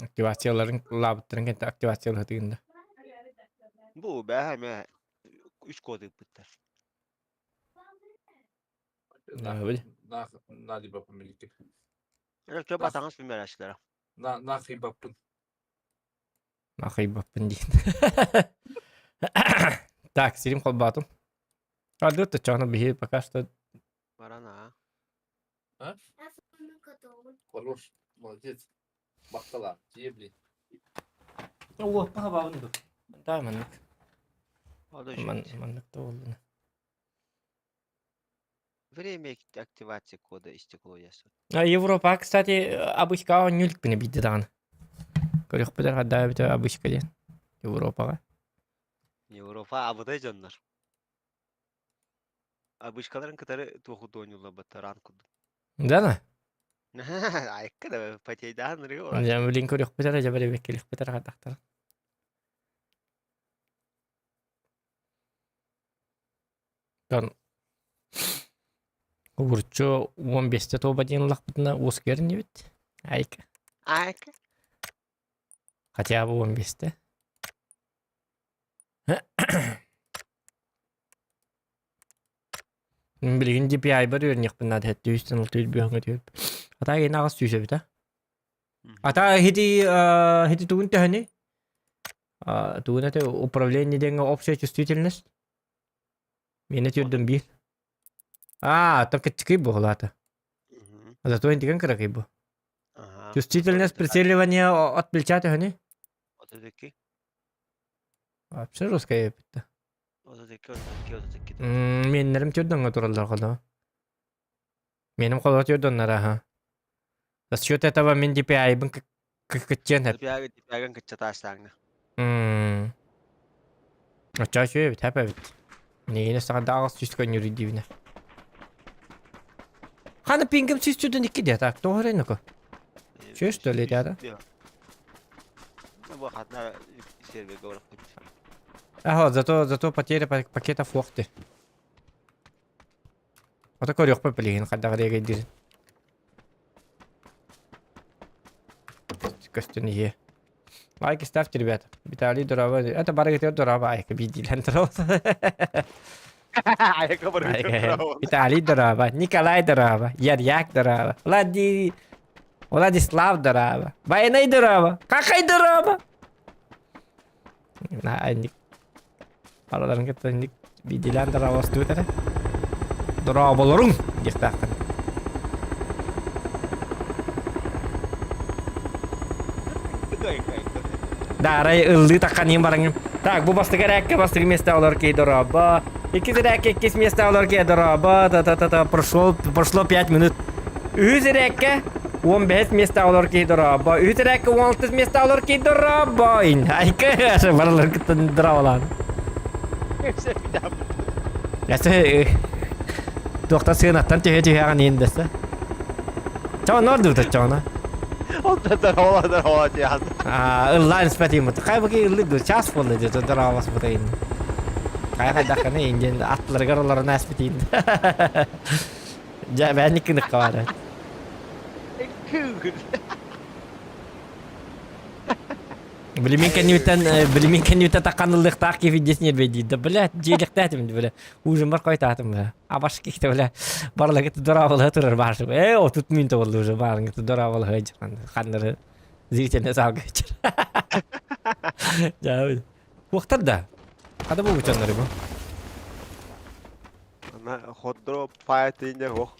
Активацияларын лаабыттарын кэнтэ активациялаһытыгын да. Бу бээһэ эмэ үс код ыыппыттар. Наһыбыл. На на либо помилики. Чө батаҥас бимэрээчилэрэ. На на хыйбаппын. Нахыйбаппын диэн. Так, сирим холбоотум. А, тут чоно биһи пока что Баран аа. А? Хорош, молодец. Бахтала, тиебли. Уоппа хабабын ду. Да, маннык. Маннык да буоллуна. Время активации кода истекло ясо. А Европа, кстати, обычка оонньуулукпуна биирдэ даҕаны. Көрүөхпүтэр хадаа эбитэ обычка диэн. Европаҕа. Европа абытай дьоннор. Обычкаларын кытары туоху оонньуулларбаттар аан курдук. Да на? Айыкка да потейдаан ырыа Дьэ, блин, көрүөхпүтэр дьэ бэрэбиэккэлиэхпитэр хатахтар. Тон Уурчу 15-те туоба диэн ыллахпытына уоскуйар инибит. Айка. Айка. Хотя бы 15-те. Билигин DPI-бар үөрниэхпин наада 700 600 бүөҥҥэ түһүп. Ата кини аҕыс сүүс эбит а. Ата хити хити тугун төһөнүй? Тугун это управление диэҥҥэ общая чувствительность? Миэнэ түрдүм биир. Аа, то кыччыкый буолаата. Зато интиген кыракый бу. Чувствительность прицеливания от плеча төһөнүй? 32. Вообще русская эпитте. 32, 32, 32. Меннерим түрдөнгө тураллар холо. Меним холо түрдөннөр аха. За счет этого мен DPI-бын кыккытчен хеп. DPI DPI-гын кыччатаастааҥна. Оччоо үчүгэй эбит, хэп эбит. Миигин өссө аҕыс сүүс көнньүрүй диибинэ. Хана пингем сүүс түрдэн икки диэ так, тоҕо эрэ Чё что ли, рядом? Бу хатна серверге барып Ага, зато, зато потеря пакета фохты. Ото көрүөхпүт билигин хайдах реагейдиирин. Көстөн иһиэ. Лайки ставьте, ребята. Виталий дорообо. Это барыгытыгар дорообо айка биирдиилэн дорообо. Айка барыгытыгар дорообо. Виталий дорообо. Николай дорообо. Ярьяк дорообо. Влади... Владислав дорообо. Байнай дорообо. Какай дорообо. На, ник. Араларын кытта ник биирдиилээн дорообостубут эрэ. Дорооболоруҥ диэхтээххин. Да, арай ыллыы тахханыым бараҥым. Так, бу бастакы эрээккэ бастакы миэстэ олор кей дорообо. Иккис эрээккэ иккис миэстэ олор кей дорообо. Та-та-та-та, прошло, прошло 5 минут. Үһүс эрээккэ 15 миэстэ олор кей дорообо. Үһүс эрээккэ 16 миэстэ олор кей дорообо. Айка, барылар кыттан дорооболаан. Ясы туохта сыанаттан түһэ түһэҕин иин дэсэ. Чоонор дуу чоона. Онта дорообо дорообо диэн. Аа ыллаан испэтиим. Хай баки ыллы ду час буолла дии дорообос бутайын. Хай хайдахханы индиэн аттыларыгар олорон ааспытыын. Дьэ бээнник кыныкка баара. Билимин кэнниттэн билимин кэнниттэн такканыллыахтаах киһи десни нервейдиир да бля дьиэлэхтээтим бля ужин койтаатым бля абаш кихте бля барлагыт дорооболоһо турар баарсым э отут минут болду уже баарыңыт дорооболоһо ханнары зрительный залга дьэ уохтар да хата бу бучаннары бу Ана ходдро паятыйне хох.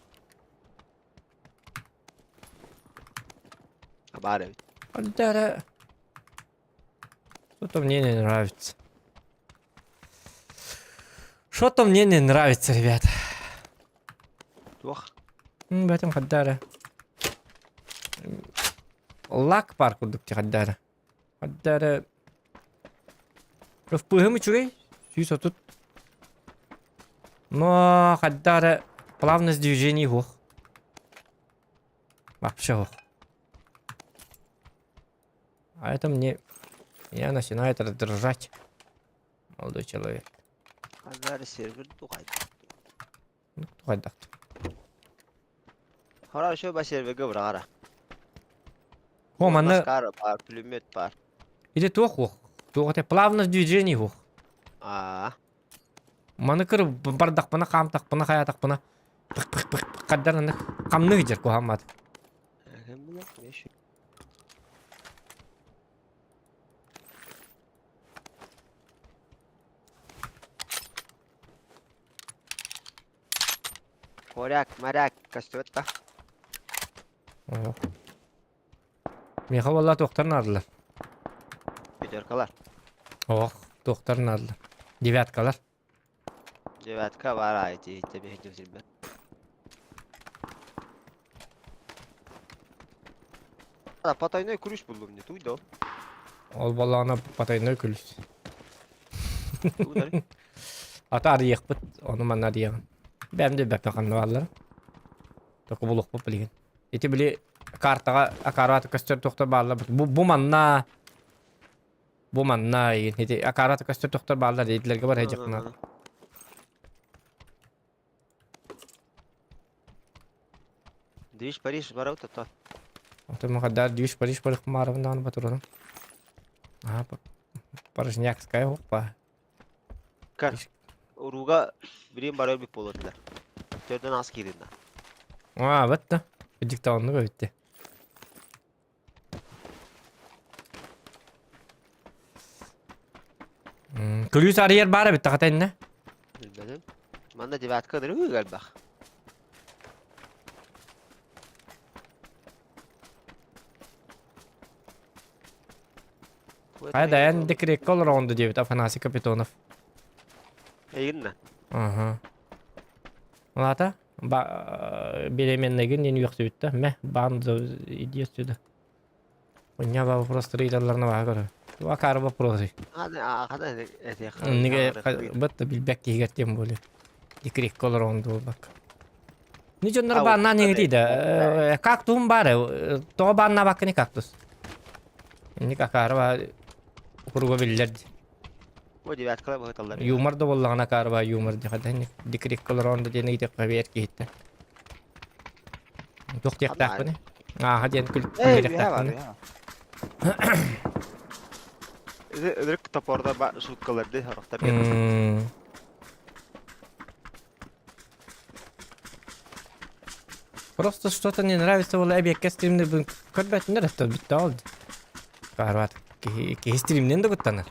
Баар эбит. Антара Что-то мне не нравится. Что-то мне не нравится, ребята. Туох? В этом хаддара. Лак пар курдук хаддара. Хаддара. Впыһым үчүгэй. 130. Но хаддара плавность движений хух. Вообще хух. А это мне... Я начинаю раздражать. Молодой человек. Хаддара сервер тухайда. Ну, тухайдахт. Хорошо, ба серверге бырагара. О, манна Наскар баар, пулемет баар. Ити туох уох? Туох этэ? Плавность движения уох. Аа. Маны кыр бардахпына, хаамтахпына, хайаатахпына пых-пых-пых хаддар хамнык дьэр куһааммат. Коряк, моряк, көстүбэт да. Миэхэ буолла туохтар наадалар? Пятеркалар. Ох, туохтар наадалар? Девяткалар. Девятка баар аайы тиһиттэ биһиги сирбэт. Потайной ключ буллум не туй да. Ол балаана потайной ключ. Ата арыйыахпыт, ону манна арыйаҕын. Бэм да бэппэ ханна бааллара. Току булуохпут билигин. Ити били картаҕа акарааты көстөр тохтор бааллар. Бу, бу манна бу манна ити акарааты көстөр тохтор бааллар диэтилэргэ бар дьахна. Движ Париж барабыт то. Ото махадар Движ Париж барых маарабын батурунum. Аа Порожнякская опа. Кар. Урууга билим барар бит буолуотулар. Төрдөн ас кииринна. Аа, бэтте. Диктанны битте. Күлүүс арыйар баара битте хата инне. Билбэтим. Манна девятка ырыы элбэх. Хайа дайан декрекка олороҕун диэбит Афанасий Капитонов. Эйигин Ага. Лата беременныйгын диэн үөхсүбүт да. Мэ, баан иди отсюда. У меня вопрос ыйыталларына баха көрө. Акары вопросы. Ниге бытта билбэк киһигэр тем более. Декрекка олороҕун буолбакка. Не дьоннор бааннаан иҥитий да. Кактуһум баар. Тоҕо бааннаабаккыный кактус? Инник акаарыба куруга биллэр ди. Бу девяткалар быһыталлар. Юмор да буоллаҕына акаарыба юмор ди. Хата декрекка олороон да диэн ыйытыахха биэр киһиттэн. Туох диэхтээхпиний? Ааха диэн күлүөхтээхпиний? Өлөрүк топорда ба шуткаларды хорохтор. Просто что-то не нравится ол эбиэккэ стримнербин көрбөтүннэр өттө бүтте ол. Барбат киһи стримнен да куттанар.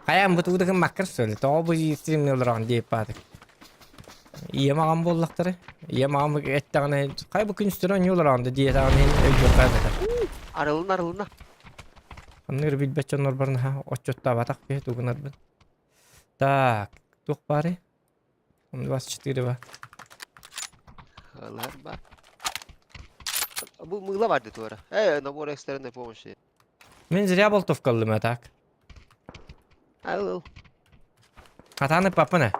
Хайаан бу тугу да гыммаккар сөйле. Тоҕо бу стримне олороҕун диэп баатык. Ийэм аҕам буоллахтары. Ийэм аҕам эттэҕинэ хай бу күнүстэрэ оонньуу олороҕун да диэтэҕинэ өйдүөххэ эбэтэр. Арылын арылына. Ханнык эрэ билбэт дьоннорбор наһаа отчуттаабатах киһи тугунарбын. Так, туох баарый? 24 ба. Ылар ба. Бу мыла барды туора. Э, набор экстренной помощи. Мин зря болтовка ыллым так. Ал. Хатааны папына.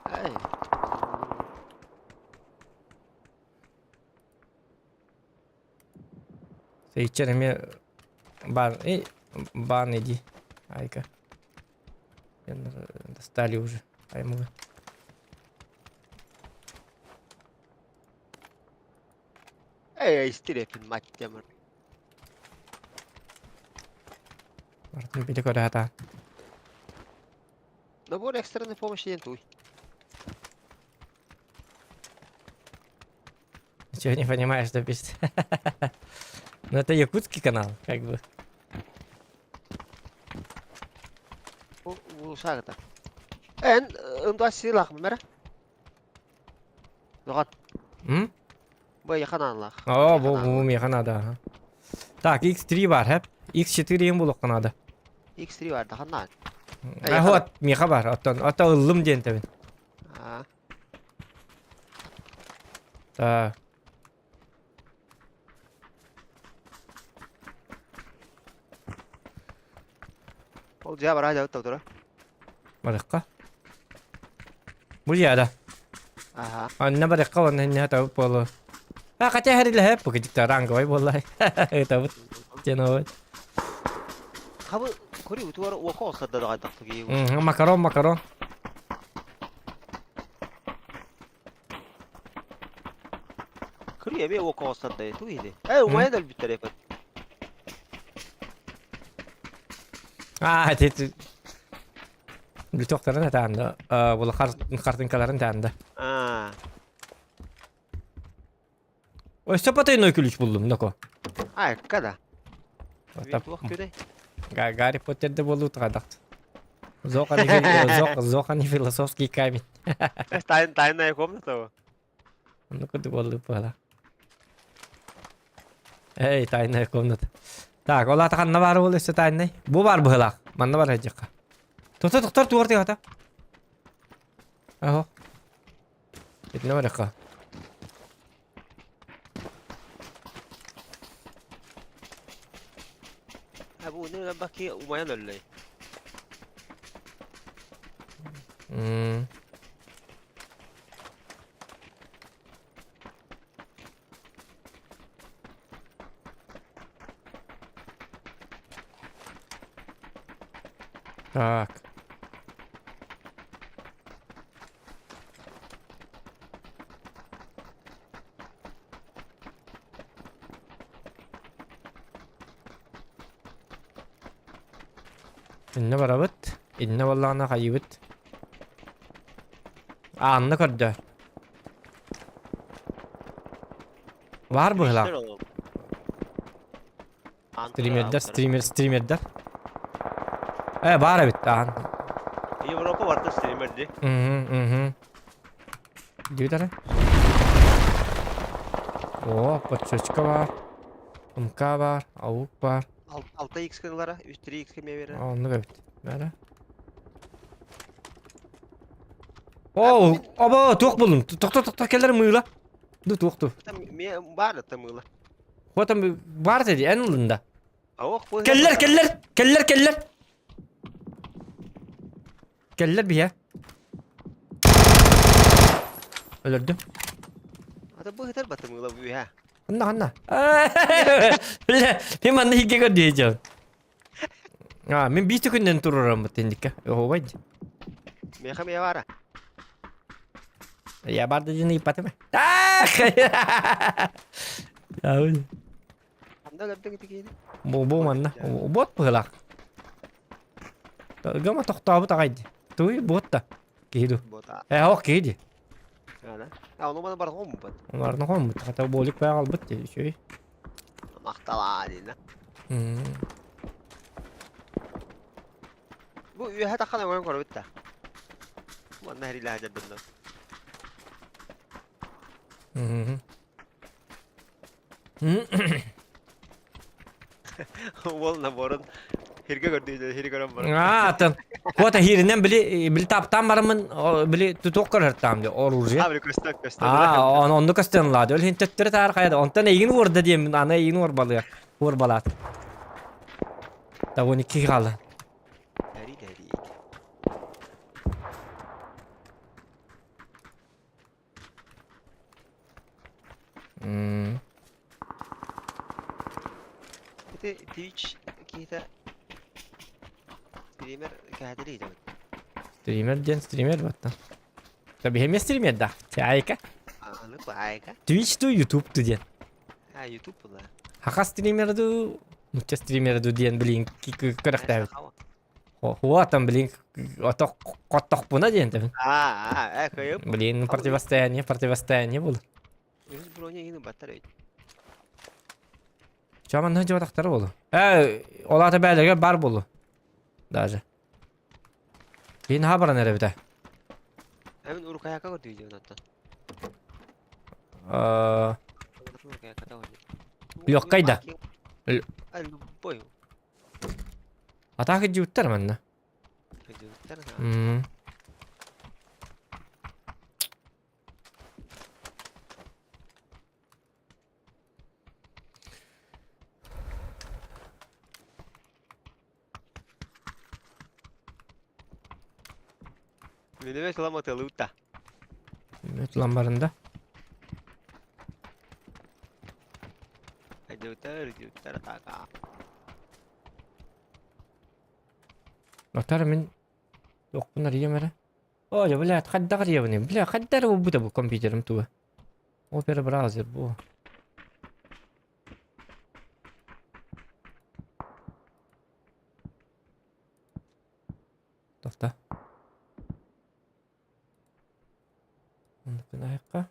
Ай. Сейчер эме бар, и бан иди. Айка. Достали уже. Аймылы. Эй, истирепин мать темыр. Мартын били көрө хата. Набор экстренной помощи диэн туй. Ничего не понимаешь, что пишет. Ну это якутский канал, как бы. Улусаагыта. Эн ындуа силах мэрэ. Доҕор. М? Бу эйиэхэ наадалаах. О, бу бу миэхэ наада. Ага. Так, X3 бар, хэп. X4 им булуохха наада. X3 бар, дахан наада. А вот, миэхэ бар. Оттон, ото ыллым диэн тэбин. Аа. Так. Ол дьиэ бараа дьабыт тура. Барыахха. Бу дьиэ Аха. Анна барыахха уонна иннэ табыт буолуо. А хотя хэрилэһэ пукетикта ранговай буолла. Табыт тенобут. Хабы кури утуар уока осадда даҕайдахтыгыы. Макарон, макарон. Кури эбе уока осадда ту иди. Э, умайа да өлбүттэр эпет. Аа, ти Бүтөхтөрүн этаанда, була картинкаларын таанда. Аа. Өссө потайной ключ буллум, ноко. А, когда? Гарри Поттерде болуу тагадакт. Зохан философский камень. Тайная комната. Ну куда болуу пала. Эй, тайная комната. Так, ол ата ханна бар ол өссө тайнай. Бу бар быһылаах. Манна бар хадьыкка. Тохтор тохтор туор тыгата. Аһо. Итинэ барыхха. Ha bu ne lan bak ki umayan öyle. Так. Иннэ барабыт. Иннэ буоллаҕына хайыыбыт. Аанна көрдө. Баар быһыылаах. Стримердер, стример, стримердер. Э, баар эбит аан. Европа барда стримерди. Мгм, мгм. Диэбит О, подсечка баар. МК баар, АУК баар. 6x кылара, 3 3x кеме берер. Оннук эбит. Бара. О, оба, туох буллум. Тохто, тохто, келлер мыыла. Ду туох ту. Там ме бар та мыла. Хотам бар dedi эн ылында. Ох, бу. Келлер, келлер, келлер, келлер. Келлер биһэ. Өлөрдүм. Ата бу хытар бата мыла бу ха. Ханна, ханна. Бля, мен манна хигге көрдү А, мен биир күннен турарам тендикке. Оһуобай. Меха ме бара. Я барды дьин ыйпатым. Ханда өлөрдүң тигиини. Бу бу манна. Бот быһылаах. Гама тохтообут аҕай дии. Туй бот да. Киһи ду. Бота. Э, ох киһи дии. Ана. А ону маны барҕом бут. Оларны хоммут. Хата болик баа албыт дии. Үчүгэй. Махталаа диина. Бу үөһэ таххан өҥөн көрөбүт да. Манна хэрилэһэ дьардынна. Уол наборун хиргэ көрдүү хири көрөн баран. Аа, атын. Куота хиринен били били таптаан бараммын били тутуох көрөртаам ди оружие. А били көстөн көстөн. Аа, онну көстөн лаады. Ол хин төттөрү таар хайда. Онтон эйигин уорда диэммин, аны эйигин уорбалыа. Уорбалаат. Того 12 хаалла. Тэри тэри. Ити Twitch киһитэ стример кэһэтили идэбит. Стример диэн стример баттан. Та биһэмиэ стример да. Чайка. Аны баайка. Twitch ту YouTube ту диэн. А YouTube була. Хаха стример ду, нучча стример ду диэн билин көрөхтөөбүт. Хуа там блин ото коттохпуна диэн тэбин. А, а, кыйып. Блин, противостояние, противостояние было. Үһүс броня иһин баттар эбит. Чаман дьуотахтара болу. Э, ол ата бээлерге бар болу. Даже. Кийин ха баран эрэбитэ. Эбин урукаяка көрдүү онтон. Легкай да. Любой. Атака дьиуттар манна. Дьиуттар. Минемет ламатылыта. Минемет ламбарында. Дьиуттар, дьиуттар атака. Нотар мин Туохпун арыйыам эрэ. Оо, блядь, хайдах арыйабыный? Бля, хайда эрэ булбута бу компьютерым туга. Opera браузер бу. Тоқта. Оннукун айыққа.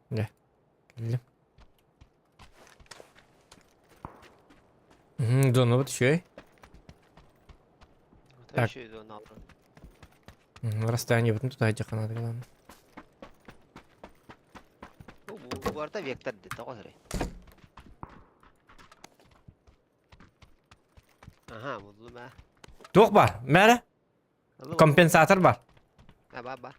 Дьэ, кэллим. Донобут үчүгэй. Так. Расстояниебытын тута сылдьахханаата главное. Бу барыта вектор дии тоҕо сирэй. Аха, буллум ээ. Туох бар? Мээрэ? Компенсатор бар. А, бар, бар.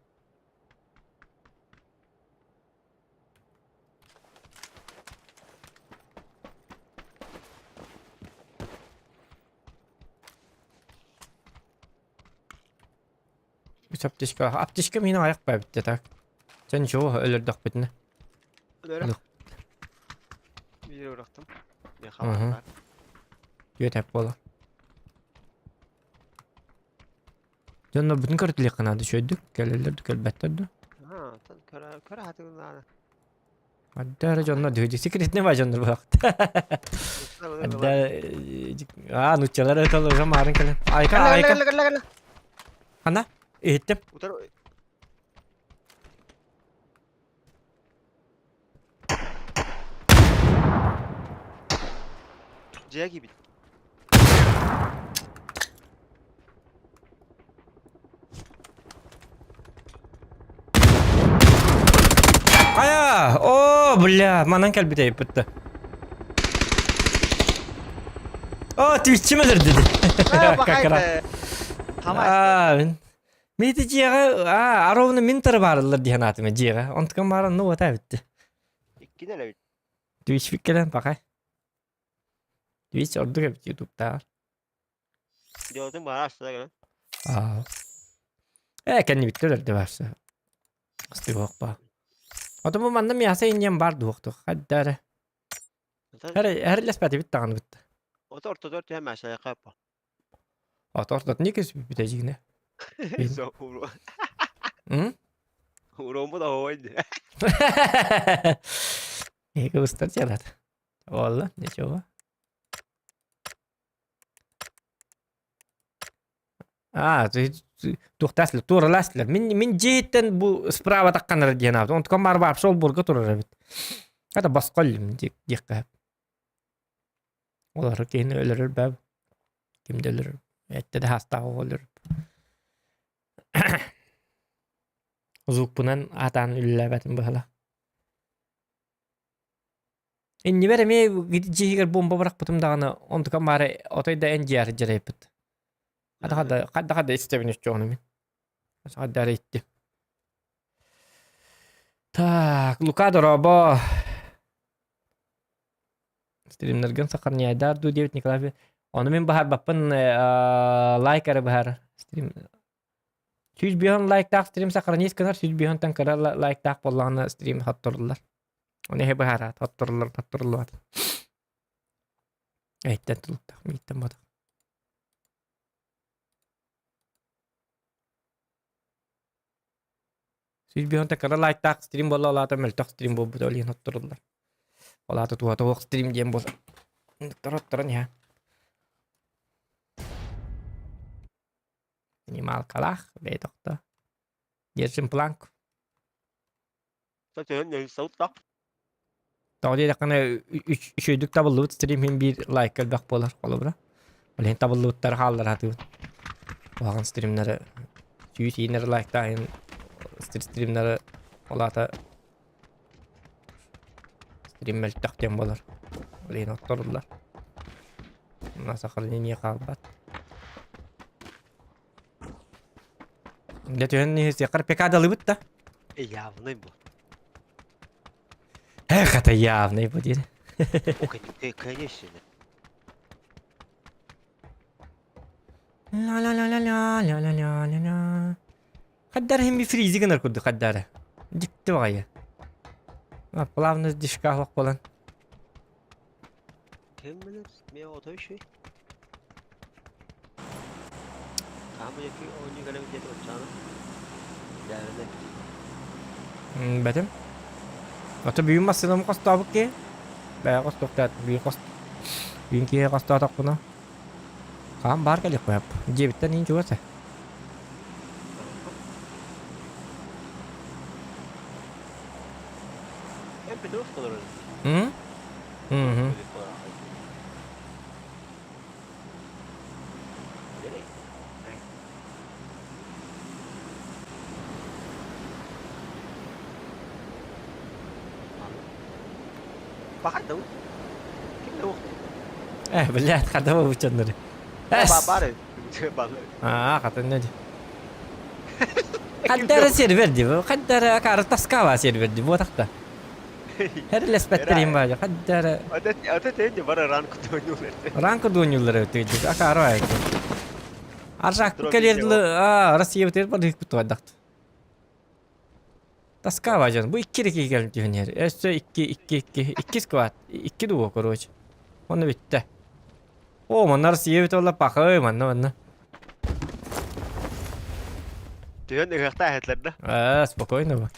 Үс аптечка. Аптечка миин аяқ бэбитте так. Сен ничего өлөрдөхпүтүнэ. Өлөрө. Биир урахтым. Мен хабар. Үөтэп буола. Дьоннорбутун көрүтүлүөххэ наада үчүгэйдик кэлэллэр да кэлбэттэр да. Аа, оттон көрө көрө хатыгын Адда эрэ дьоннор дьүһү секретный ба дьоннор буолахта. Адда аа нуччалар этал уже маарын кэлэн. Айка айка. Кэллэ кэллэ кэллэ. Хана иһиттим. Утар Дьиэ киирбит. Хайа! О, бля, манан кэлбит эйпитте. О, Twitch'им өлөрдү. Как раз. Аа, мин Мити дьиэҕэ аа, ровно мин тары баарыллар диэн аатым дьиэҕэ. Онтукам бааран ну вот эбитти. Иккини элэбит. Twitch кэлэн пакай. Twitch ордук эбит ютубтааҕар. Дьолотун баара астыда кэлэн. Аа. Ээ кэннибиттэр өлдө барса. Астыгох ба. Ото бу манна мясо инньэн бар дуохтух. Хадда эрэ. Эр эрлэспэтибит даҕаны бытта. Ото ортотугар түһэн маашайака по. Ото ортотун иккис бүтэжигинэ. М? Уромбут оһуой ди. Эгэ устар делат. Олла, ничего. Аа, туохтаах туоралаастылар. Мин мин дьиэттэн бу справа тахханара диэн аабыт. Онтукам баар баар сол бурга турар эбит. Это босқоллум диэххэ. Олору киһини өлөрөр бэб. Ким да өлөрөр. Этте да хастаах өлөрөр. Звукпунан атаан үллээбэтим быһала. Иннибэр эмиэ дьиэһигэр бомба бырахпытым даҕаны, онтукам баара отой да эн дьиэҕэр дьарайбыт. Хата хада хадда хада истэбин өччөҕүнү мин. Хадда эрэ иттим. Так, Лука дорообо. Стримнэргин сохраняйдаар дуу диэбит Николай. Ону мин баһарбаппын лайк эрэ баһар. Стрим 105 лайктаах стрим сохранить гынар, 105-тан кыра лайктаах буоллаҕына стрим хотторуллар. Оны эһи быһаараат, хотторуллар, хотторуллубат. Эйттэн тулуктаах, мииттэн ботах. 105-тан кыра лайктаах стрим буолла, ол аата мөлтөх стрим буолбут, ол иһин хотторуллар. Ол аата туһата суох стрим диэн буолар. Хотторон иһэ. Минималкалаах, бэйэ тохто. Держим планку. Тоҕо диэтэххинэ үчүгэйдик табыллыбыт стрим иһин биир лайк элбэх буолар холобура. Ол иһин табыллыбыттары хааллара сатыыбын. Куһаҕан стримнары сүүс иинэр лайктааһын стримнары ол аата стрим мөлтөх диэн буолар. Ол иһин отторуллар. На сохранение хаалбат. Дьэ түһэн иһиэххэр пекадалыбыт да? Явный бу. Эх, это явный бу диир. Конечно. Ла-ла-ла-ла-ла-ла-ла-ла-ла. Хаддар хим фризи гынар курдук хаддара. Дикти баҕайы. Плавно дишка хуох буолан. Ким билэр? Мен отой үчүгэй. Хаһан бу оонньуу кэлэбит диэтэ оччоҕуна? Дьээбэлэр. Бэтим. Ото бүгүн массыынам хостообут киһи. Бэйэ хостуохтаат бүгүн хост бүгүн киһи хостоотохпуна. Хаан баар кэлиэххэ сөп. Дьиэбиттэн иин чугас ээ. Эн Петров олорор. М? Мгм. Бахар да Ким да Э, блядь, хадава бучаннары. Эс! Баар Аа, хатын не Хаддара сервер ди, хаддара акары таскава сервер ди, вот так-то. Херлеспеттерин баажа, хаддара... Ата тенде бара ранку дойнулар. Ранку дойнулар өтөйдү, акары айты. Аржак кэлердилы, аа, Россия битер бар хик бутуадакт. Таскава жан, бу икки реки кэлин түһүнер. Өссө икки, икки, икки, икки сквад, икки дуо, короче. Оны бүтте. О, манна Россия бит олла пахай, манна, манна. Түһэн ыһыахта эһэтлэр да. Аа, спокойно бу.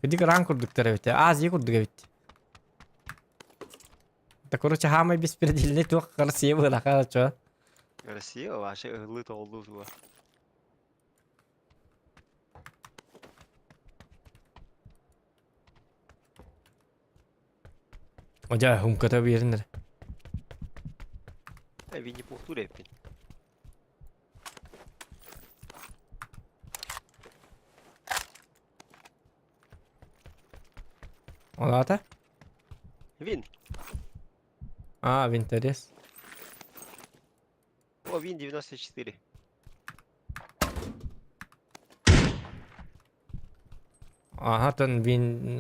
Кыдык ран курдуктар эбит. Азия курдук эбит. Да, короче, хамай беспредельный туох Россия была, чё? Россия вообще ыһыллыы тоҕуллуу туга. Одя хумката биэринэр. Винни-Пухтур эппин. Ол аата? Вин. А, Винтерес. О, Вин 94. Ага, тон Вин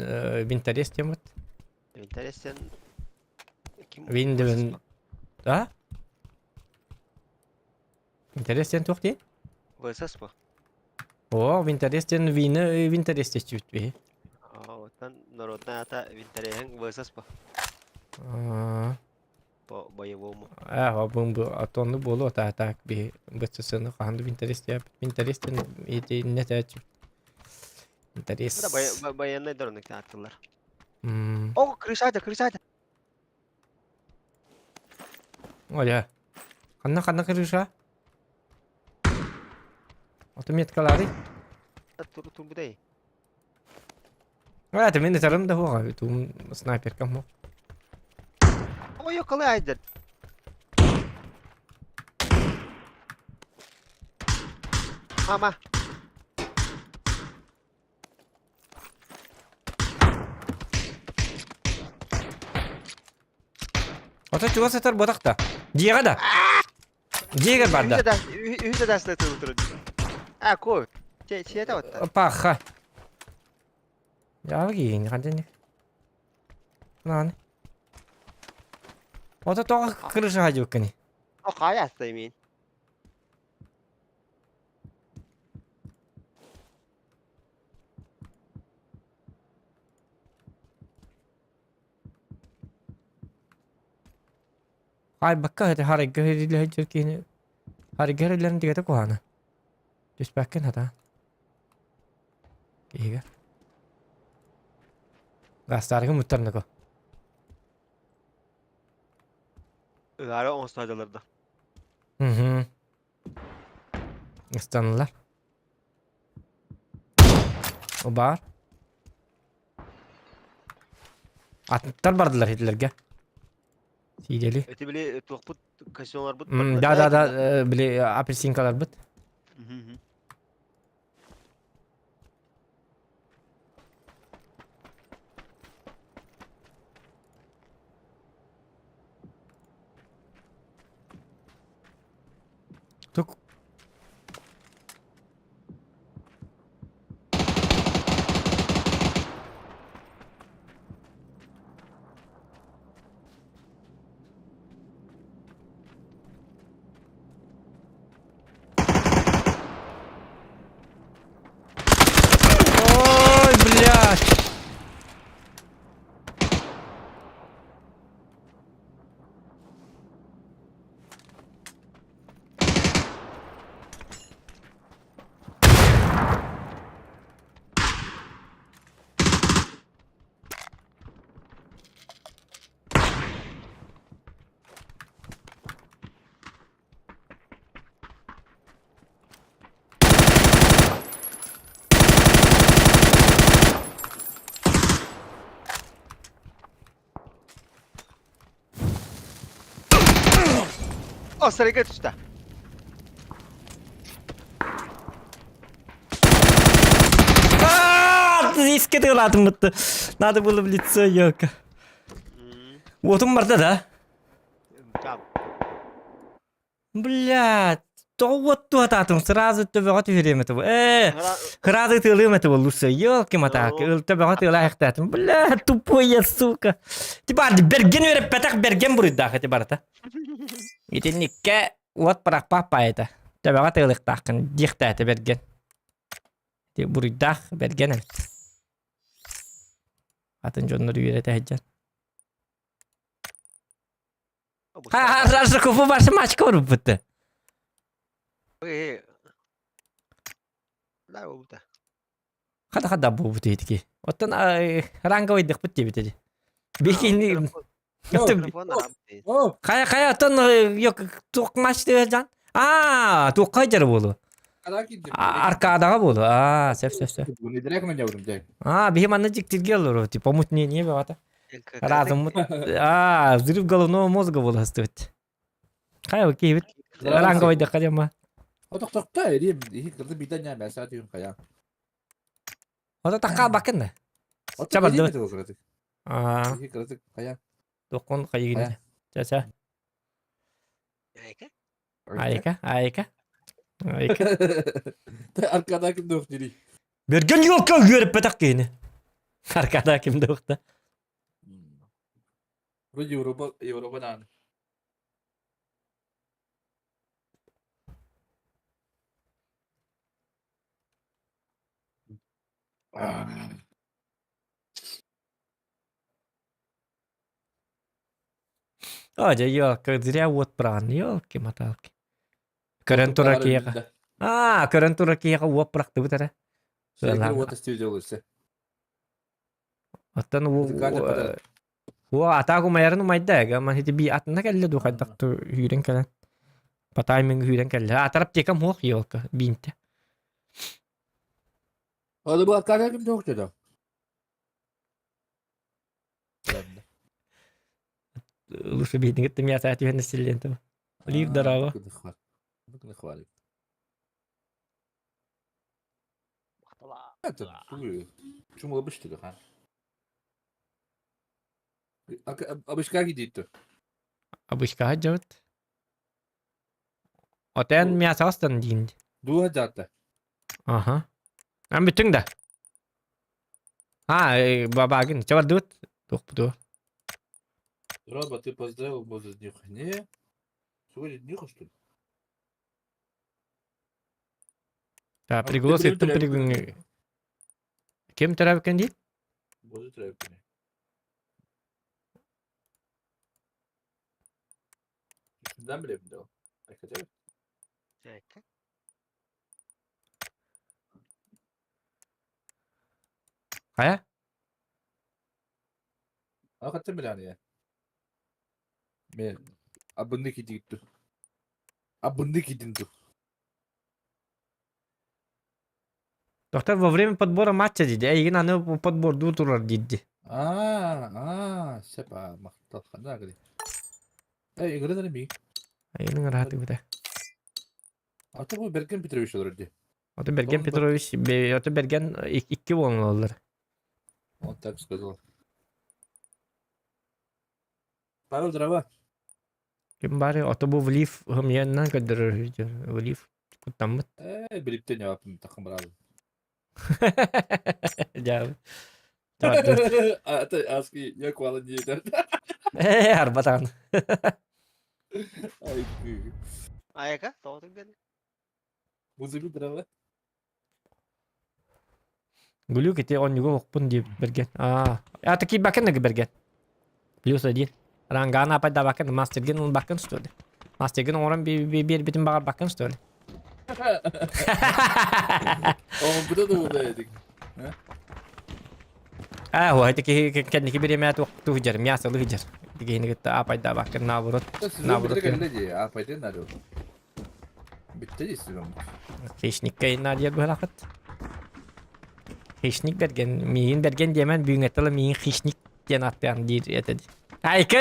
Винтерес темат. Винтерестен ким Вин деген... А? Винтерес диэн туох дии? ВСС по. О, Винтерес диэн Вины Винтерес диэччибит биһи. Оттон народная ата Винтереһин ВСС по. А, По боевому. Аа, бу бу атонну буолуо та так би быццысыны хаһан да Винтерес диэбит. Винтерес диэн итиннэ тээччибит. Интерес. Да военный дронник атылар. М. О, крышата, крышата. Оля. Ханна ханна крыша? Ото меткалары. Тур турбудай. А, это мен тарым да хуга, тум снайперкам мо. Ой, ёкалы айдер. Мама. Ото чугас сытар ботакта. Дьиэҕэ да. Дьиэгэр барда. Үһү да дасына туру. А, ко. Че, че это вот. Паха. Я киин хантин. Нааны. Ото тоҕо крыша хадьыбыккыный? О, хайа астаймин. Хаайбакка хати харайга хирилэһэ киһини харайга хирилэрин тигэтэ куһаана. Түспэккин хатаан. Киһигэр. Гастаарга муттарнако. Ыара оҥостаадаларда. Мгм. Ыстанылар. Баар. Аттар бардылар хитилерге. Сиидели. Эти били туохпут костюмнарбыт. Да, да, да, били апельсинкаларбыт. Тук. О, сарайга түстэ. Иске тыылаатым бытты. Надо было в лицо, ёлка. Уотум барда да? Там. Блядь, тоҕо уот туһатаатым, сразу төбөҕө түһэриэм этэ бу. Ээ, сразу тыалыам этэ буоллуса, ёлки-матаки, ыл төбөҕө тыалаахтаатым. Бля, тупой я, сука. Типа, берген үөрэппэтэх берген буруйдаах эти барыта. Итинниккэ уот бырахпаах паайыта. Төбөҕө тыалыахтааххын диэхтээтэ берген. Ти буруйдаах берген эбит. Атын дьоннору үөрэтэ сылдьан. Ха-ха, ваша мачка урбутты. Хата хата буолбут итики. Оттон ранговый дыхпыт диэбит эти. Бикини Хайа хайа оттон туох матч жан? Аа, туохха дьар буолу. Аркадаҕа буолу. Аа, сөп сөп сөп. Аа, биһи манна дьиктирге олору, типа мутнение бөҕөтө. Разуммут аа, взрыв головного мозга буоластыбыт. Хайа киһибит ранговайдахха дьама. Отохтохто эрием иһи кырды биитэн ньаа бэсаа түүн хайа. Ото такка бакын да. Чабарды. Аа. Иһи кырдык хайа. Токкон хайыгын. Ча-ча. Айка. Айка, айка. Айка. Аркада ким дох дири. Берген ёлка үөреппетэх киһини. Аркада ким дохта. Вроде Европа, Европа нааны. О, дьэ, ёлка, зря уот быраҕан, ёлки-маталки. Көрөн турар киһиэхэ. Аа, көрөн турар киһиэхэ уот бырахтыбыт эрэ. Сэргэр уот студия Оттон уо атаак умайарын умайда эгэ ман ити би атына кэллэ дуу хайдах ту үүрэн кэлэн. По таймингу үүрэн кэллэ. Атар аптекам хуох елка бинте. Hadi bu hakikaten kim çok dedi. Лучше битингит тем я саат юһен силлентим. Лив здорово. Абышка кидитту. Абышка дьабыт. Отен мясо астан диин. Дуha жатта. Аха. Ан бүтүң да. А, бабагын. Чабардыбыт. Туох буту. Роба, ты поздравил Боза с днюха. Не. Сегодня днюха, что ли? Да, приглас еттім пригүн. Кем төрәбікен дейді? Боза төрәбікен. Kimden bilelim de o? Hakikaten. Хайа? Hakikaten bile ya. Мен абынды кидитту. Абынды кидинту. Доктор во время подбора матча дейді. Эйигин аны подбордуу турар дейді. Аа, аа, сөп аа, махтал хана гри. Эй, игры ми. Эйигин рахаты бите. А то бу Берген Петрович олор ди. Ото Берген Петрович, ото Берген икки буолаллар. Он так сказал. Павел, здорово. Ким бары ото бу влив хымьяннан көрдөрөр влив куттаммыт. Э, билиптен жавапын тахым барабы. Жабы. Ата аски я квала не Э, арбатан. Ай. Айка, тоҕотун гэн. Музыка здорово. Глюк ити онньуга охпун диэбит бэргэн. Аа, ата киирбэккин да бэргэн. Плюс один. Ранганы апайдаабаккын, мастергин ылбаккын что ли? Мастергин оҥорон биэрбитин баҕарбаккын что ли? Оҥорбута да буолуо этик. Аа, уо, ити киһи кэнники бириэмэ туох сылдьар, мясо сылдьар. Ити киһини кытта апайдаабаккын наоборот. Наоборот. Кэллэ дии, апайдын надо. Бүттэ дии сезон. Хищниккэ надия быһалахыт. Хищник бэргэн, миигин бэргэн диэмэн бүгүҥҥэ тыла миигин хищник диэн ааттаан диир этэ дии. Айка,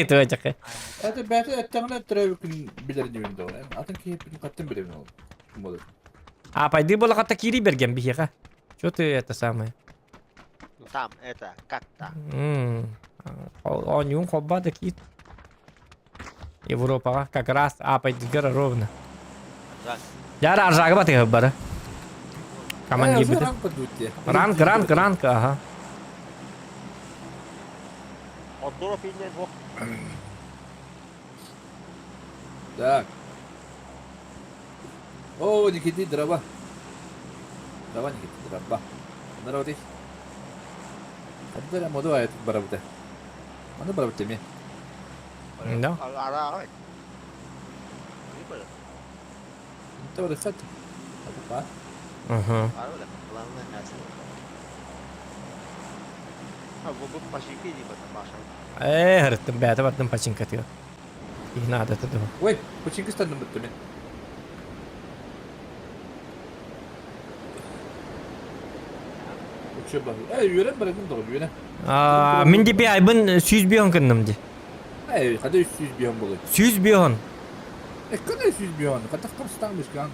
туочака. Это бәте эттэҕинэ төрөөбүккүн билэр инибин доо. Атын киһиппин хаттан билэбин ол. Ким А пойди была кири берген биһиэхэ. Что ты это самое? Ну там, это, как-то. Оонньуун холбоо да киит. Европаҕа как раз аапайдыгар ровно. Яра аржага батыһы бары. Командир Ранг, ранг, ранг, ага. Так. О, Никита, дрова. Давай, Никита, дрова. Здорово, ты. Хаддара моду айт барабыта. Аны барабыта ми. Да. Ага. Ээ, һырыттым, бэйэтэ бардым пачинкатыгар. Киһи наадата дуо. Ой, пачинка станным бытты мен. Эй, үөрэн барытын доҕор, үөрэн. Аа, мин диби айбын 100 кынным ди. Эй, хада 300 болой. 100. Эккана 300, хата хамстаамышкан.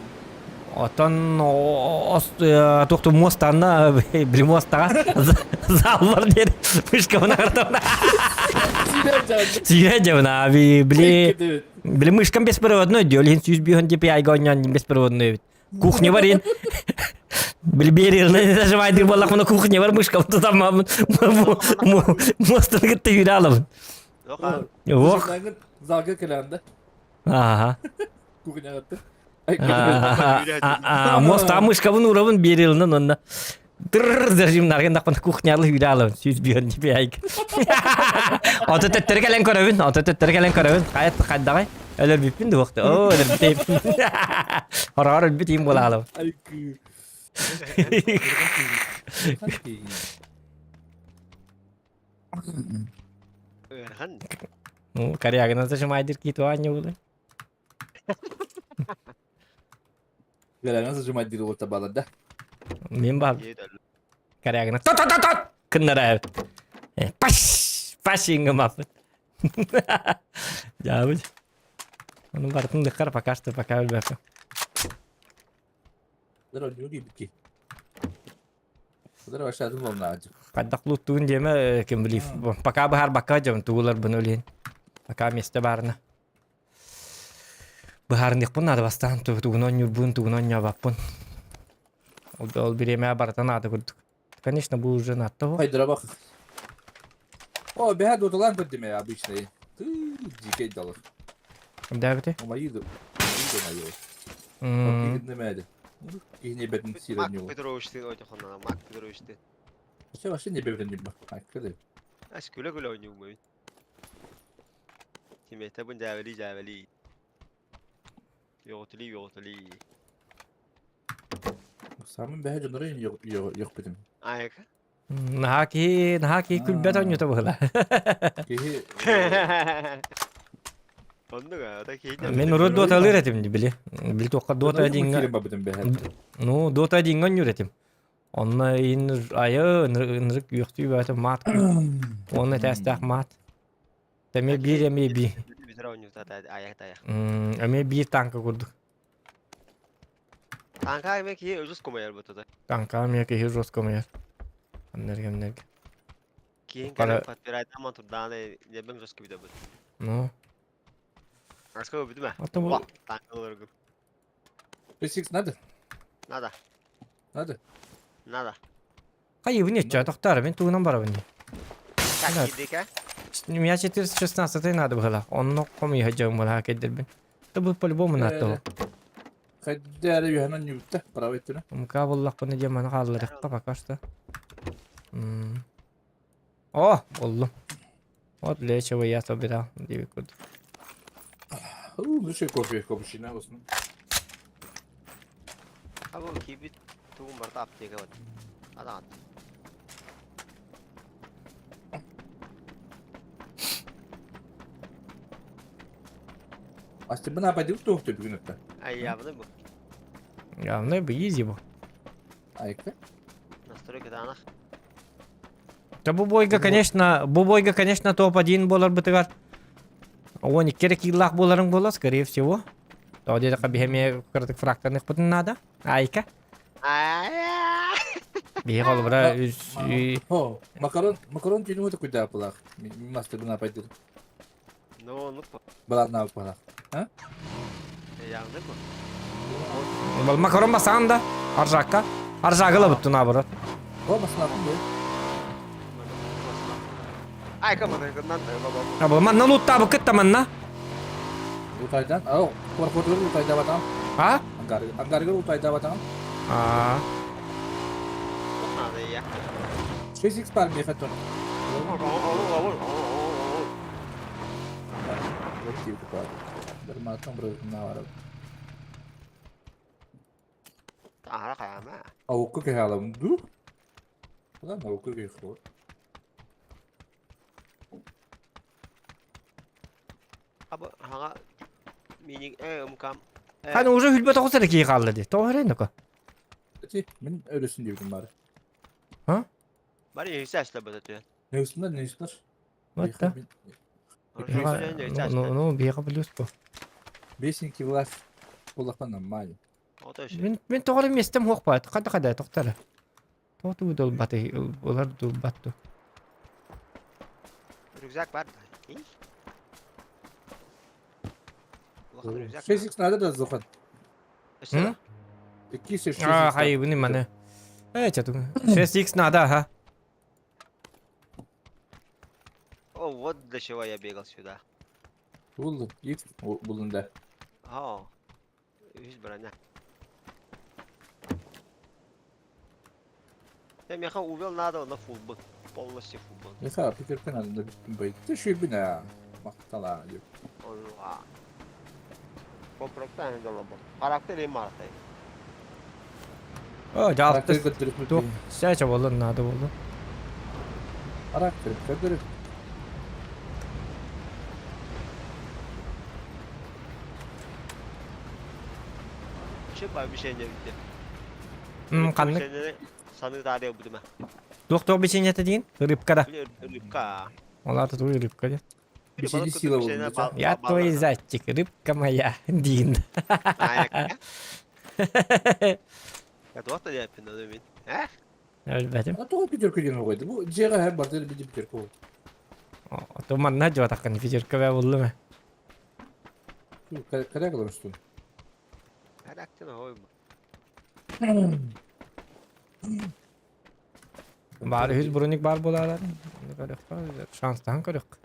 Отон туохту муостанна били муостаҕа заллар диэн мышкабын аҕартабына. Сүүрэ дьабына били били мышкам беспроводной диэ ол иһин 100 DPI-га оонньоон беспроводной эбит. Кухня бар иһин били берилне нажимайдыр буоллахпына кухня бар мышкам тутаммамын муостаны кытта үүрэ алабын. Ох. Залга кэлээнде. Ага. Кухняҕа Муоста мышкабын уурабын биэрилинэн онно дыр зажимнаргын дақпын кухнялы үүрэ алабын 100 DPI. Ото төттөрү кэлэн көрөбүн, ото төттөрү кэлэн көрөбүн. Хайат хайдаҕай? Өлөрбүппүн дуохта. Оо, өлөрбүтейпин. Хороҕор өлбүт иим буолаалым. Ыарахан. Ну, корягина зажимайдыр киит оонньуулар. Корягина зажимайдыр уолта баалар да. Мин баар. Корягина тот тот тот кыннара паш паш ингымаппыт. Дьаабыт. Ону барытын дыххар пока что пока өлбөккө. Хайдах луттугун диэмэ ким билиив. Пока быһаарбакка дьон тугуларбын өлүөн. Пока месте баарына. Быһаарыныахпын наада бастаан тугун оонньуурбун, тугун оонньообоппун. Ол бириэмэ барыта наада курдук. Конечно, бу уже надо. Хайдырабах. О, бэһэ дуоталаан көрдүм ээ обычный. Ты дикэй далыр. Дээбити? Умайыды. Умайыды умайы. Киһини Киһини бэтин сирен Мак Петровичтыын ойдохоннана Мак Петровичтыын. Вообще вообще не бэбин ньурба. Айккады. Ас күлэ-күлэ ойнууммун. Тимэтэбин дьээбэлии дьээбэлии. Йоҕутулии йоҕутулии. Самын бэһэ дьоннору йохпүтүм. Айка. Наһаа киһи, наһаа киһи күлбэт оонньуута быһыла. Киһи Оннук аа, киһи Мин урут Доталыыр этим били. Били туохха Дота диҥҥа Ну, Дота диҥҥа оонньуур этим. Онно ин айы ынырык үөхтүү баата маат. Уонна этээстээх маат. Эмиэ биир эмиэ биир. Эмиэ биир танка курдук. Танка эмиэ киһи жестко майар бутата. Танка эмиэ киһи жестко майар. Аннерге аннерге. Киһин кэлэн подпирайтаман турдааны небең жестко бүтэ бут. Ну. Аска бүтүмэ. Танка олоргу. P6 надо? Надо. Надо? Надо. Хайыбын еччэ, тохтоор, мин тугунан барабын дии. Как кидика? Меня 416 надо было. Онно хомуйа дьон была кэддербин. Это был по-любому надо. Хайдары үһэнэн ньүүттэ, право өттүнэ. Умка буллахпына диэн маны хаалларыахха пока что. О, буллум. Вот для чего я собирал. Диэбит курдук. Ну, еще кофе, капучино, в Абы киирбит тугун барыта аптека бар. Адаҕат. Астыбын ападыбыт туохту бүгүн өттө. Айябыны бу. Главное бы изи бу. Айка. Настройка данах. Да бу бойга, конечно, бу бойга, конечно, топ-1 буоларбытыгар 12 эрэ кииллаах буоларыҥ буолар, скорее всего. Тоҕо диэтэххэ биһи эмиэ кыратык фрактаныахпытын наада. Айка. Биһи холобура үс О, макарон, макарон түүнү куйдаапылаах. Мастер напайдыр. Ну, оннук бу. Балааннаабыппалаах. А? Яғны бу. Макарон басаан да Аржакка. Аржагы ылабыттын наоборот. О, басылатын бу. Айка маны баба. Абы манна луттаабыккыт да манна. Утайдан, ау, коркотугар утайдабатам. А? Ангарыгар утайдабатам. А. Надо я. 6x бар мехатон. Аһара хайама. Аукка кэһаалам ду? Куда аукка кэһ Абы хаҥа мини э умкам. Ханы уже хүлбэ тоҕус эрэ киһи хаалла дии. Тоҕо эрэ ноко. Ити мин өлөсүн диэбитим бары. А? Бары ехсәсле бөтөтү. Нөсүннэр нөсүннэр. Вот да. Ну, ну, биэха плюс бу. Бесенки власть улахан нормально. Мин мин тоҕо эрэ миэстэм суох баат. Хада хада тохтара. Тоҕо тугу долбаты улар дулбат ту. Рюкзак бар. 6x надо да зохан. Какие 6x? А, хайыбыны маны. Э, чату. 6x надо, ага. О, вот для чего я бегал сюда. Булдун, X булдун да. О, үс броня. Я меха увел надо на футбол. Полностью футбол. Меха, пятерка надо на бит. Ты шибина. Махтала. Онуга. Комплектан долобо. Характер и мартай. О, дьаалты. Туох, сээчэ буоллун наада буоллун. Характер көдөрү. Чып обещание битте. Ханнык? Саныы таарыйа бутума. Туох-туох бичиэнньэтэ диин? Рыбка да. Рыбка. Ол аата тугуй рыбка диэн? Бичиини сила буолбут. Я твой зайчик, рыбка моя диин. Я туох да диэппин ону мин. Э? Өлбөтүм. А тоҕо пятерка диэн оҕойду? Бу дьиэҕэ һэ бардыр биди пятерка ол. Ото манна дьуотаххын пятерка бэ буллум. Кэрэ кылырыстын. Характер ой. Баар үһүс броник баар буолаалар. Шанстаһан көрүөх.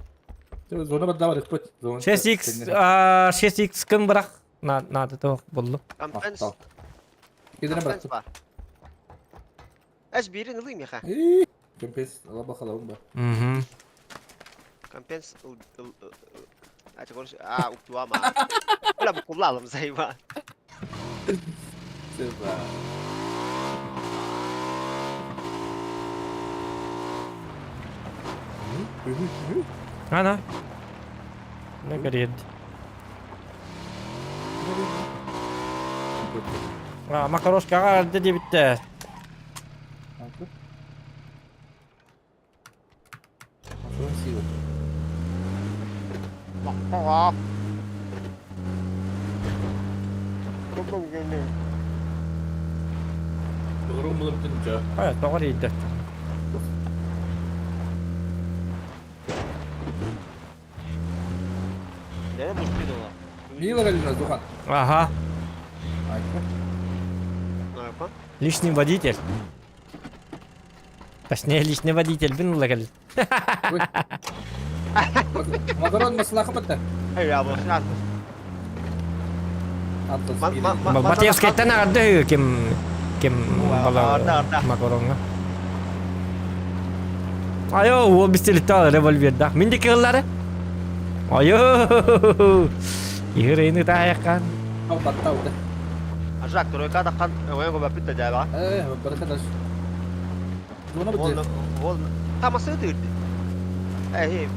Зона бадда бар ыкпыт. 6x 6x кым бырах наада тоох буллум. Компенс. Кедене бырахтым. Бар. Эс биирин ылый миха. Компенс ала бахалабын ба. Мгм. Компенс а уктуама. Бля бу куллалым займа. Сeba. Ана. Не горит. А, макарошкаҕа эрдэ диэбиттэр. Хайа, тоҕо эрийдэ? Мила Галина Зухан. Ага. Личный водитель. Точнее, личный водитель бин ыла Макарон маслаха батта. Батевскайтан аҕарда үһү ким ким бала макароҥҥа. Айо, уол бистилиттаа револьвердаах. Мин диэки ыллары. Айо! Иһирейни таайаккан. Ажак, тройка таххан өҥөйөн көбөппүт да дьээбэҕэ. Э, баракадаш. Зона бытты. Уол тамасы тыырды. Э,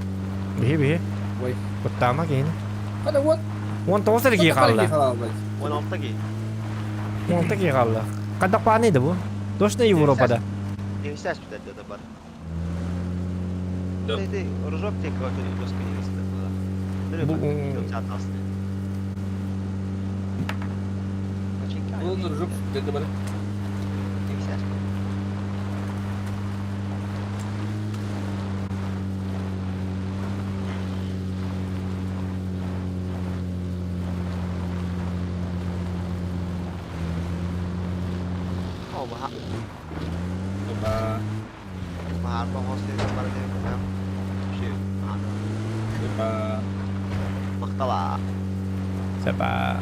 Биһи биһи. Ой. Куттаама киһини. Хана вот. 19 эрэ киһи хаалла. 16 киһи. 16 киһи хаалла. Хайдах бааный да бу? Точно Европада. Дегистаж бүтэрдэ да бар. Ити Ружок диэки доска невеста была. Ол Ружок деді бар. Сапа.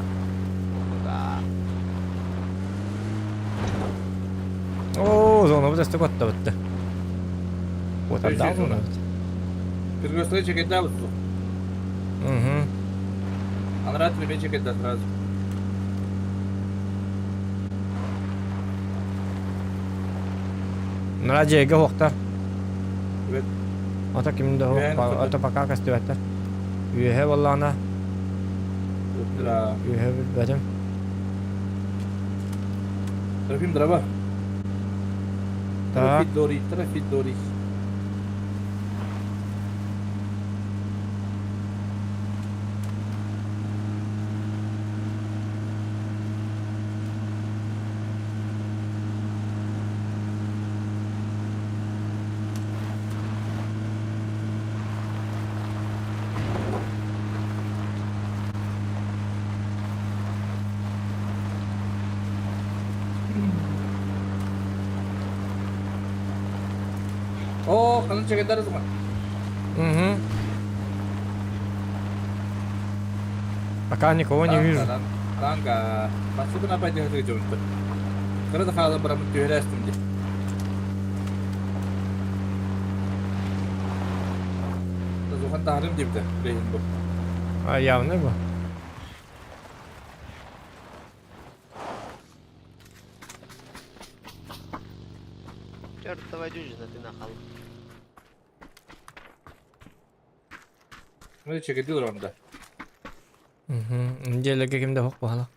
Оо, зона бу көттө бытты. Вот отдал зона. Перегостой чекетда буту. Угу. Анрат тебе чекетда сразу. Нара дьиэгэ хуохтар. Evet. Ото ким да Үөһэ ото пока көстүбэттэр. Үөһэ буоллаҕына Да. үөһэ билбэтим. Трофим дроба. Так. Трофи Дори, Трофи Дори. О, ханан чекетдар ызма. Угу. Пока никого не вижу. Танка. Басыбын апай дехе жонту. Кырада хаала барамын түһэрээстим ди. Зухан тахарым дибде. Рейин бу. А явно бу. Чертова дюжина ты нахал. Мына чекетдилер онда. Угу. Дьиэлэргэ ким да суох буолла.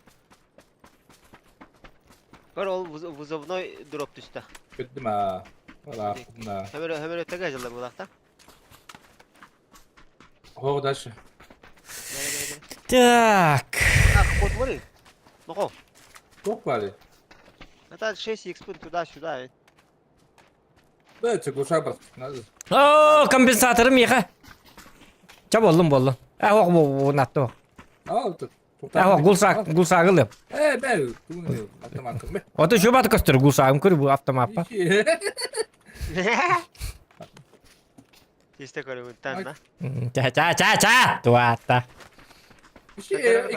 Көр ол вызовной дроп түстэ. Көттүм а. Ала, на. Хөмөр хөмөр өтөгө жылы булакта. Хо дальше. Так. Так, код мори. Ноко. Ток бары. Это 6 XP туда-сюда. Да, чекуша бар. Надо. О, компенсаторым миэхэ. Ча боллум боллум. Э, ох, бу натто. А, тут. Э, ох, гулсак, гулсагылым. Э, бә, тугын автомат бе. Ото шубат көстөр гулсагым көр бу автоматпа. Чисто көрүгүнтэн да. Ча ча ча ча. Туата. Э,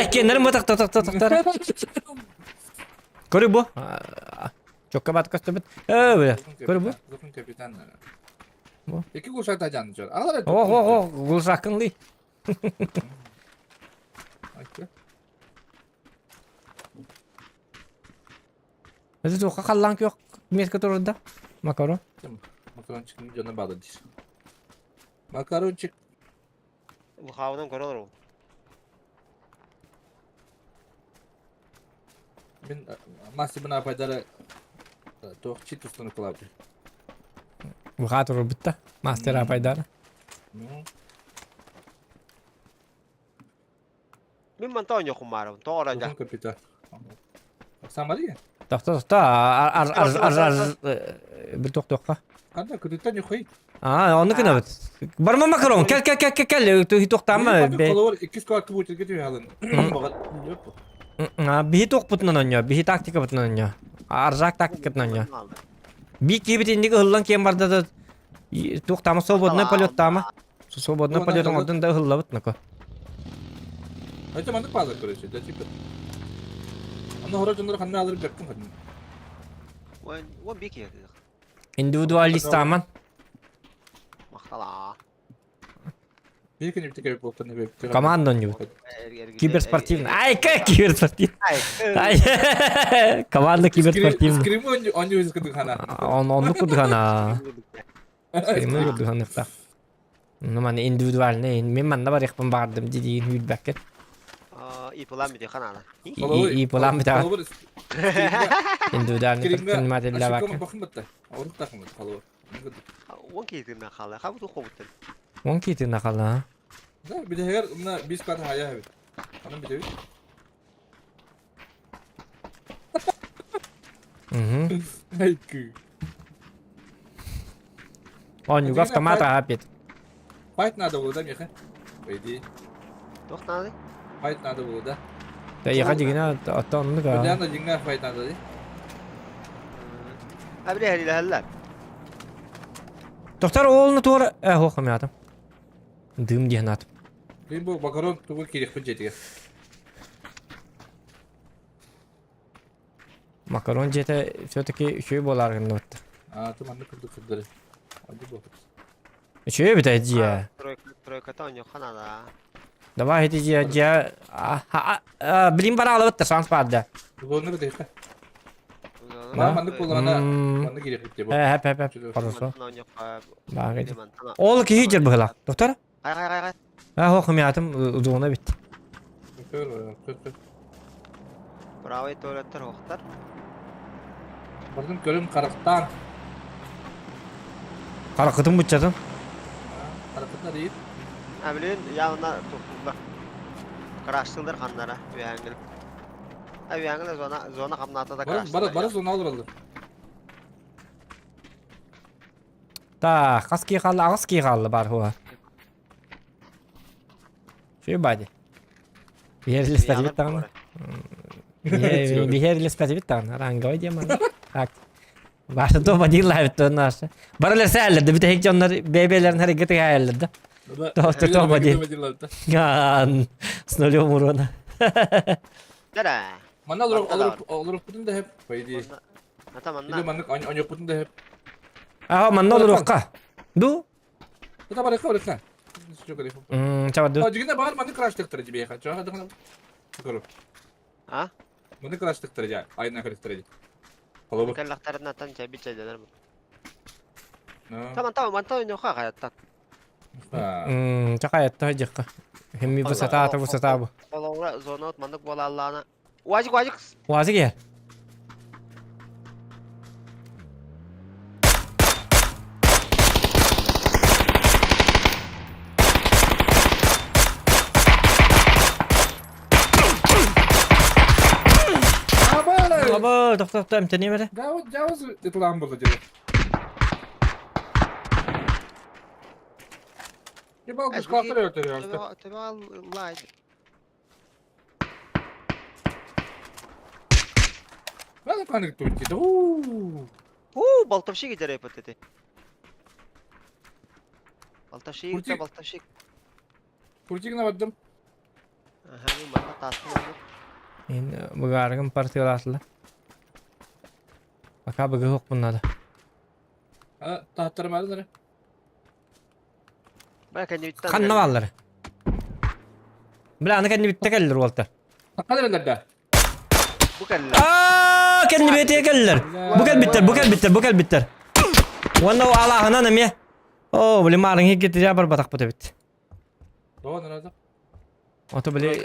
кеннер мы так так так так так. Көрү бу. Чокка бат көстөр бит. Э, бля. Көрү бу. Зухун капитан. Бу. Эки гулсак та жан жор. Алар. Ох, ох, ох, гулсакын ли. Это туха халлан кök метка турда. Макаро. Макарончик жона бады диш. Макарончик. Ухабынан көрө олор. Мен масибына пайдары тоқ чит устуну кылабы. Уха тур битта. Мастер апайдар. Мин мантон жокум барым. Тоора жа. Зухун капитан. Самари? Тохто тохто ар ар ар ар bir тохтохха. Канда күтүттен юхай. А, оны кына бит. Барма макарон. Кел кел кел кел кел. Тухи тохтама. Колор 2 кварт бу кетүү халын. Биһи тохпутунан онньо, биһи тактика бутунан онньо. Аржак тактикатынан онньо. Би кибит индиги ыллан кем барда да тухтама свободный полеттама. Свободный полет оңордун да ыллабыт нако. Айта мандык базар короче, да типа. Аны хора жондар ханна алыр бектин ханна. Уон уон бики. Индивидуалист аман. Мактала. Бир күн битке керек болуп не бек. Команда онньо. Киберспортивный. Ай, как киберспортивный? Ай, команда киберспортивный. Скриму они өзү кыдык хана. Он онну кудгана. Скриму кудгана та. Ну ман индивидуальный. Мен манна бар якпын бардым дидиин хүлбәккет. И план бите ханана. И план бите. Индивидуальный предприниматель бакка. Бакын битте. Орук тахмыт халур. Уон киһитинэн хаалла. Хабы тухобуттан. Он киитин хала. Да, битэһигэр мына бис кат хая эбит. Анан битэбит. Угу. Айкы. Оонньууга автомат аапит. Файт надо было, да, Миха? По идее. Туох надо? Файт надо было, да? Да яха дигина оттон оннук аа. Бляна дьиҥнээх файт надо, дии. Абри хәрилэһэллэр. Доктор оолну туора э хуох хамятым. Дым диэн атым. Мин бу макарон тугу киириэхпит дьиэтигэр. Макарон дьиэтэ все-таки үчүгэй буолаар гынныбыт. Аа, ты маннык курдук сырдары. Одьу буолбут. Үчүгэй эбит дьиэ. Тройка, тройката оньохха надо. Давай ити дьиэ дьиэ блин бараалабыт да шанс баар да. Зонна битиэххэ. Маа маннык буоллаҕына маннык киириэхпит дии бу. Э хэп хэп хэп хорошо. Ол киһи дьэр быһылаах. Доктор? Хай хай хай хай. А хох мятым зона бит. Правый туалеттар хохтар. Бардым көрүм харахтаан. Харахытын буччатын. Харахытна дейт. А билин явно тухтулар. Краштылдар ханнара үөһэҥҥил. А үөһэҥҥил зона зона хамнаата да Бары бары бары зона алыраллар. Так, хас киһи хаалла? Аҕыс киһи хаалла баар хуа. Шү бади. Биһиэрлэспэтибит даҕаны. Биһиэрлэспэтибит даҕаны. Ранговый диэн манна. Так. Башы то бадиыллаабыт наша. Барылар сээллэр да бүтэһик дьоннор бэйбэлэрин харыгы тыгаайаллар да. То то бади. С нулем урона. Дара. Манна олоруппутун да хеп, по идее. Ата манна. Или маннык оньоппутун да хеп. Аа манна олоруохха. Ду? Это барыха барыха. Чабарду. Дигинэ баар маннык краштыктара дибиэхэ. Чоха дыхна. Көрү. А? Маннык краштыктара дьа. Айна көрүстэрэ ди. Холобур. Кэллэхтэринэ чэби чэйдэнэр. Таман таман мантан ойнуохха хайаттан. Ча хайатта дьахха. Хэмми высота высота бу. Холоура зона маннык буолааллаана. Уазик уазик. Уазик иһэр. Аба, тохтоо, эмтэниэм эрэ. Жабыз тутулаан булла дьэ. Ебал, кустаахтар өлтөрүө. Төбө лайт. Надо паник тут. Уу. Уу, болтовщик идэрэ эти. Болтовщик, да болтовщик. Куртигна бардым. Аха, мен манна таастым олбут. Мен быгаарыгым партиялаатылар. Пока быгы хокпун надо. А, тааттармадылар. Ханна бааллар? Бля, аны кэннибиттэ кэллэр уолтар. Ханна да? Бу кэллэр. Аа, кэннибиэтигэ кэллэр. Бу кэлбиттэр, бу кэлбиттэр, бу кэлбиттэр. Уонна алааһынан эмиэ. Оо, били маарыҥ хиггитиря барбатахпыт эбит. Тоҕо нараза? Ото били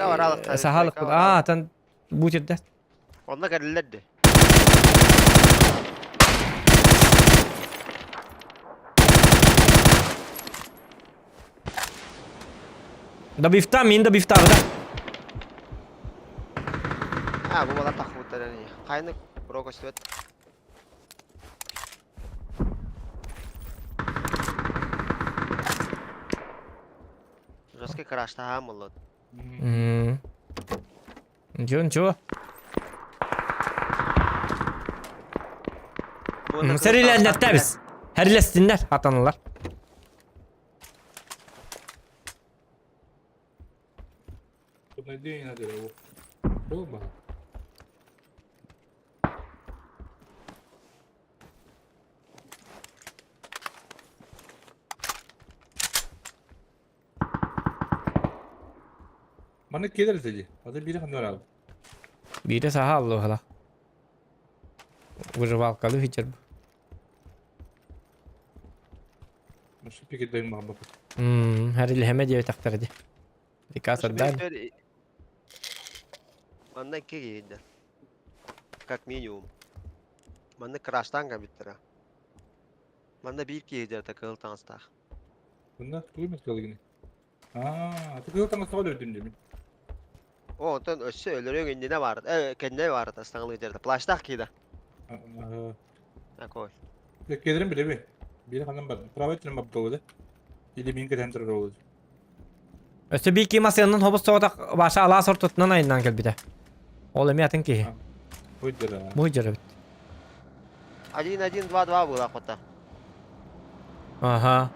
сахалыкпыт. Аа, тан бу жерде. Онно кэллэр де. Добивта, мин добивтаабыта. А, бу бала тахбыттар ини. Хайны бро көстүбэт. Жесткий краштаһаам боллот. Ничего, ничего. Сэрилэннэртэбис. Хэрилэстиннэр атаналар. Маннык киэлэр этэ дии. Аты биирэ ханна бараабыт? Биирэ саха аллуһала. Выживалкалы хичер. Может, пикет баҕарбаппыт. Хэрилэһэмэ диэбэтэхтэрэ дии. Приказ отдали. Манна икки киһи Как минимум. Манна краштан кабиттара. Манна биир киһи дьарыта кыһыл таҥастаах. Bunlar тугу кылыгын? Аа, ты кыһыл таҥастаах өлөрдүн дии. О, онтон өссө өлөрүөҥ иннинэ баар, кэннэ баар астаҥалыы дьарыта. Плащтаах киһи да. Такой. Кедерин билеби. Биир ханан бар. Правый өттүнэн барбыта да. Или мин кэтэн турар ол. Өссө биир киһи массыынанан хобус соҕотох Ваша алаас ортотунан айаннаан кэлбитэ. Ол эмиэ атын киһи. Буйдара. Буйдара эбит. 1-1, 2-2 была охота. Ага.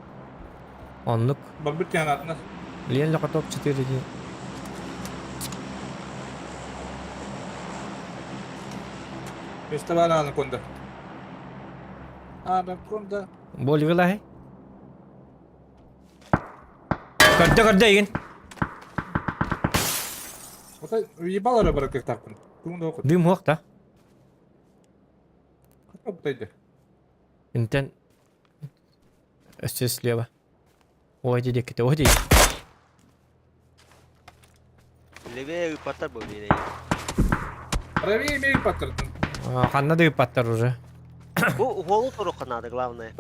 Оннук. Барбыт киһи атына. Лен Лохотоп 4 дии. Место бар анаконда. Анаконда. Боливилаһы. Көрдө көрдө игин. Ота ебал ара барар кыахтаахпын. Тугун да Дым хуох да. Хата Интен өссө слева. Ой диэки ой диэки. Левее ыппаттар бу миэнэ. Правее имею паттардын. Ханна да ыппаттар уже. Бу уолу туруохха наада главное.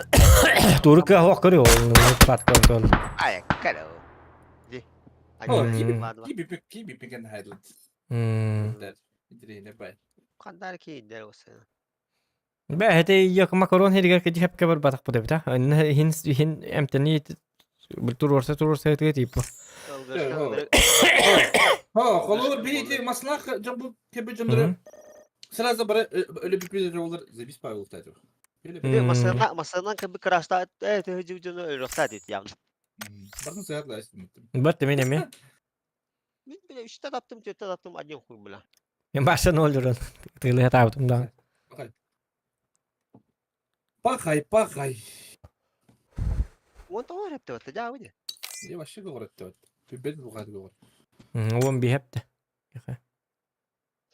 Туру кыах көрү ол ыппат контроль. Ай, кэлэ. Ди. Киби пикен хайдыл. Идрейне бай. Хандар кииндер осына. Бэ эти як макарон хиригер кеди хепке бар батак бу дебит а. Хин хин эмтени туруорса туруорса этиге типа. Ха, холор бейти маслах жамбу кебе жамдыры. Сразу бары өлө бипи олар забис Павел кстати. Масына масынан кебе краста э тыжы жуну өлөктат явно. Барын саятлай. Бат мен эме. Мен биле үчтә таптым, төрттә таптым, один хуй бля. Мен баша ноль уран. Тылы таптым да. Пахай, пахай. Он тоҕо эрэптэ дьаа дии. Я вообще говорят, Түбен бугат говорят. Уон биһэпте.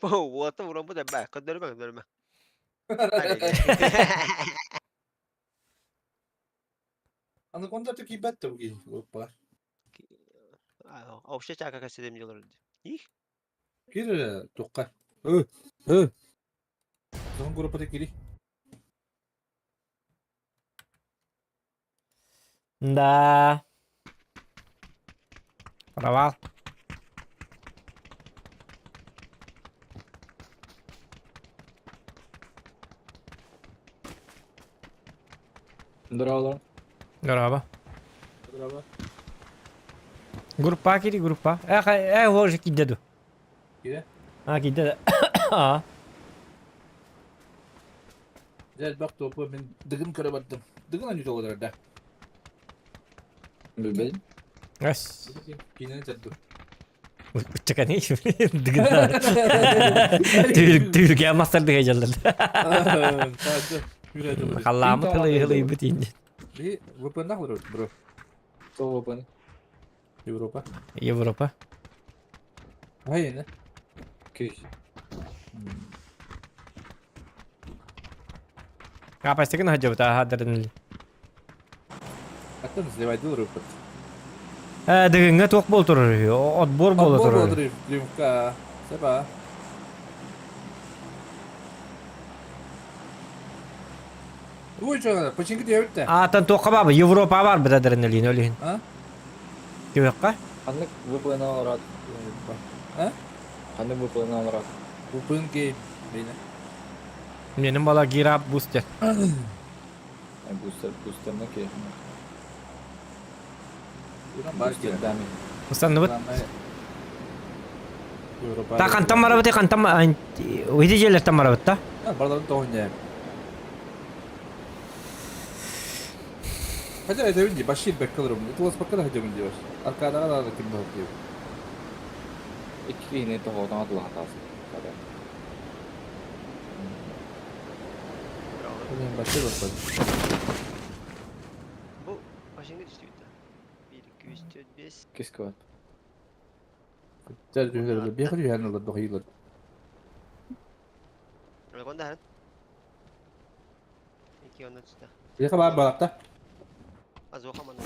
Уота уран бу да бэ, көндөрүмэ көндөрүмэ. Анаконда ты кибет туги, опа. Вообще чака каседем делар. Их. Кир тукка. Э, э. Сон группа кири. Да. Провал. Здорово. Здорово. Здорово. Группа кири группа. Э, э, хоже кидеду. Кире? А, кидеду. А. Дәл бак топы мен дыгын көрө бардым. Дыгын аны жолдор да. Билбейм. Эс. Кинен жадды. Учакани. Дыгын. Түл түлге мастер дыгы жалдыр. Халламы тылы хылы битин. Би VPN нахуй бро. Кто VPN? Европа. Европа. Ай, не. Күйс. Капастыгын хажыбыта хадырын. Аттан сливайдыл рупат. Э, дыгынга туох бол турар. Отбор бола турар. Римка. Себа. Ой, что, починки диэбитте. Аатан туохха баба Европа бар быта дырын өлин. А? Күйөккө? Ханнык VPN аларат. А? Ханнык VPN аларат. VPN game. Бейне. Менин бала гирап бустер. Бустер, бустерна керек. Уран бар Бустер дами. Устанныбыт. Европа. Та кантан барабыт, кантан уйди жерлертен барабыт та. Барларын тоғын Хотя это види, башир бек кылырым. Это у вас пока хотя бы делаешь. Аркадаға да ким бар деп. Икки киһини тоҕотон атылаһатаас. Блин, башир бар. Бу башыңа түстү 1 2 3 4 5 Киске бар. Жар жүгер, бехир юханылар дохилар. Анаконда хан. Iki онно түстэ. Бехир бар баракта. Азоха манна.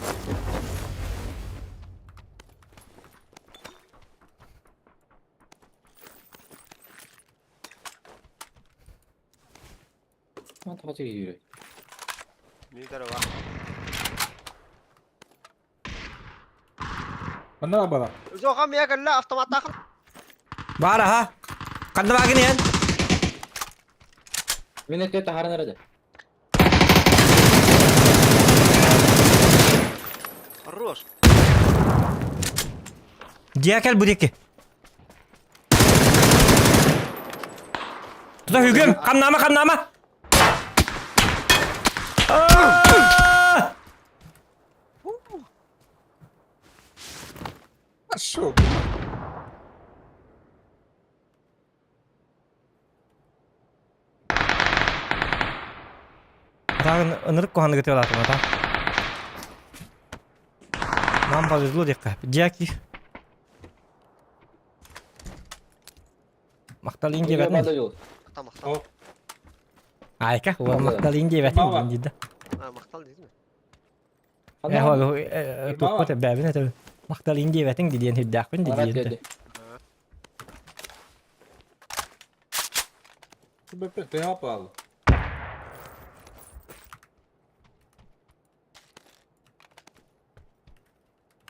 Ман тоҕо киирэ. Миитарова. Манна бара. Зоха мия кэллэ автоматтаах. Баар аха. Ханна баагын иһэн? Мин эти таһааран эрэ. Хорош. Дьиэ кэл бу диэки. Тута хүгүм, хамнаама, хамнаама. Аа! Хорошо. Атааҕын ынырык куһаҕаны ытыалаатым ата. Нам повезло диэххэ. Дьээки. Махтал иин диэбэтин. Махтал, махтал. Айка, уол махтал иин диэбэтин диэн да. А, махтал диэтим. Э, туппут бэбин этэ. Махтал иин диэбэтиҥ диэн үрдээхпин диэн. Тыа пал.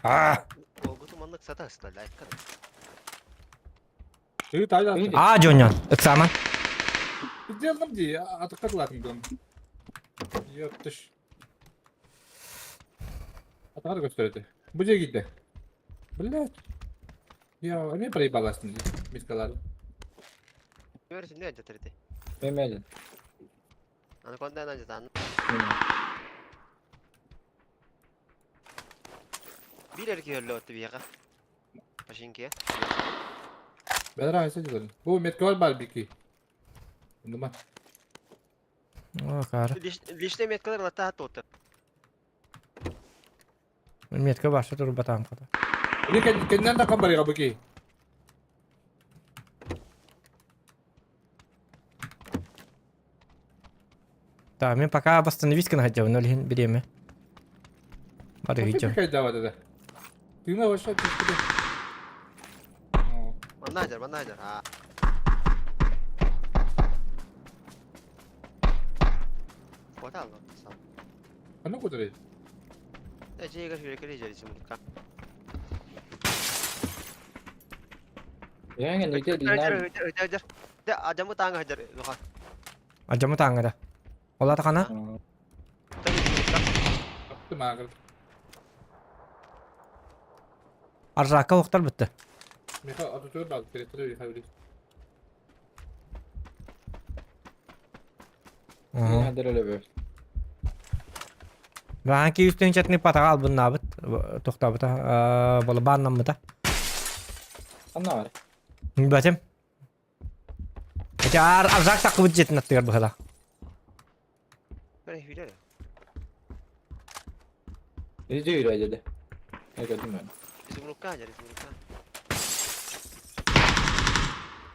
Аа! Уолгуту маннык сата ысталлайкка. Ты тайда. Аа, дьонньон, ыксааман. Сделал дии, атыкка дом. Ёптыш. Атаҕар көстөрөтө. Бу дьиэ киирдэ. Блядь. Я эмиэ проебалась мискалар. Көрсүн не жатыр ити. Мемелин. Анаконда ана жатан. Биир эрки өллө отты биэҕэ. Пашинкия. Бэдэр айса дьылын. Бу метка бар бар бики. Дума. О, кара. Личный меткалар лата тоты. Метка баша турбатаан хата. Или кеннен да камбарыга бики. Да, мен пока восстановить гына хотел, но лин биреме. Бары видео. Какая давай да. Ты на вообще ты. Манна хадьар, манна хадьар. Аа. Куота алла. Аны кутары. Эчига сүүрекели жери мутка. Яңа неде динар. Хадьар. Де адамы тааңа хадьар. Лоха. Ажамы тааңа да. Олата хана? Апты маагыр. Аржака оқтар бітті. Меха атутур бал перетри хабри. Баан ки үстүн чатны патаға албын набыт. Тоқтабыта. Бола бааннаммыта. Анна бар. Бәтем. Эти ар аржак тақыбыт жетін аттыгар бұхала. Бері хүлер. Иди үйрәде. Эге дүмөн. Изумрукка хадьар, изумрукка.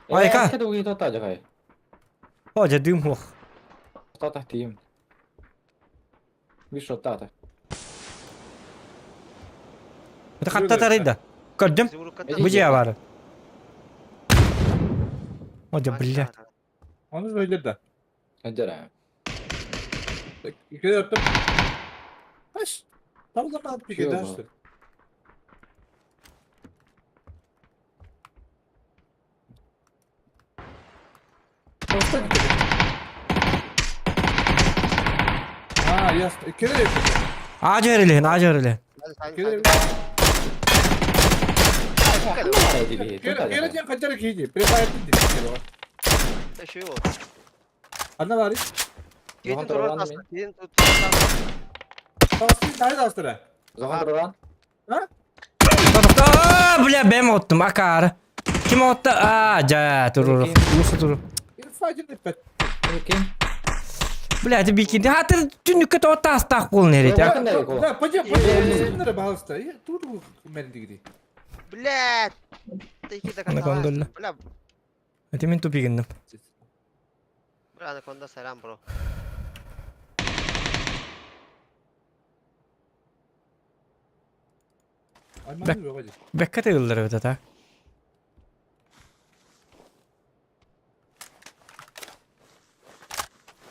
Айка. Кеде уги тота жагай. О, жа дым хух. Тота тиим. Бир шоттата. Это хатта тарыйда. Көрдүм. Изумрукка. Бу жия бары. О, жа, бля. Оны söyledi да. Ажара. İki dörttüm. Kaç? Tam zaman bir Yok. gidersin. Posta gitti. Ha yas. İki de А жөрелен, а жөрелен. İki de Kere kaçar iki. Prefire dedi. Şu yol. Anna var. Кетин турган турар мен. Кетин турар. Tavsiye nerede astıra? Зогон турган. Ha? А, бля, бэм оттум, акары. Ким отты? А, жа, турur. Усы турur. Bir facil dikkat. Ким? Бля, это бикинди. Ha, ты түнүккө тоотта астаах болун эрет. Yok. Да, пойдем, пойдем. Nereye bağlısta? Dur bu mendigi. Блядь. Ты до Анаконда. Бля, Это мен тупигинdim. бля, анаконда сарам, бро. Ayman yok hadi. Бекка тыгыллар эбит ата.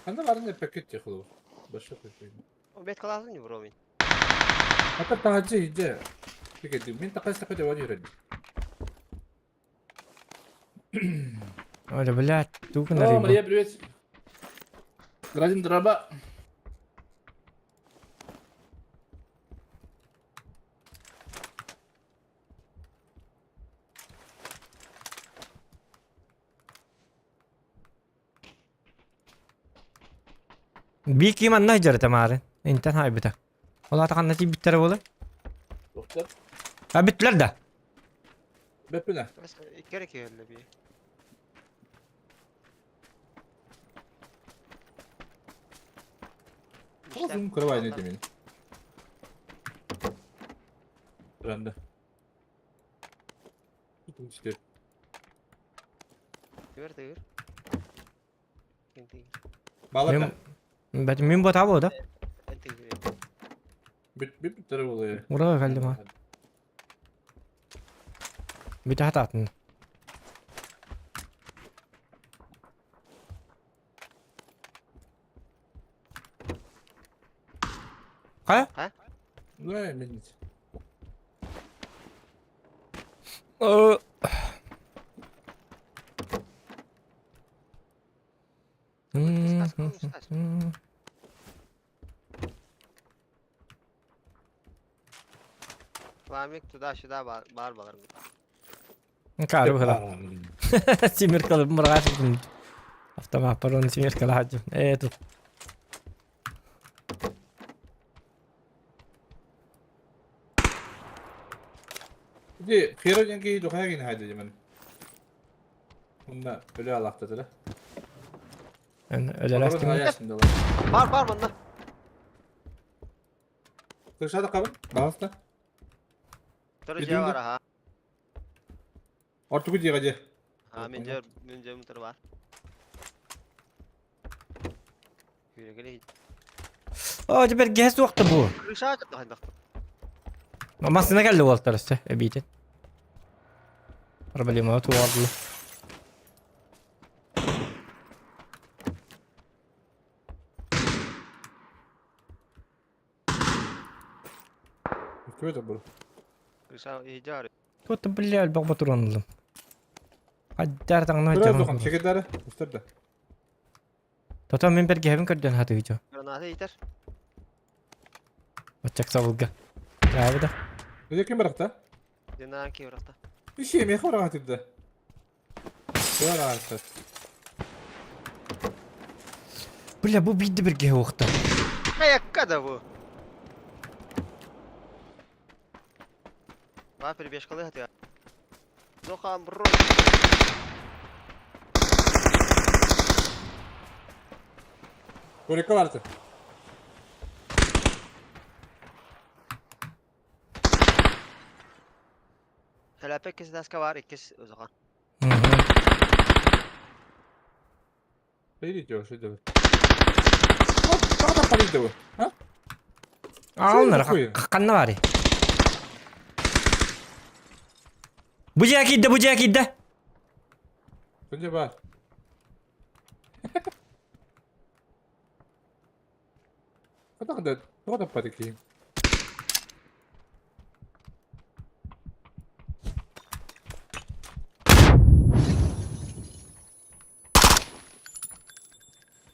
Анда бар не пакет яхлы. Башка көйм. Бэт кылаасың не бро мин. Ата таһаджы иде. Пикети, мин такай сакы деп жүрөм. Оля, блядь, тугун О, Мария, привет. Градин драба. Бии ким анна дьарыта маары. Интен хайбыта. Ол ата ханна тиийбиттэрэ буолар? Доктор. А бүттүлэр да? Бэппинэ. Икки эрэ киһи өллө бии. Озун кырабайны демин. Туранда. Тигир тигир. Тигир. Балата. Бәт мин бота бу да. Бит бит бит болы. Ура калды ма. Бит хататын. Кая? Да, мен. Пламик туда-сюда бар балар. Кары быһыла. Тимир кылып мырға Автомат парон тимир кылаһаджым. Э тут. Ди хиро денки духагин хайды демен. Мында өлө алактады да. Өлеләстим. Бар бар мында. Kırşada kabın. Bağısta. Төр же бар аха. Ортугу дига же. Ha мен жер мен жер мутыр бар. Күрегеле. О, теперь гес вакыты бу. Крыша чыкты. Масына келди болтар өстө, эбитин. Проблема туарды. Көтө бу. Крыша ижар. Тут, блядь, бак батуранлым. Аддар таңна Biraz докам чекедары. Устарда. Тото мен бер гебин көрдөн хаты жо. Граната итер. Очак сабылга. Правда? Неде ким баракта? Динан ки баракта. Иши эме барак атыды. Бар атты. Бля, бу бидди бир геhe вакыты. Аякка да бу. Бар перебежкалы хаты. Дохан бро. Көрекке барды. Хәләпе кис даска бар, иккис узаган. Бейди жо, шөйдө. Тагы да париде бу. А? Алнар канна бар. Бу жакидде, бу жакидде. Күнде бар. Када када парики.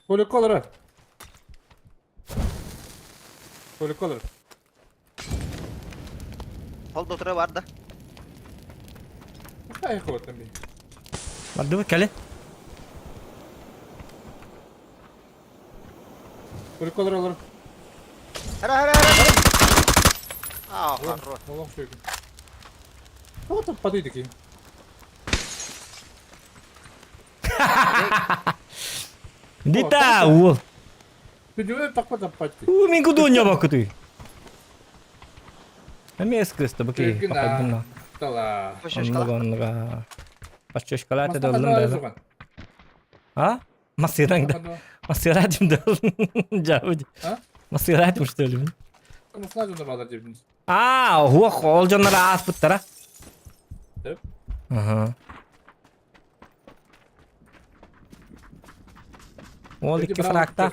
Колоколора. Колоколор. Хол дотура бар да. Ай хотам би. Барды бу келе. Колоколор олор. Хара хара хара. А, хорош. Олох шөйгүн. Хотам падыйды ки. Дита уол. Түдү такпа таппатты. У мен кудоня бакыты. Эме эскысты бу ки. Пакадына. Тала. Оннуга. Паччошкалата доллум да. А? Масыраңда. Масырадым да. Жабыд. А? Масырадым что ли? Масырадым балар деп. А, хуох, ол жоннора аспыттара. Деп. Ага. Ол икки фракта.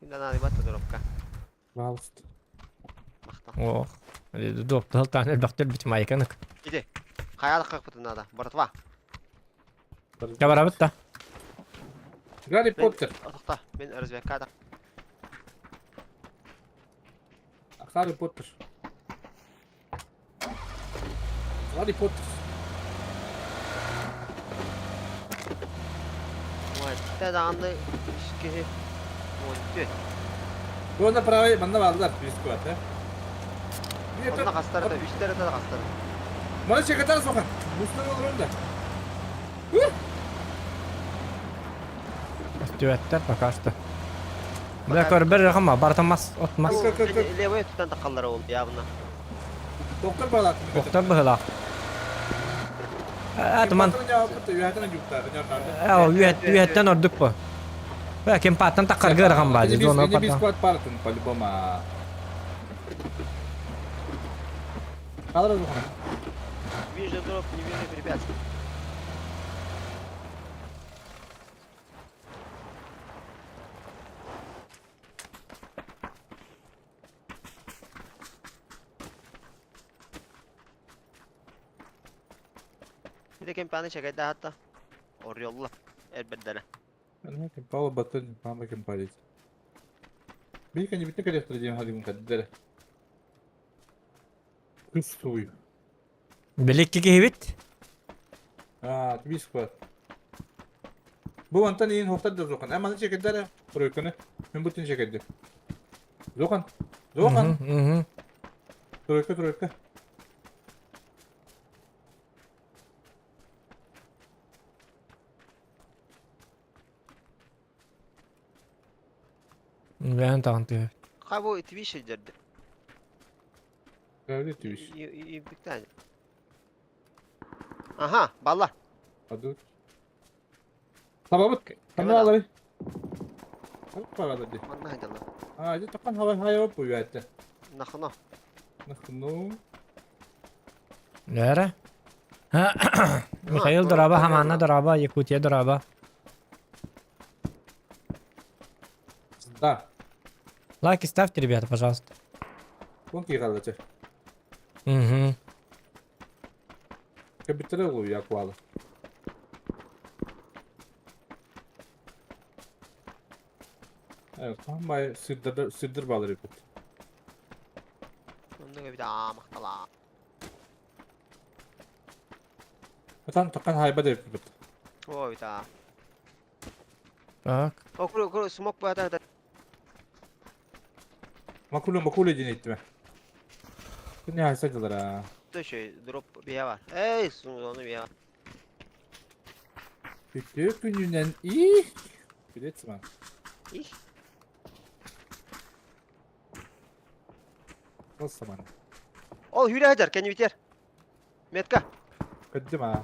Ким да наадыйбат да дропка. Пожалуйста. Махтал. Ох. Доптал элбэхтэр бит майканык. Иди. Хайа какпытын надо. Братва. Кабарабыт да. Гарри Поттер. Отохта. Мен разведка Гарри Поттер. Гарри Поттер. Уонта даҕаны үс киһи уон Уонна правый манна бааллар бискват, э? Онно хастарата, үстэрэтэ да хастара. Маны чекатар сохан. Мустан олорон да. Түөттэр пока что. Бля, көрбөр рахама, бартамас, отмас. Левый тутан тахаллара ол явно. Доктор балат. Доктор быһылаах. Атыман. Үөттэн ордук бу. Бля, кем паттан таххарга ырахан баа. Зона паттан. Бискват партын по-любому. Қалар зохан. Вижу дроп, не вижу препятствий. Bir кемпаны чекайда хатта. Орьолла. Эрбердere. Кемпала батын пама кемпалит. Бейка не битне коллектор дем хадим каддere. Чувствую. Билекки киһибит. А, бискват. Бу антан иин хохтар да зохан. Аманы чекеддere. Тройканы. Мен бутын чекедди. Зохан. Зохан. Тройка, тройка. Бэйэн таҕын тыа. Хабу итвиш дерди. Правда твиш. И Аха, баллар. Аду. Табабыт. Ханна алары. Парада ди. Манна хадалла. А, ди такан хава хайа буяты. Нахно. Нахно. Лера. Михаил дороба, Хаманна дороба, Якутия дороба. Да. Лайки ставьте, ребята, пожалуйста. Вон кигалачы. Угу. Кабитре я квала. Тамай сиддер сиддер балыр бит. Оннуга бит аамахтала. Атан такан хайба деп бит. Ой, да. Так. О, куру, куру, смок бата. Макулу макулу дин иттме. Не хайсадылар. Төшөй, дроп бия бар. Эй, суну бия бар. Үтө күнүнэн их. Билетсиң. Их. Басаман. Ол хүрэ хадar, кени битер. Метка. Каддима.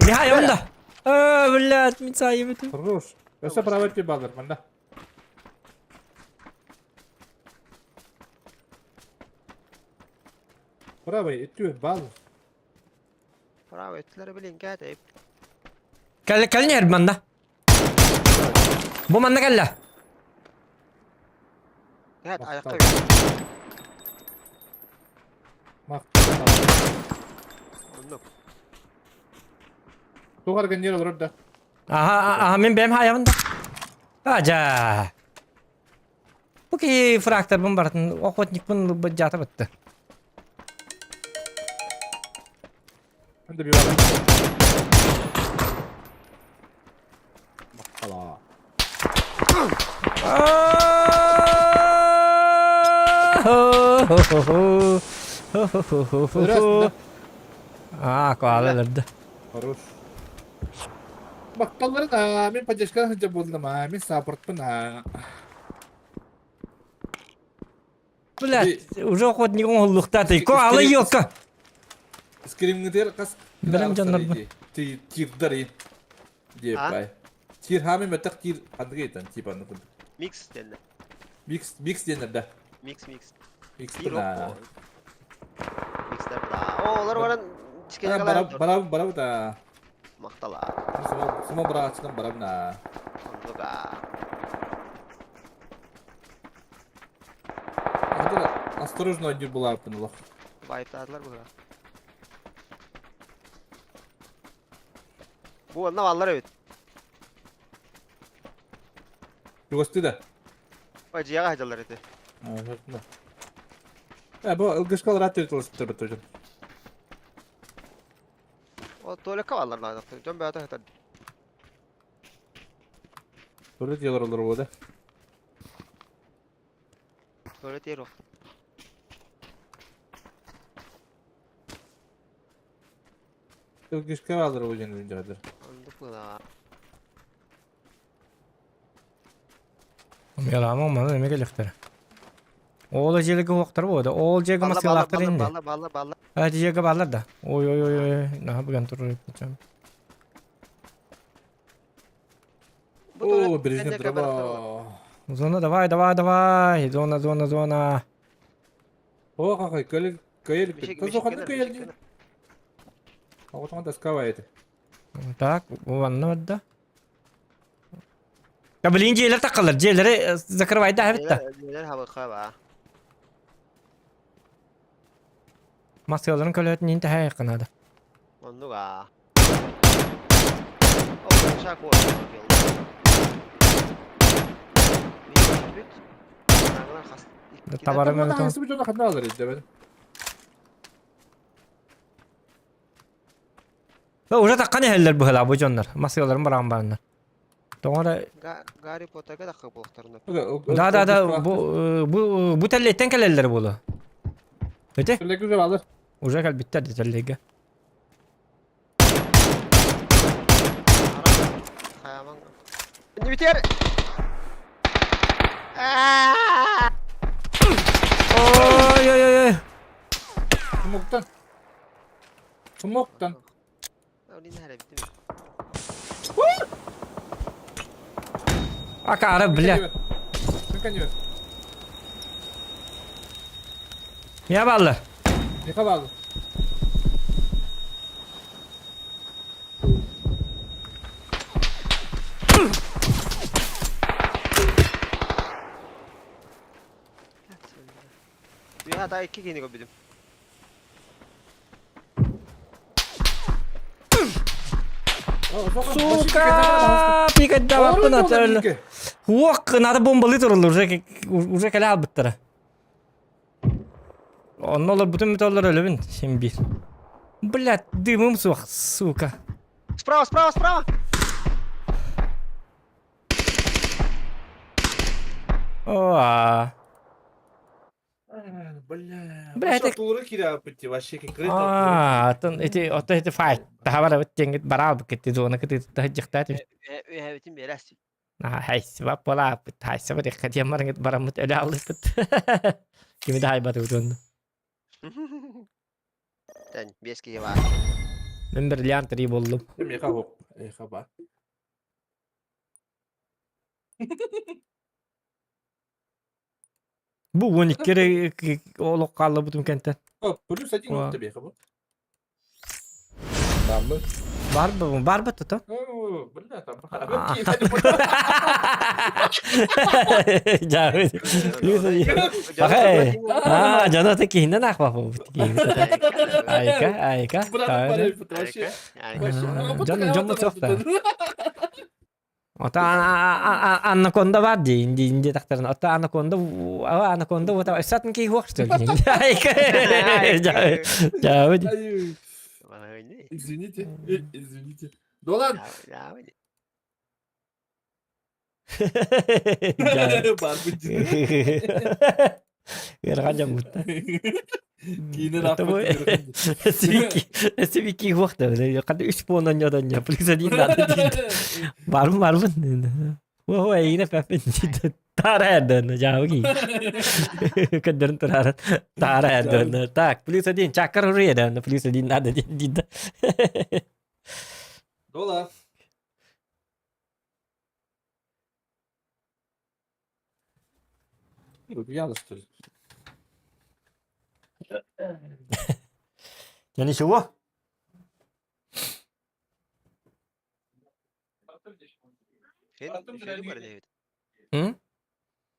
Я онда. А, блядь, мица ебет. Хорош. Өсө правый балыр мында. Правый өттү бал. Правый өттүләре билин кәтеп. Кәл кәл нер манда. Бу манна кәллә. Кәт аякка. Мактал. Оннук. Тугар генер олор да. Аха, аха, мен бэм хаябында. Ажа. Бу ки фрактор бун бартын, охотник бун жата бытты. Ханды бир бар. Мактала. А, калалырды. Хорош. Макталларын а, мен поддержка хынча болдум а, мен саппортпын а. Блядь, уже охотник оңоллуктаты. Ко алы ёлка. Скримгитер кас. Билем жаннар. Ти тирдар деп бай. Тир хами мэтак тир хандыгейтан типа ну Микс денде. Микс микс денер да. Микс микс. Микс да. Микстер да. О, олар баран тискене калар. Бараб бараб да. Мактала. Сумо сумо барачынан бараб на. Оннуга. Осторожно ойдуур булааппын олох. Байтаатылар быһа. Бу онно баллар эбит. Чугастыы да. Ой, дьиэҕэ сылдьаллар ити. Э, бу ылгышка алраат төрүт ылыспыттар бөттөр. О, туалекка баллар наада. Дьон бэйэтэ сытар. Туалет дьиэлэр олор да. Туалет иэр Ылгышка баалар ол дьон дьадар. Оннук буолаа. Ялама маны эме келихтер. Ол жерге хуактар болду. Ол жерге Балла, балла, маскалаактар балла, инде. балла, балла, балла. А жерге баллар да. Ой ой ой ой. Наха бүгін турur. Бу О, туалет бережне кэннэ камераттар буолар. дрова. Зона давай давай давай. Зона зона зона. О, какой көлік көйел. Мешик, Тозо мешик ханны кэннэ, көйел. мешик кэннэ. Оҕотоҥ доска это. Так, ванна да. Я блин, дьиэлэр таккалар. Дьиэлэри закрывай да битта. Дьиэлэр хабыкка ба. Маскаларын көлөтүн инте хай канада. Оннук аа. О, шак вот. Бүт. Аналар хас. Табары мен Табары. Бу ханна алар иде. Уже таккан эхеллер быһыла бу дьоннор. Маскаларын баран бараннар. Тоңора Гарри Поттерга да кыбылыктарына. Да да да бу бу бу теллеттен келеллер болу. Өте? Теллек уже алар. Уже калбиттер де теллеге. Хаяман. Не битер. Ой ой ой ой. Смоктан. Смоктан. Акара бля. Я баллы. Не баллы. Я да iki kini koydum. Сука, пикать даваппын атыр. Хуак, надо бомбалы турулur. Уже уже кэлэ албыттара. Онно олар бүтүн металлар өлөбүн сен бир. Блядь, дымым суох, сука. Справа, справа, справа. О. Бля. Бля, это- Туры киря пути вообще конкретно. А, атын эти ото эти файт. Тахабара бит барал бит зона кыты тахжыктат. Үһәбитин берәс. На хайс ва пола бит хайс ба дек хатия марыңыт барамыт эле алып бит. Кими да хайбат утун. Тен бес киһи бар. Мен бир лиан три болдум. Мен хаба. Хаба. Бу 12 олох калды бутум кенттен. О, плюс один Ва. вот тебе хаба. Барбы. Бар бу, бар бу то. О, бля, там. Ja, Бахай. А, жана та кихинен ахва бу. Айка, айка. Вообще. Жан жон сохта. Ота анаконда бар ди, инди инди тактарын. Ота анаконда, ава анаконда вот сатын ки хуак что ли. Айка. Ja, ja. Извините, извините. Долан. Бар бу. Эргажан бутта. Кийинен Сибики, сибики хуакта. Кандай 3 пуандан ядан я. Плюс один надо дейт. Барбын, барбын. О, эйне пәпен дейт. Тара эрден, жауги. Көдөрүн турар. Тара эрден. Так, плюс один. Чакыр уруеден. Плюс один надо дейт. Долар. Убияла, что ли? Я ничего. Үчүгэй бар диэбит. М?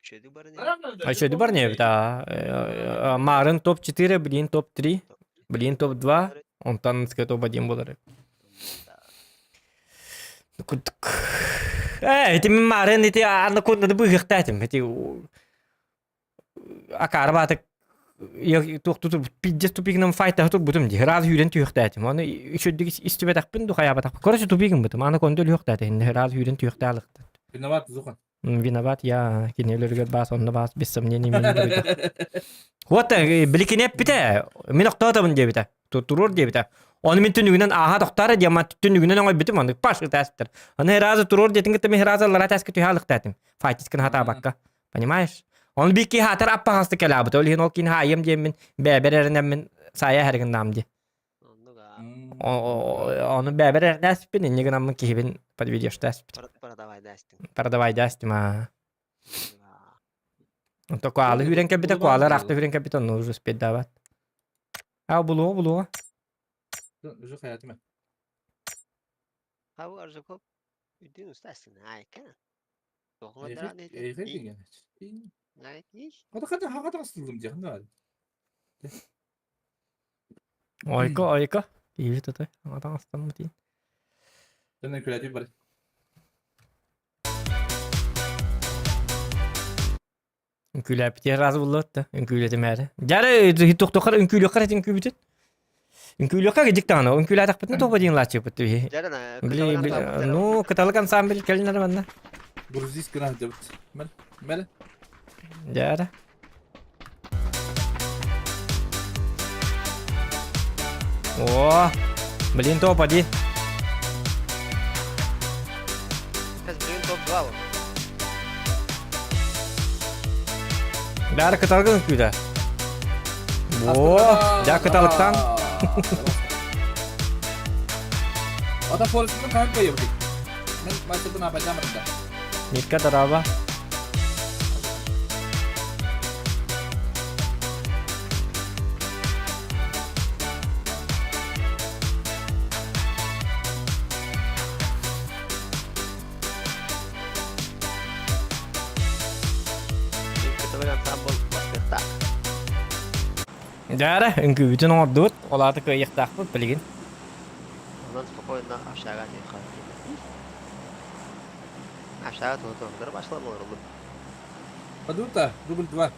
Үчүгэйдик баран иһэр. А еще баран иһэбит аа. Марын топ-4, блин топ-3, блин топ-2, онтон топ-1 буолар. Э, ити мин марын ити анна куннаны быыһыахтаатым. Ити акаары баатык туох тутур пиздец тупигынан файтаһы турбутум дии. Ыраас үүрэн түһүөхтээтим. Аны үчүгдүк истибэтэхпин ду хайаабатахпын. Короче, тупигын бытым. Аны конду өлүөхтээтим. Ыраас үүрэн түһүөхтэалыктар. Виноват Зухан. Виноват я кини өлөрүгэр баас онно баас без сомнений мин буруйда. Вот биликини эппитэ. Мин охтоотобун диэбитэ. Туруор диэбитэ. Оны мин түнүгүнэн ааха тохтаара диэн ман түнүгүнэн оҥойбутум аны паш ытаастар. Аны разы туруор диэтин кытта мин разы аллара тааска түһэ алыктаатым. Файтискын хатаабакка. Понимаешь? Оны бир киһи хатар аппахасты кэлаабыт. Ол иһин ол киин хаайым диэммин бэбэр эрэнэммин саайа хэригиннаам ди. Ону бэбэр эрнээспин, инньэ гынаммын киһибин подведештээспит. Продавайдаастым. Продавайдаастым аа. Онто куалы хүрэн кэлбитэ, куалы ыраахта хүрэн кэлбитэ, онно уже успейдаабат. А булуо, булуо. Уже хаятым. Хабы аржакоп. Үдүн устастын, айка. Ойко, ойко. Киһи тута. Аҥатаҥастаммыт Үҥкүүлээппитигэр раз буллубут да үҥкүүлэтимээри. Дьары тохтохар үҥкүүлүөххэ эрэ үҥкүүбүтүн. Үҥкүүлүөххэ кидик даҕаны үҥкүүлээтэхпитинэ туох диэн лааччыппыт биһи. Ну, кыталык ансамбль кэлин эрэ манна. Грузинский гына сылдьабыт. Мэл, мэл. Дьара. О, блин, топ один. Сейчас блин топ-2 вот. Бәрі кыталгын күйді. О, жа кыталыктан. Ата форестын хаһан кыайабытый? Мен мастербын аапайдаан барда. Нитка тараба. Дьара, үҥкүүбүтүн оҥордубут, ол аата кыайыахтаахпыт билигин. Онон спокойно общага Общага туһутуһуннары башлап олороллум. Падута, дубль 2.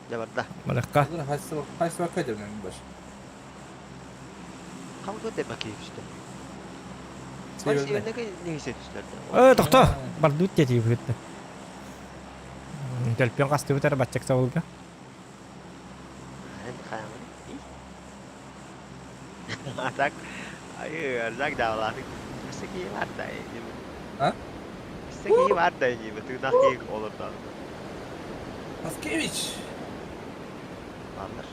Дьэ барда. Барахха. Хайсыбакка дьэ баш. Хамы туот макиевичте. Э, тохто! Бардут диэтии быһытта. Төлпүөн хастыбыт эрэ баччак сабылга. А так, Арзак даалаатык. Өссө киһи бар да А? Өссө киһи бар да диибит. Тыынах киһи олордоох. Паскевич! Бааллар.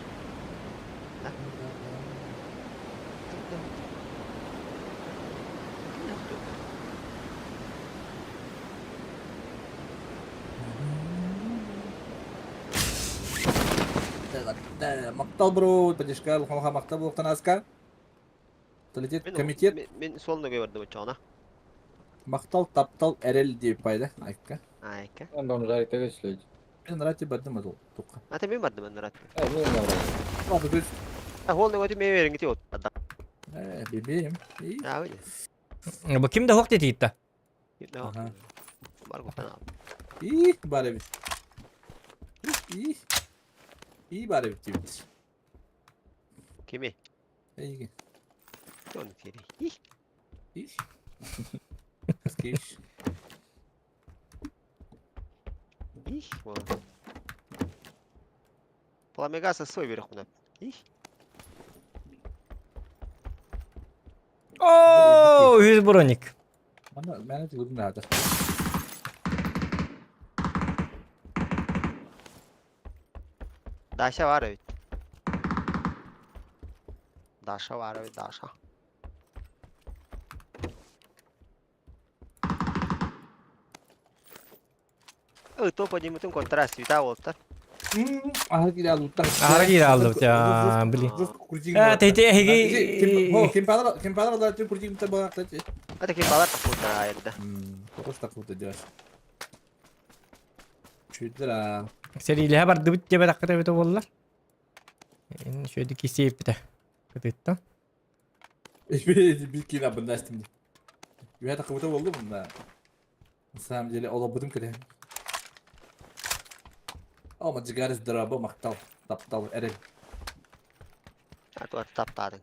Мактал бро, поддержка улахан мактал буолуохтан аска. Комитет. Мин суол нөҥүө бардым оччоҕуна. Мактал, таптал, эрэл диэбит пайда. Айка. Айка. Мен бомжарик тегешлейт. Мен рати бардым азыл туққа. Ата мен бардым мен рати. Э, мен рати. Ладно, то есть. А хол нөҥүө мен бериңити от. Э, бибим. А, Бу ким да хоқ тетиитта? Бар гуптан ал. И, бар эбит. И. И бар эбит диэбит. Кими? Эйги. Оны тири. И. И. Паскевич. И. Пламегаса свой берег мына. И. О, үс броник. Мана мана тигудун наада. Даша бар эбит. Даша бар эбит, Даша. Ы, топ один контраст, вита болтар. Аһар кире алуттар. Аһар кире аллубут, блин. Э, те те хеги. Ким падал, ким падал, да, ты куртигин та кстати. Это ким падал, так айда. Просто круто делаешь. Чүйдэр аа. Сэриилэһэ бардыбыт диэбэтэххит эбитэ буоллар. Эн үчүгэйдик кисиэппитэ. Кытыттан. Бир киин абында истим. Үһэ такыбыта болду мында. На самом деле олобутум кэлэн. О, маджигарис драба мактал, таптал, эрэл. А то таптаадың.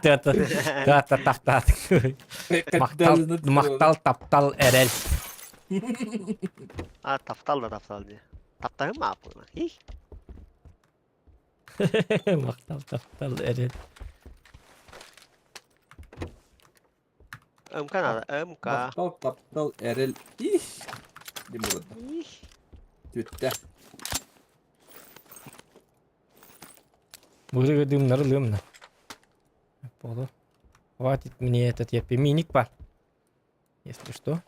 Тыата таптаатыҥ. Мактал, мактал, таптал, эрэл. А таптал да таптал дии. Таптаһым ааппына. Их. Мактал, таптал, эрэл. МК надо, МК. Мактал, таптал, эрэл. Их. Дим булады. Их. Түттэ. Бу дымнары лымна. Полу. Хватит мне этот, я пиминик бар. Если что.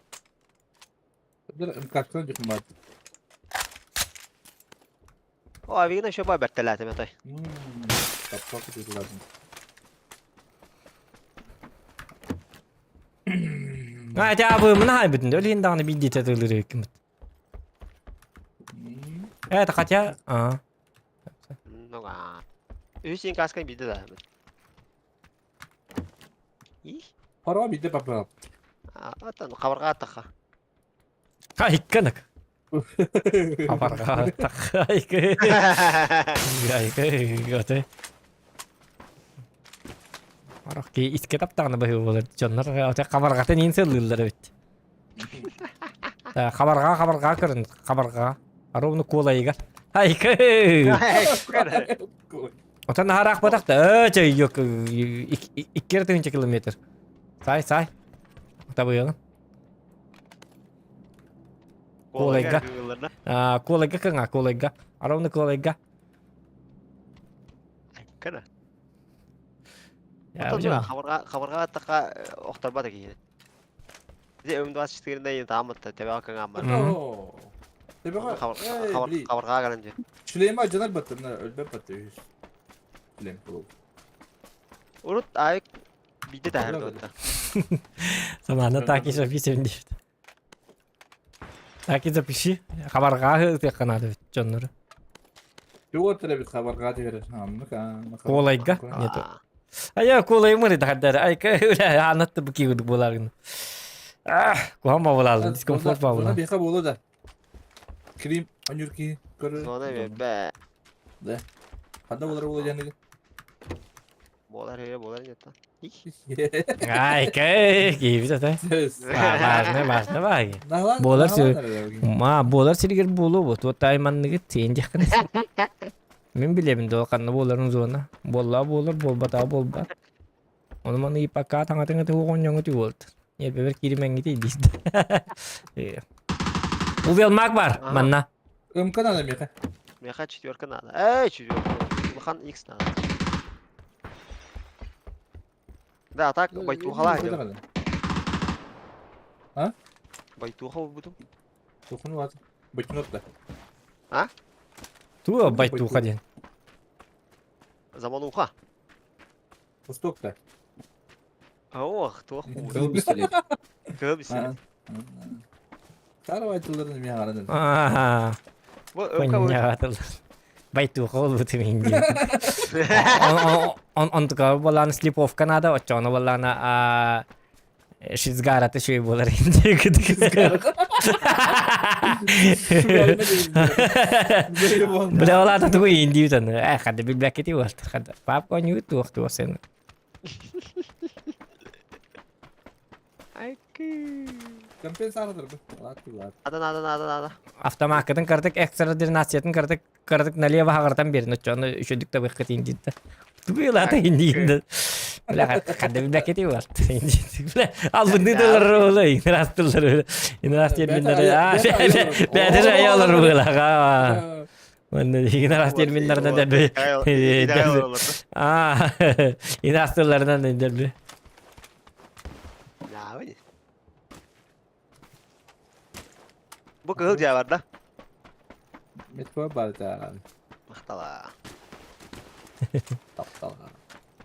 МК-тан дьукмат. О, авигна еще ба бэртэлээтим этой. Таптал кытылатын. А, это абы мына хайбытын. Өлін дағаны бидде тәтілір екіміт. Это хотя... А. Ну а. Үсін каскан бидде да. Их. Пара бидде папа. Аттан қабырға аттақа. Айканак. Абарга айкы. Айкы готы. Арах ки иске таптағына бахы болар. Жоннар ата қабарғатын ең сыллылар бит. Қабарға қабарға көрін қабарға. Ровно колайга. Айкы. Отан харақ батақта. Өте yok. 2 километр. Сай сай. Табыялым. Колайга. Колайга кыңа, колайга. Ровно колайга. Кана. Хабарга аттака охторба да киһи. Ди өмдө ачтыгында ен таамытта тебе кыңа бар. Хабарга галан же. Шлема жанар баттырна өлбөп батты. Шлем болду. Урут айк биде тахар дотта. Самана так и записываем дейт. Так и запиши. Хабарга текканады дьоннору. Тугу теребит хабарга дегер. Колайга? Нет. А я колаймыр тахардар. Айка анатты бу кигудук боларын. Кухама болалы, дискомфорт болалы. Беха болу да. Крим анюрки көрөр. Зона бе. Да. Канда болар болу жаныгы? Болар хе болар жата. Айка, кийбит ата. Важно, важно баги. Болар Ма, болар сиргер болу бу. Туот тайманныгы тен жакын. Мен билебин до канна боларын зона. Болла болар, болбата болбат. Оны маны ипакка таңатыңа тугон жоңу болду. Не бебер кирименги дейт. Увел маг бар, манна. МК надо меха. Меха четверка надо. Эй, четверка. Улахан X надо. Да, так, байтухала. А? Байтуха буду. Тухуну ват. Байтунот да. А? Ту байтуха ден. Замануха. Восток да. Ох, тух. Кыл пистолет. Кыл пистолет. Старого айтыларын мен қарадым. Аа. Понятно. Байтуха ол бу тимин. Он он он болан слиповка надо, очоно болана а Шизгараты шөй болар инде. Бля, олата тугу инди утан. Э, хады билбәкети болт. Хады. Папка не тух тух сен. Компенсатор бу. Ладно, ладно. Надо, надо, надо, надо. Автомакытын кырдык, экстра дернациятын кырдык, кырдык налево хагыртан берин. Очону үшөдүк да быхкыт инди. Тугу лата инди. Бля, хады билбәкети болт. Бля, албынды доллар ола, инрас доллар. Инрас терминдер. А, бәдер аялар була. Манна инрас терминдерден дәбе. А, инрас долларынан дәбе. Бу кыһыл дьэ бар да? Метро бар да. Махтала. Тапталга.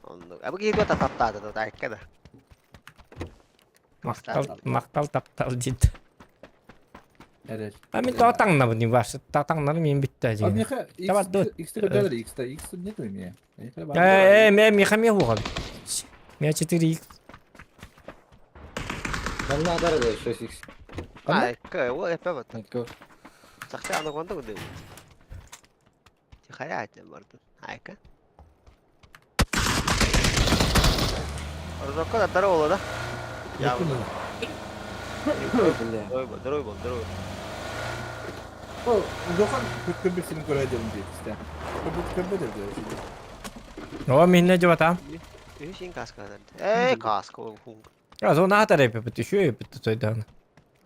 Оннук. А бу киһи тута таптаата да айка да. Мактал, мактал таптал дейт. Эрэл. А мин тоҕо таҥнабын дии Вася таҥнарым иин бүттэ А дьиҥэ. миэхэ Давай, X X көрдөөр X X нет у меня. Э, э, миэхэ эмиэ уоҕа. Меня 4X. Манна адар да 6x. А, к, ол эпэ бат. Айтко. Сахта аны конда гыды. Тихая айтым барды. Айка. Розовка да здорово да. Я Бля. Здорово, здорово, здорово. Ол улахан көбү син көрө дьон диэбистэ. Көбү көбү деп. О, минне дьыбатаам. Үһүс каска. Э, каска ол хун. А, зона атар эпипит, еще эпипит тойдан.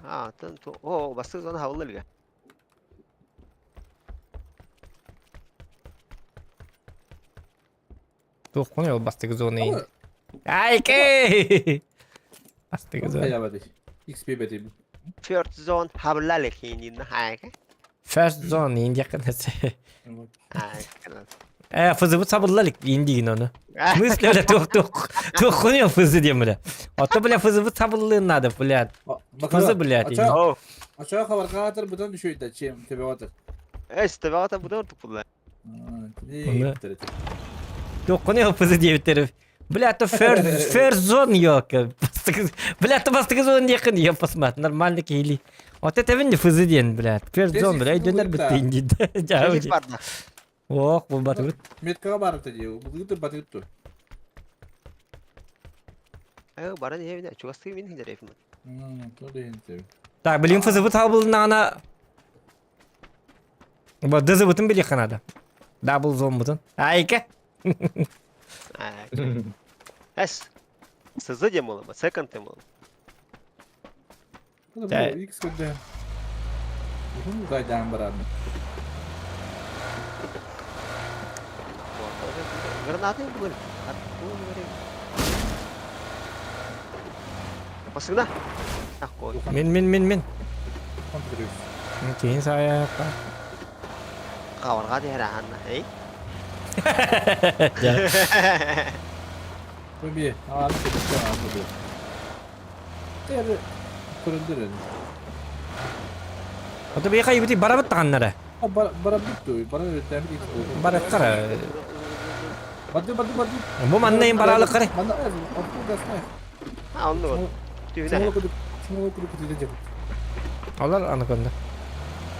А, тын то. О, басты зона хавылы Туох ол бастыгы зона ин. Айке! Бастыгы зона. Хайабады. XP бетим. First zone хавылы хинин хайка. First zone ин якын. Айка. Э, фызыбыт сабыллалик ин дигин оны. В смысле, бля, туох туох туох хуйня фызы диэн бля. Ото бля фызыбыт сабыллыын надо, бля. Фызы, блядь. О, Ачаа хабаргаатар бутан düşüyor чем тебе ватар. эс тебе бутан тупулла. Оны. Туох хуйня фызы диэбиттэр. Бля, то first first zone ёка. Бля, то бастыгы зона якын я посмотри, нормально киили. Вот это вин фызы диэн, бля. First zone, бля, дөнөр битти инди. Жак барда. Ох, бу батыбыт. Меткага барып та дии. Булгы батып ту. Э, баран евне, чугасты мин хидер эфим. То дehen. Так, блин, фызыбыт табылына Бу дызыбытын били канада. Дабл зон бутын. Айка. Эс. Сызы дем ола, second дем ола. Bu X көдө. Бу гайдан барады. Гранаты бүгін. Откуда Басыгна. Ах, кой. Мен мен мен мен. Контроль. Кейін сая. Каварга дер анна, эй. Bu bir. Aa, bir şey bu. Тэр көрөндөр. Ото бей кайбыти барабыт таганнара. А бара бүттү. Бара өтәм X. Барат кара. Бады бады бады. Бу манна им баралы кара. Манда откуда гасна. А, онны вот. Түйүнэ. Чоңло күдүк. Чоңло күдүк күдүк. Алар аны көнде.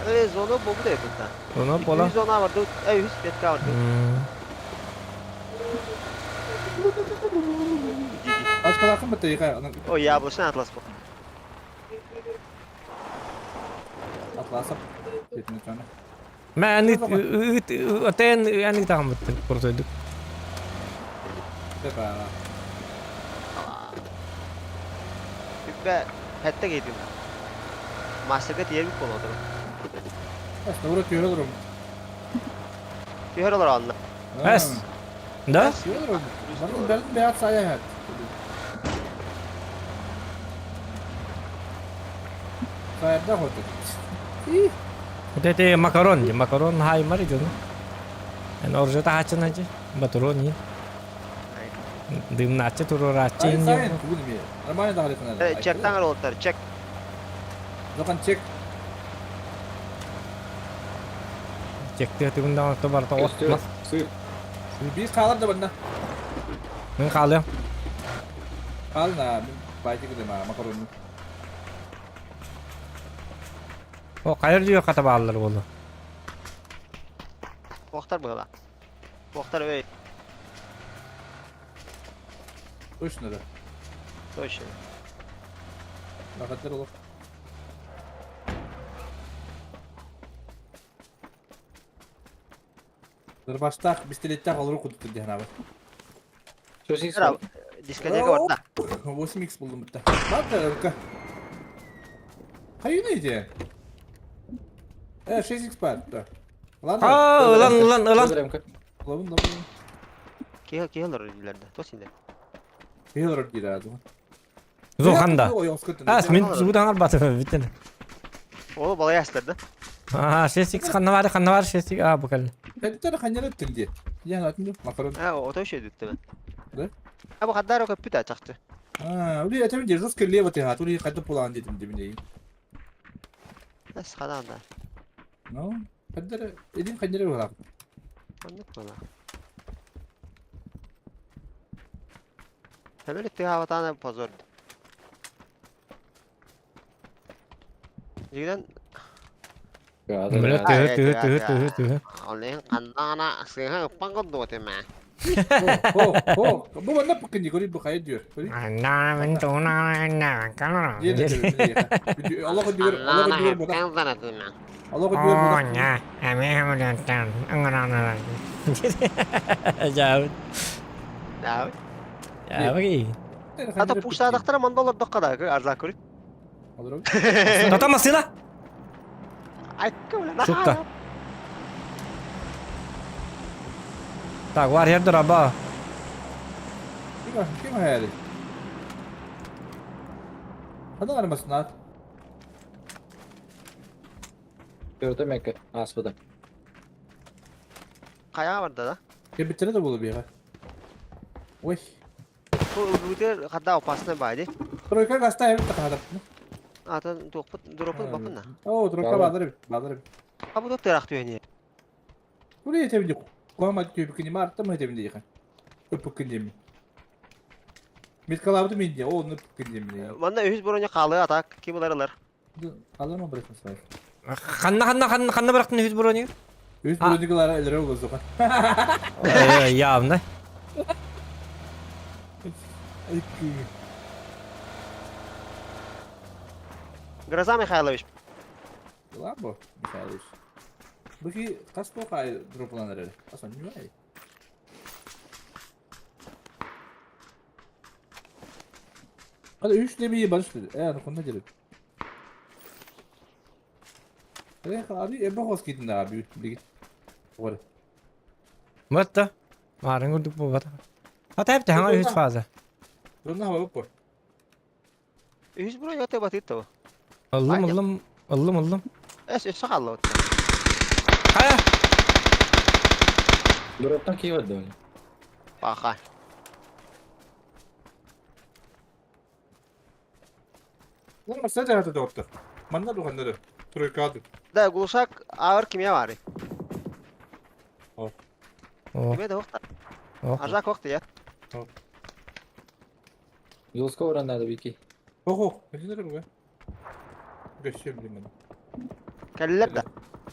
Э, зона бу да бутта. Оны бола. Зона бар, э, үс бетка бар. Ачкалакын битте ига. О, яблочный атлас бу. Атласып. Бетине чана. Мә аны отен аны тагын битте куртойдук. Тепа. Үббә хәтта кейдим. Мастерга тиер бит болот. Ас, нура көрө турум. Түйөр олар анна. Әс. Да? Көрө турум. Барын бәрін бәят сая хәт. Саярда хоты. И. Тете макарон, макарон хай мари жону. Эн оржета хачын хачы. Батурон ни. Дымначы турурачы. Сайын сайын бүгін ме. Нормально да харитана. Чектан олоттар, чек. Жоқан чек. Чекте түгүндә ото барта отмас. Сыр. Bir қалар да банда. Мен калым. Қална, мен байтик дем макаронну. О, кайыр жүйө ката баалар болду. Вақтар була. Вақтар өй, Точно да. точно. Рахаттар olur. Дырбаштақ, пистолеттақ алыру кудуту дehen abi. 6x. Кара, дискотека бар да. 8x buldum bitti. Bak da рука. Hayır neydi? Evet 6x var. Da. Lan А, ылан, ылан, ылан. Ремка. Лабın лабın. Кеһ кеһ дилерде. Тосинде. Healer girerdi. Зоханда. Ас, мен зудан батып биттен. Ол бала ясларда. А, 6x ханна бар, ханна бар 6x. А, бу кал. Тәттер ханьяр өттүлди. Ян атынды макарон. А, ото şey дүттү мен. Да? А бу хаддар көпүт ачакчы. А, ули атам де жестко лево ты гат, ули кайда пулан дедим демей. Эс ханаан да. Ну, ханнары, илин ханнары быһалаах. Оннук буолар. Эбэли тыаһаабатаана позор. Дьигинэн Бля, тыһы, тыһы, тыһы, тыһы, тыһы. Олен ханнаана сыыһа ыппан курдук этим ээ. О, о, бу манна пыккын көрүй бу хайа диyor. Көрүй. Олох диyor, олох диyor бу. Олох диyor бу. Жаабыт. Жаабыт. Жаабыт. Ата пуштаадахтара манда олордоххо да арзаа көрүй. Тата массыына. Айка бля. Сука. Так, var her драба. Ким ким hayali? Ханна армасына. Көрдүм эки ааспыта. Хайаҕа барда да? Кэбиттэрэ да буолу биэҕэ. Ой. Бу ылбыты хадда опасный баайди. Тройка гаста эбит тахадап. Атын туохпут дроппут бапын да. Оо, тройка баалар эбит, баалар эбит. А бу тыраах түһэниэ. Бу этэбин куама түбүкүн има артым этэбин диэхэ. Ыппыккын диэмин. Меткалаабытым инде, оо, онну ыппыккын диэмин. Манна үһүс броня хаалыы атак ким ылар ылар. Алама бырахтын сай. Ханна ханна ханна ханна бырахтын үһүс брони? Үһүс броникалара элере олозуга. Явно. Гроза Михайлович. Лабо, Михайлович. Быки хас туох аайы дропланар эрэ? Асан ньүай. Hadi üç demeyi barış dedi. Э, хонна дерек. Э, abi эбэ хос китин abi билигин. Ор. Мытта. Марын курдук буолбата. Ата эпте хаҥа үһүс фаза. Дронна хаба бу. Үһүс броня батыт то. Ыллым ыллым ыллым ыллым. Эс өссө хаалла. Хайа! Дроптан киһи барда ини. Паха. Lan sen de доктор. Манна дуганнары. Тройка Да, глушак ауыр кимия бары. О, Кимия да охта. Ажак охта я. Юлска уран надо бики. Ого, ханнары бу. Göçüm bilmem. Кэллэр да.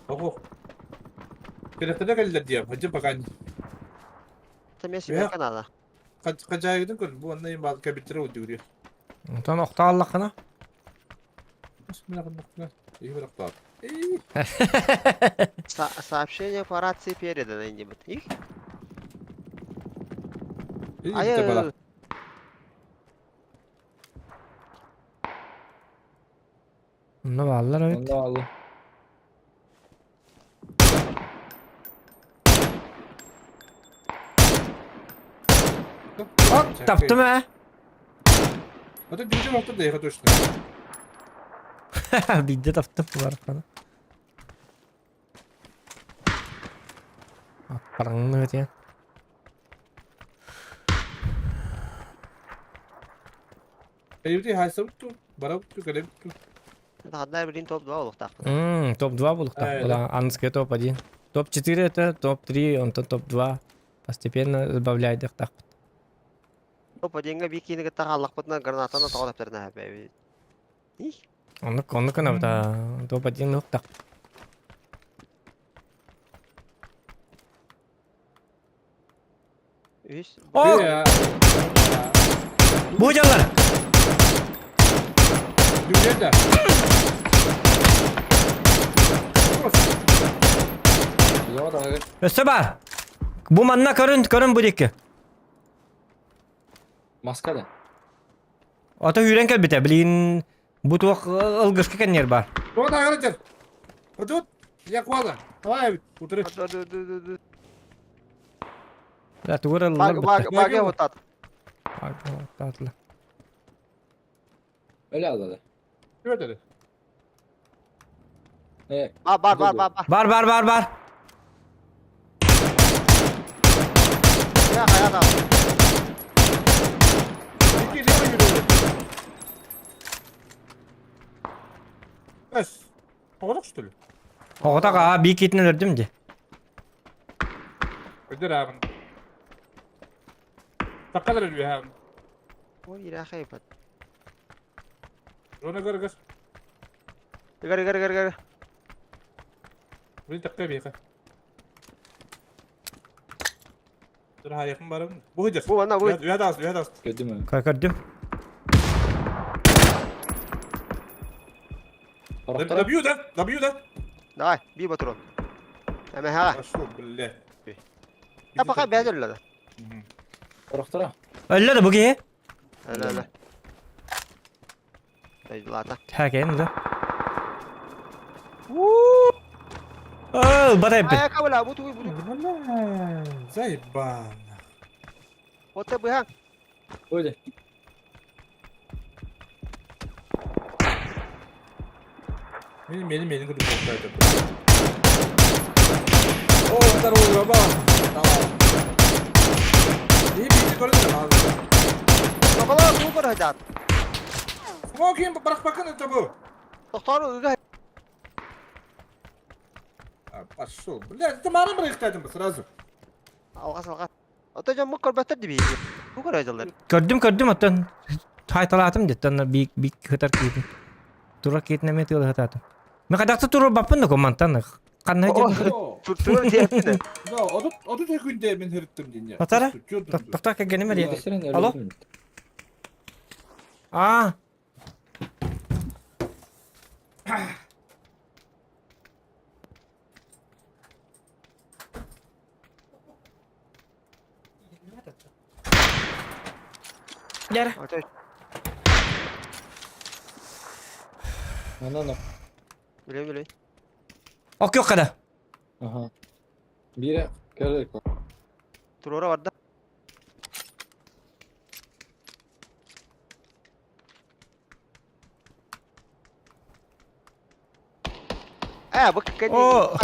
Ого. Телефонда кэллэр диэм, хадьы бакан. Тэмэ сибэ канада. Кажайгытын көр, бу онна им бал кабиттере удугри. Онтон охто аллахына. Сообщение по рации передано инде Их. Айы. Онно бааллар эбит. Онно алла. Таптым ээ. Это дюжин отто да точно. Биирдэ таптым барахана. Аппараңны өтен. Эйбити хайсабытту, барабытту, кэлэбитту. Хаддар билин топ-2 олуктаах. Топ-2 булуктаах. Да, Анская топ-1. Топ-4 это, топ-3, онтон топ-2. Постепенно сбавляйдыктаах. Топ-1-га бии киини кытта хааллахпытына гранатаны тоҕо тэптэринэ эбит. Их. Оннук, оннук гынабыт топ-1 уктаах. Үс. О! Бу дьаллар! Дүрдэ. Өссө бар! Бу манна көрүн, көрүн бу диэки. Маска да. Ото үүрэн кэлбитэ, билигин бу туох ылгышка кэнниэр бар. Тоҕо тааҕар Отут, я куала. Давай, утыры. Да, тугур ыллар Баг бытта. баг отат. Таатла. Öyle aldı. Күөтеді. Э, Бар бар бар бар бар. Бар бар бар бар. Я хайа да. Iki лево yürüyor. Эс. Оҕотох что ли? Оҕотох аа бии киитин өлөрдүм дии. Өдөр аабын. Таккалар өлүөһэм. Ой, ирахайбат. Зона көргөс. Игорь, Игорь, Игорь, Игорь. Били такка биэхэ. Dur ha yakın barım. Bu hıdır. Бу манна бу. Üye dağıs, üye dağıs. Gördün mü? Көрдүм. Taraftar. W da, W da. Давай, бий патрон. Эмэһэҕэ. Пошел, бля. А пока бэдэр да. Taraftar. Өллө да бу киһи. Öyle öyle. Дойдулаата. Хакен да. Оо, батайбыт. Айака бала, бу тугуй бу. Бля, заебан. Ота быһаң. Öyle. Benim benim benim kırık oldu. O kadar olur ama. Tamam. İyi bir gördün abi. Токолоо тугу көрө Smoking bırak bakın topu. Тохтоор ыга Пошел. Бля, ты марын bıraktım сразу. алҕас алҕас. Ото дьон мук көрбөттөр дии биһиги. Бу көрө дьаллар. Көрдүм көрдүм оттон хайталаатым деттон бик бик хытар киитин. Тура киитин эме тыыл хатаатым. Мен кадакта турur баппын да комантан. Канна дедим. Туртур диэттин. Да, оду tekünde мен hırttım dinle. Батара? Тохтоо кэгенем эрия. Алло? Аа. Дэр. Ото No no. биле биле. Ок yok kada. Aha. Biri gördük. Туруора барда. Э, бу кэни. О.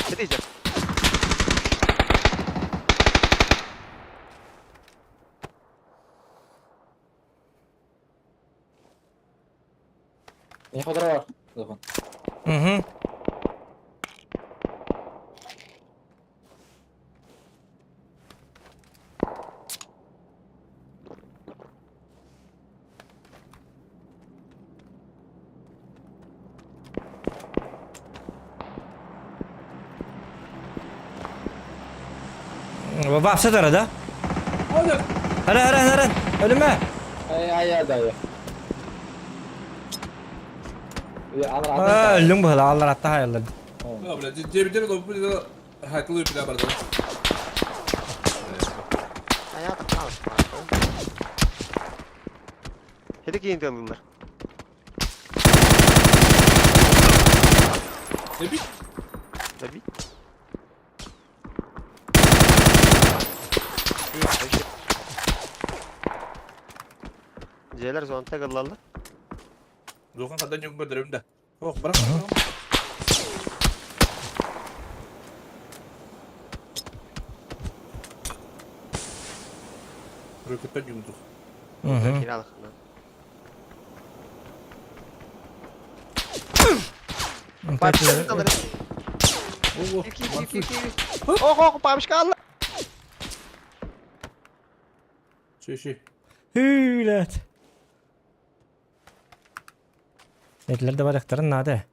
Видите? Ne kadar var? Zaten. Мгм. Бапса тара да? Hadi. Hara hara hara. Ölüme. Ay ay ay dayı. Ya alır Аа, alır. өлүң быһыла аллар атта хайаллар. Ya bля, cebide de bu da haklı bir barda. Аята хаалыс. Хеди кийин тылылар. Ne bir Таби. Дьиэлэр зонта кыллаллар. Doğan kadar yok gönderelim de. Oh bırak. Röketten yumduk. Мгм. Киралык. Oh, Ох, ох, бабушка алла. Şey şey. Hүүлэт. Этлер да барахтарын нада.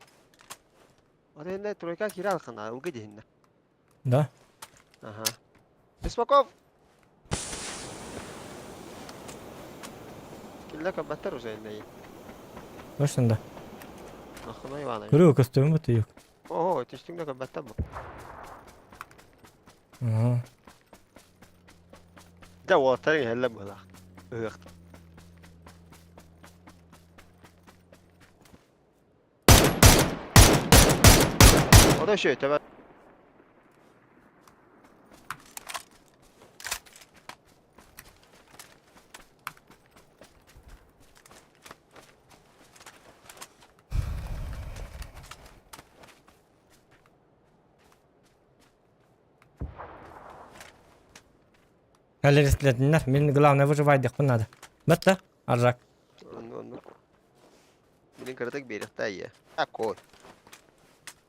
Отенне тройка киралык на, угы дихинне. Да. Ага. Беспоков. Килле кабаттар уже инне. Точно да. Нахуй Иванович. Көрүү костюм бут юк. Ого, түстүңдө кабаттар бу. Ага. Да, уолаттар иһэллэ быһылаах. Ыһыахт. Ода шөй, төбө. Кэлэр Мин главное выживайдыхпын надо. Бытта, аржак. Оннук оннук. Билин кыратык биэриэхтэй ийэ. Такой.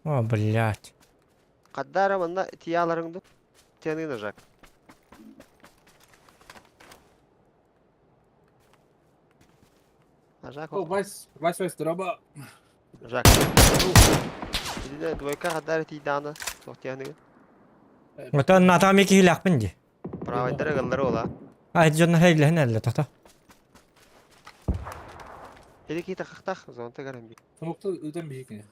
О, блядь. Хаддара манна тияларың ду. Тиянын ажак. Ажак. О, Вайс, Вайс, Вайс, дроба. Жак. Итинэ двойка хаддара тиийдаҕына суох тиянын. Оттон натаҕа мин киһилээхпин дии. Правайдара галлары ола. А, дьонно хэйлэһин эллэ тото. Или киһи тахахтах зонта гаран би. Смокта ыытан биһикини.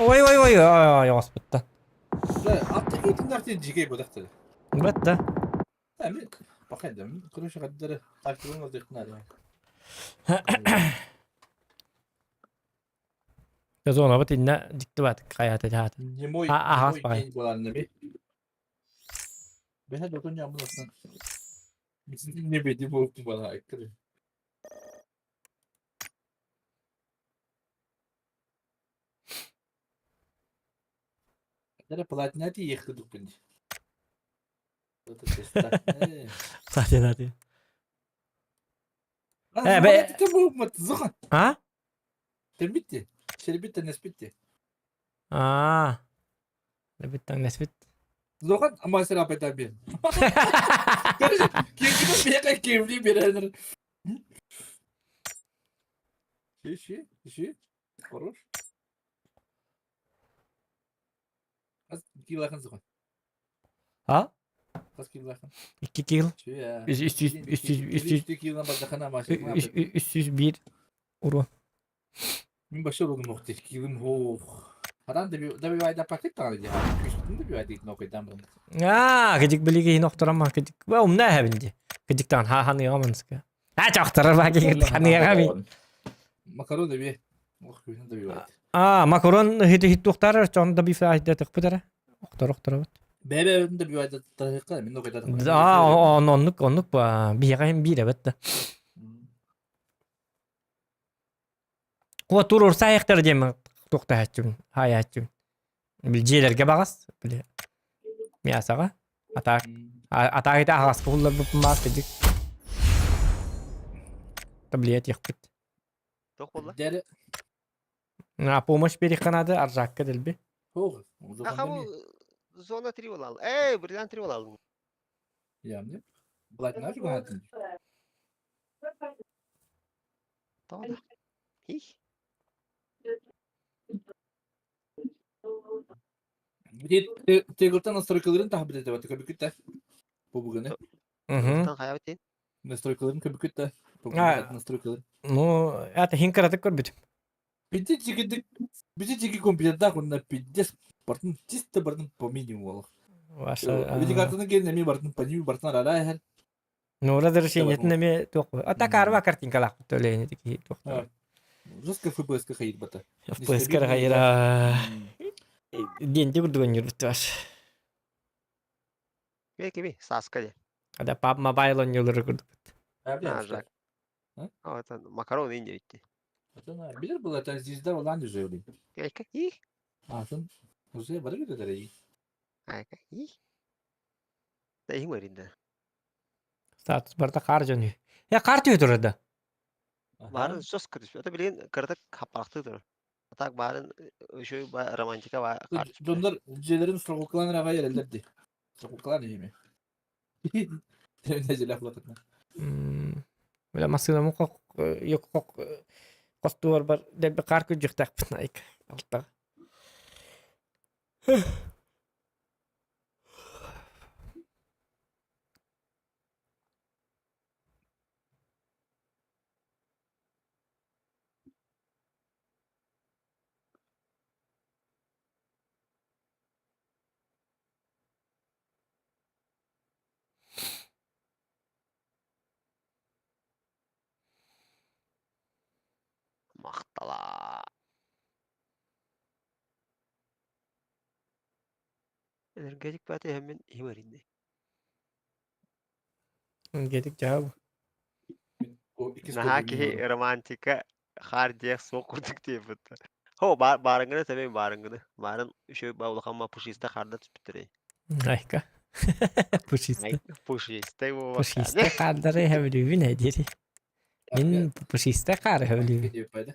Ой, ой, ой, ой, оспутта. Да, атта киитиннэр дьикэй бодахтар. Бытта. Эми бакайдым. Короче, каддары тактигын алдыктын Зона инна диктыбат хайата жаата. Немой, А, немой день буоланна би. Бэһэ дотун ньаммын астан. Не беди буолуп бана айккыр. Дere платина ти ехтидук бин. Платина ти. Э, бе- Зухан. А? Тербитти. Шербитти неспитти. А. Лебиттан несбит. Зухан ама сера пета бир. Короче, ким бека кимли беренер. Ши, ши, ши. Хорош. Аз килахан зухан. А? Аз килахан. 2 кил. Ши я. 300 300 300 килдан бардахана машина. 301 урон. Мин башы ургун нохти килим хох. Хадан добивайда пакет тагы ди. Күстүн добивайда нокайдан бун. Аа, кыдик билиги нохторама кыдик. Ва умна хэбинди. Кыдиктан ха ханы яманска. А чохторор ба кигит ханы ями. Макарон доби. Ох, күнү добивайд. Аа, макарон хит хит тухтар чон добивайд тахпытара. Охтор охтор. Бэбэ добивайд тарыка мин нокайда. Аа, оннук оннук ба биһиэхэ биир эбит да. Куа турур саайахтар диэн туохтаһааччыбын, хаайааччыбын. Били дьиэлэргэ баҕас, били мясаҕа. Атаак атаагыта аһаҕаска булларбыппын баас кыдьык. Таблиет яхпыт. Туох буолла? Дere На помощь переханады аржакка дэлби. хох. Аха бу зона 3 буолал. Эй, бриллиант 3 буолал. Ямны. Блатна жугатын. Тоҕо да. Хих. Тегылтан настройкаларын тахбит этебет көбүкүттэ. Бу бүгүнү. Угу. Тан хайа битин. Настройкаларын көбүкүттэ. Бу А. настройкаларын. Ну, это хинкаратык көрбүт. Пиздец чики пиздец чики компьютерда кунна пиздец бартын чисто бартын по минимуму. Ваша. Видеокартаны келин эми бартын по минимуму бартын арара эхер. Ну, разрешение неме туох. А так арба картинкалаах төлөйнө тики туох. Жестко FPS ка хайыр бата. FPS кара хайра. Денди курдуган юрбут ваш. Кеби кеби саска де. Ада пап мобайл он юлары курдук. А, жак. А, это макарон инде битти. Билер была это звезда Оланды же. Айка, их. Атын уже бары кетер. Айка, их. Да их мөринде. Статус барда кар жөнү. Я кар түйө турар да. Барын жестко түспүт. Это билген кырдык хаппалакты тур. А так барын еще романтика ба кар түспүт. Дондар желерин строкалар ага ерелерди. Строкалар неме. Тенде желе хлакытна. Бля масына му кок yok кок костуар бар дебе кар күжүктак айк. Алта. Мактала. Энергетик баты хэммен химеринде. Гетик жаб. Наха киһи романтика хаар диэх суох курдук диэбит. Хо барыҥҥыны тэбэйин барыҥҥыны. Барын үчүгэй ба улахан ма пушиста харда түспүттэрэй. Айка. Пушистый. Пушистый буолбакка. Пушистый хаардары сөбүлүүбүн ээ диэри. Мин пушистый хаары сөбүлүүбүн.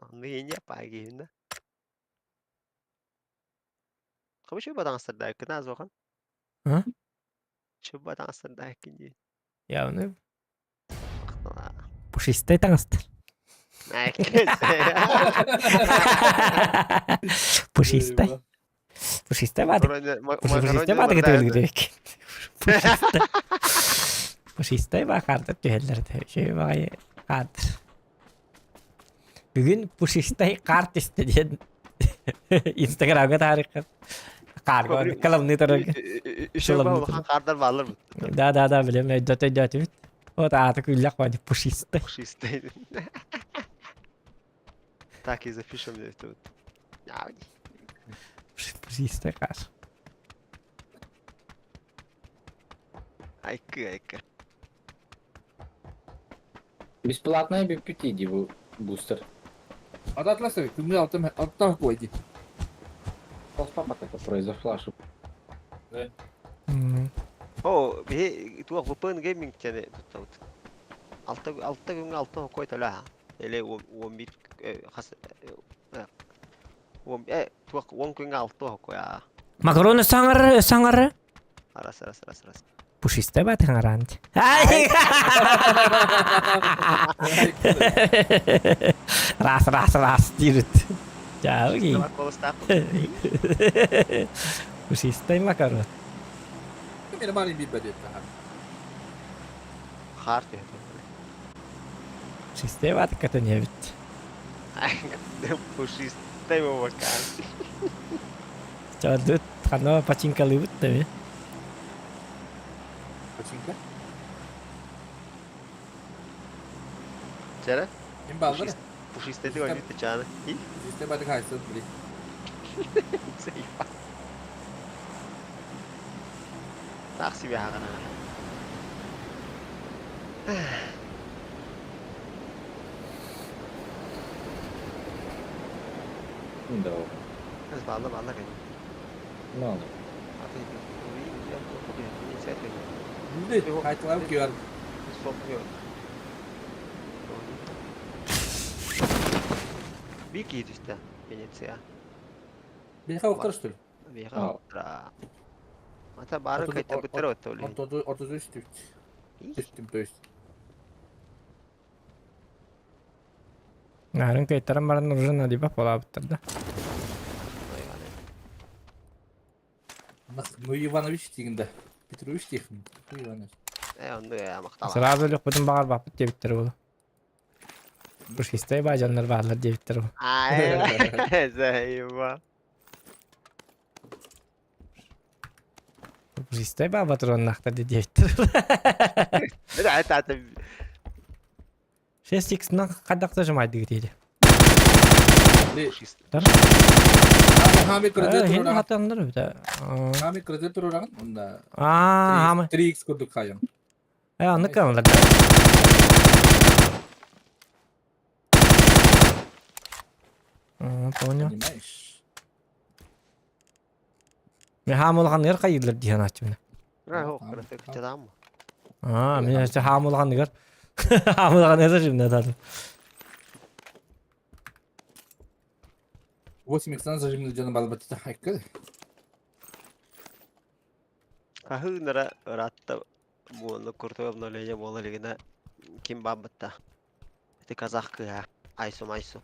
Онну ине паагиһинна. Хабы чуба таҥастардааккын азохан. А? Чуба таҥастардааккын дии. Явно пушистый таҥастар. Пушистый. Пушистый баатык. Пушистый баатык этибилгирек. Пушистый. Пушистый баа хаардыр түһэллэр. Үчүгэй баҕайы хаардыр. Бүгүн пушистай хаар түстэ диэн Инстаграмҥа таарыаххын. Хаарга каламныы турарга. Үчүгэй улахан хаардар бааллар Да, да, да, билем, өйдөт өйдөөтүбүт. Вот аата күллэх бади пушистай. Пушистай. Так и запишем это вот. Пушистай хаар. Айкы, айкы. Бесплатная бүппүт дии бу бустер. Ата атласа күҥҥэ алтым алтаах куой дии. Папа это произошла ошибка. О, биһи туох VPN Gaming диэни туттабыт. Алта алта күҥҥэ алта хоккой төлөө Или уон биир хас уон туох уон күҥҥэ алта хоккой аа. Макароны саҥарар, саҥарар. Раз, раз, раз, раз. Пушистая батыҥараан. Раз, раз, раз диирит. Чао, Пушистай макарон. Нормально билбэт этэ. Хаар түһэ. Пушистай батыккатын эбит. Пушистай макарон. Чао, ханна пачинкалыыбыт да ми. Пачинка? Чара? Ким бааллар? Пушистайдык ойнуйта чааны. Пушистай батык хайсын били. Таах себе хаҕана. Да. Баалла баалла кэлин. Ну. Билди, хайтылар күйөр. Бик түстэ Венеция. Биһиэхэ уктар что ли? Биһиэхэ уктара. Ата бары кайта бутер оттолу. 33 түст. Түстүм, то есть. Нарын кайтаран баран уже налиба полабыттар да. Ну Иванович тигинде. Петрович тихин. Ну Иванович. Э, онду я мактала. Сразу лөхпүтүн баҕар баппыт диэбиттэр буолу. Пушистай баажаннар бааллар диэбиттэр буолу. Ай, заеба. Пушистай баа патроннаахтар диэбиттэр. Это это 6x-нан хайдах зажимайдыгыт диэри. Хами кредит Хин хатаннар бит. Хами кредит турурагын онда. Аа, хами. 3x курдук хайым. Э, аны калар. Понял. Понимаешь? Мен хаамылҕаныгар хайыыллар дии санааччыбын. Аа, мен өссө хаамылҕаныгар хаамылҕаныгар зажимна атадым. 8 иксан зажимны дьоно балбатыта хайкы. Хаһыынара ыраатта буолла крутой обновление буола илигинэ ким баабытта ити казах кыыһа Айсу Майсу.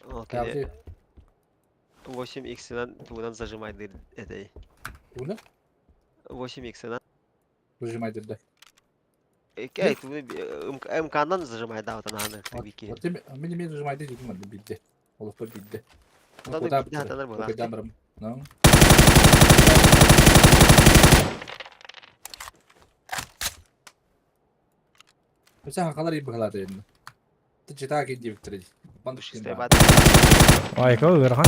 Ол кини 8x-ынан тугунан зажимайдыр этэй. Тугунан? 8x-ынан. Зажимайдыр да. Эй, тугу МК-нан зажимайдаабытын ааны вики. Мин эмиэ зажимайды дедим манна бидде. Олохпо бидде. Куда бидде хатанар буолаахтар. Өсө хахалар быһалаата инна. Читаа кин диэбиттэрэ дии. Ой, кого ыарахан.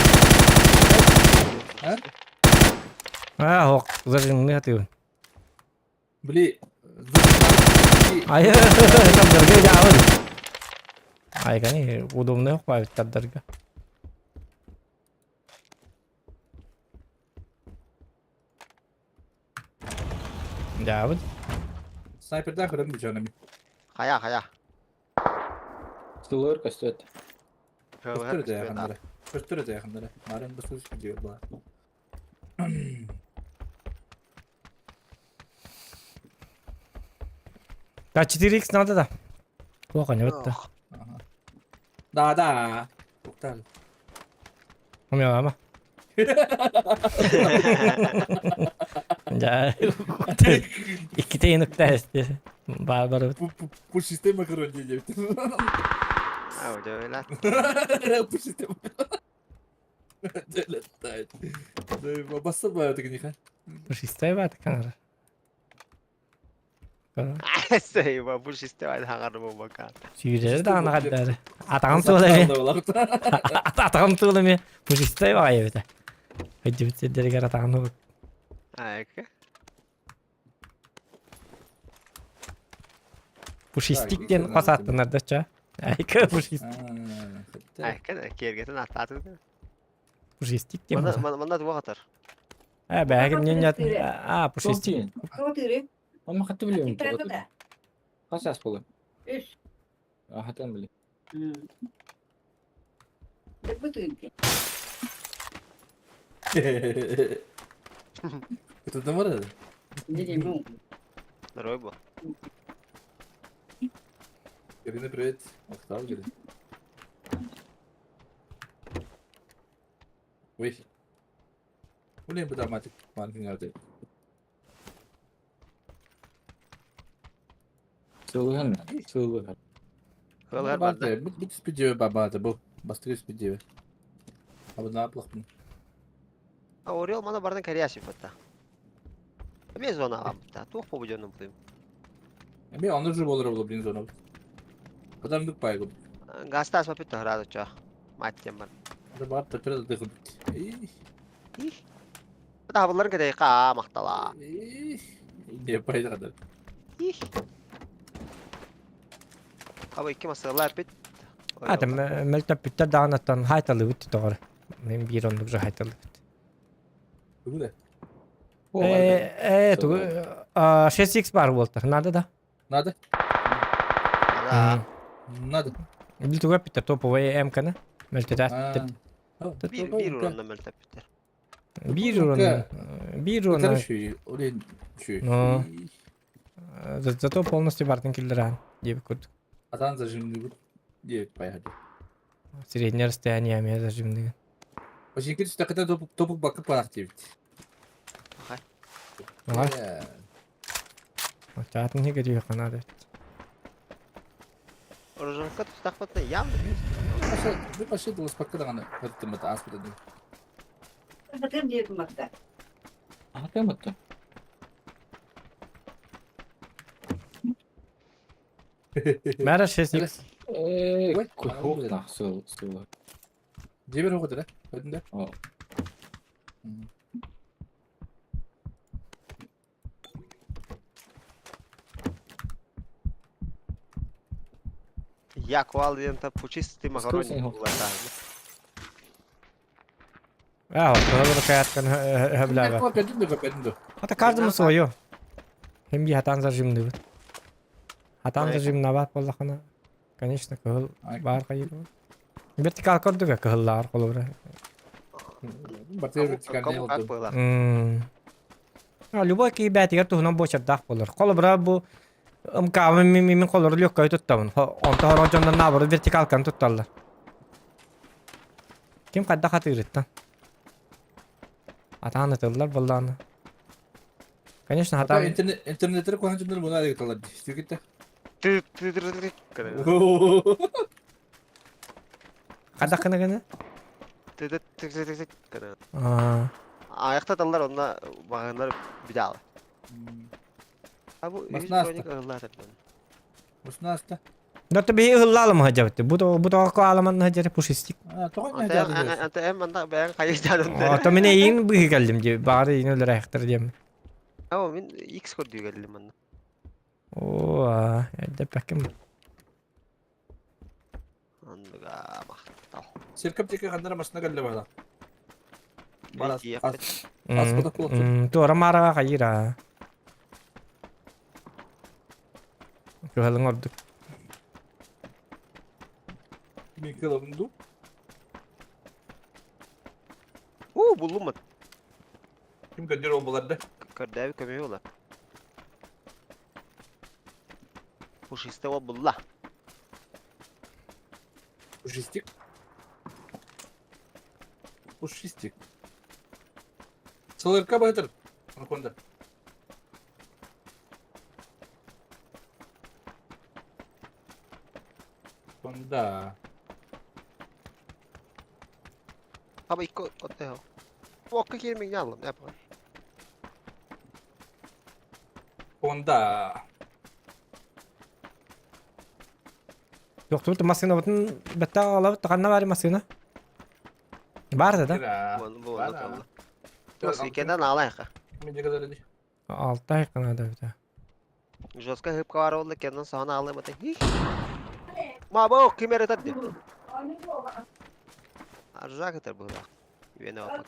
Аа, ох, зажимны атыыбын. Били Ай, тардарга дьаабын. Ай, кани, удобный ох баабыт тардарга. Дьаабыт. Снайпердаах көрөм дьонум. Хайа, хайа. Сылыр көстүөт. Көстөр да якыннары. Көстөр да якыннары. Марын bu söz gidiyor bu. Да 4x надо да. Туох аны бытта. Да, да. Туктал. Умелама. Да. Икките инукта эсте. Бар бар. Пушистый макарон диye. Пушистый макарон. Басса бая тигниха. Пушистый бат канар. Пушистый хаҥар буолбакка. Сүүрэр даҕаны хардары. Атаҕын туолами. Атаҕын туолами. Пушистый баҕайы эбитэ. Өйдүбүт сирдэригэр атаҕын угут. Айка. Пушистик диэн хос ааттанар да ча. Айка пушистик. Айка киэргэтин аттаатын. Пушистик диэн. Манна туох атар? Э, бэһэгим ньэн А, пушистик. Amma хатты билиэм. Хас ас буолар? Хатан били. Это там Здоровый был. Ирина, привет. Махтал, Ирина. Ой. Блин, бу даматик маркинг Сылыһан. Сылыһан. Хылар барда. Бит спидеве бабата бу. Бастыры спидеве. Абы наплахпын. Орел мана бардан кәрияси батта. Мен зона абытта. Туох побуденным булым. Эми аны же болор боло блин зона. Адамдык пайгы. Гастас папит тахрады ча. Маттем бар. Бар тапыр да дыхып. Бата хабыларын кәдей ка мактала. Не пайда. Аба икки масалар бит. А, там мөлтөп бүттер даҕанаттан хайталыбыт тоҕор. Мен биир оннук же хайталыбыт. Бүгү Э, тугу 6x бар буолтар. Надо да? Надо? Надо. Бил тугу эппиттер топовый МКны. Мөлтөтө. Бир бир уронна мөлтөп бүттер. Биир урон. Биир урон. Ну. Зато полностью бартын киллеран. Диэбит курдук. Атан зажимный диэбит баяды. Среднее расстояние эмиэ зажимныгын. Башинки түстәкетә топук бакып барак диэбит. Ага. Чаатын хиге дүйэ канады. Оружанка тустахпатна ям. Бу паша дылыс бакка даганы хаттымыт аспыт Хатымытты. Мәрі 6x. Э, кухок сыл сыл. Дебер оҕо да? Өтүндэ? О. Я квал диэн пучистый макарони булата. А, вот каяткан хөбләбә. Ата каждому свое. Хем би хатан зажимны. Хатан зажимнабат боллахана. Конечно, кыһыл бар кайып. Вертикал көрдүк кыһыллар холобура. Вертикальный было. А любой киһи бээтигэр туһунан буочардаах буолар. Холобура бу МК мин холору легкой туттабын. Онто хоро дьоннор наоборот вертикалканы тутталлар. Ким хайдах хатыырыттан. Атаан ытыллар буоллаҕына. Конечно, хатаан... Интернеттер куһаҕан дьоннор буна талар. Түгүттэ. Ты ты ты ты Хайдах гына гына? Ты ты ты ты ты Аа. Аяқта таллар онна бағандар бидал. А бу Баснаста. Баснаста. Дота биһи ыһыллаалым хаджабыт. Бу бу тоҕо аламан хаджары пушистик. А, тоҕо не жады. Анта эм манда бәйін қайы жадым. Ото мен эйин быһы кэллим ди. Баары эйин өлөр айхтар диэм. Ау, мен X код дүйгелдим манна. Оо, эдде пәккем. Андыга мақтал. Серкеп теке хандара машина кэлле бала. Барас. Туора мараға хайыра. Кыһалыҥ ордук. Мин кыалабын дуу? Уу, буллум мын. Ким көрдөр ол булар да? Көрдөөбү көмүһү була. Пушистый ол булла. Пушистик. Пушистик. Сылырка баһытыр. Анаконда. Конда. Хаба икки отто. Окка киирмиҥ аллым, не yapalım. Конда. Тохтубут массыынабытын бэттээх аҕалабыт ханна баар массыына? Баар да? Буолла буолла. Кэнэн аалайха. Алта айканада бita. Жестко хыпка бар болду, кэнэн соһон аалым это. Ма бу ким эрэ тадды. Аржак этер быһыылаах. Үөнэ баппат.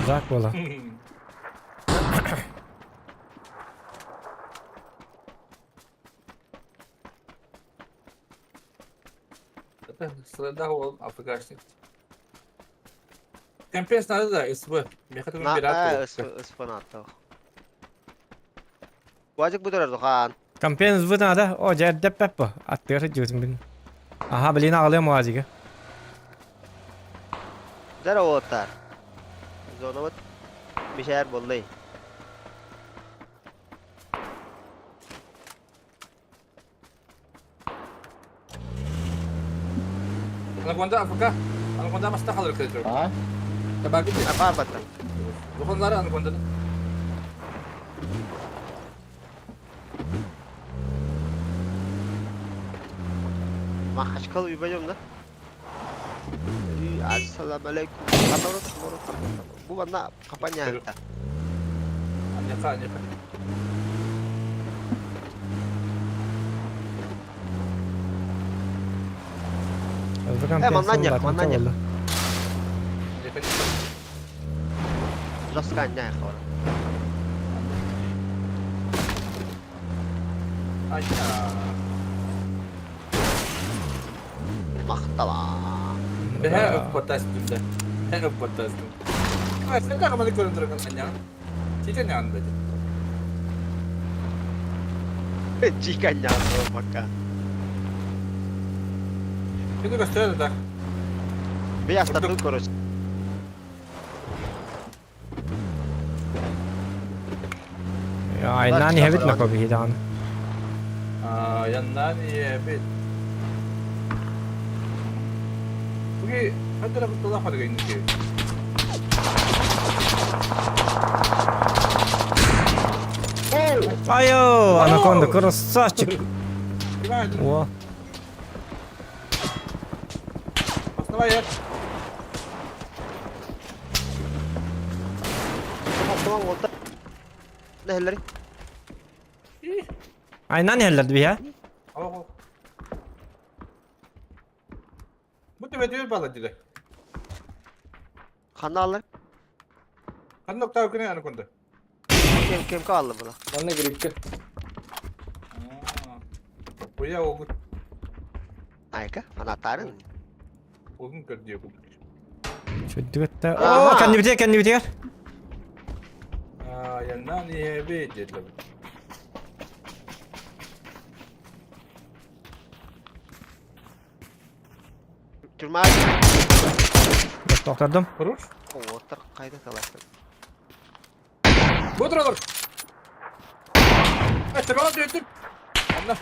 Зак буола. Сылардаах уол АФКшник. Компенс надо да, СВ. Меха На пират. СВ нааттах. Уазик бутарар духан. Компенс вы надо. О, дьэ пеппа. Аттыгар сылдьыбытым бин. Аха, блин, аҕалыам уазига. Дара уолаттар. Зонабыт мишээр буоллай. Анаконда АФК. Анаконда маста халыр кредит. А? Табак ити. Баар баттан. Духоннары анаконда. Махачкал үйбәдем да. Ассалам алейкум. Бу манна капаня. Аньяка, аньяка. Манна нет, манна нет. Аньяка. Жестко анья хора. Анья. Махтала. Бэһэ өппоттастым да. Һэ өппоттастым. Сен тагыманы көрөн турган анья. Чичен янда. Чика анья пока. Күнү көстөр да. Би астардым короче. Айнан иһэбит нако биһи даҕаны. Яннан иэбит. Буги хадара буттала хадыга инники. Айо, анаконда красавчик. О, Основай. Автомат болта. Нехелleri. айнан иһэллэр биһэ. Ого. Бу төбөтүөр бала диле. Ханна аллар. Хан нокта күнэ анаконда. Кем кем калды була. Манна грипке. Буя огут. Айка, фанаттарын. Огун көрдүө бу. Чөдүгөттэ. О, кэннибитигэр, кэннибитигэр. Яннан иэбит диле. Тюрьма. Тохтордум. Хорош. Оттар кайда талашты. Бу туралар. Это было дүтүп. Анна.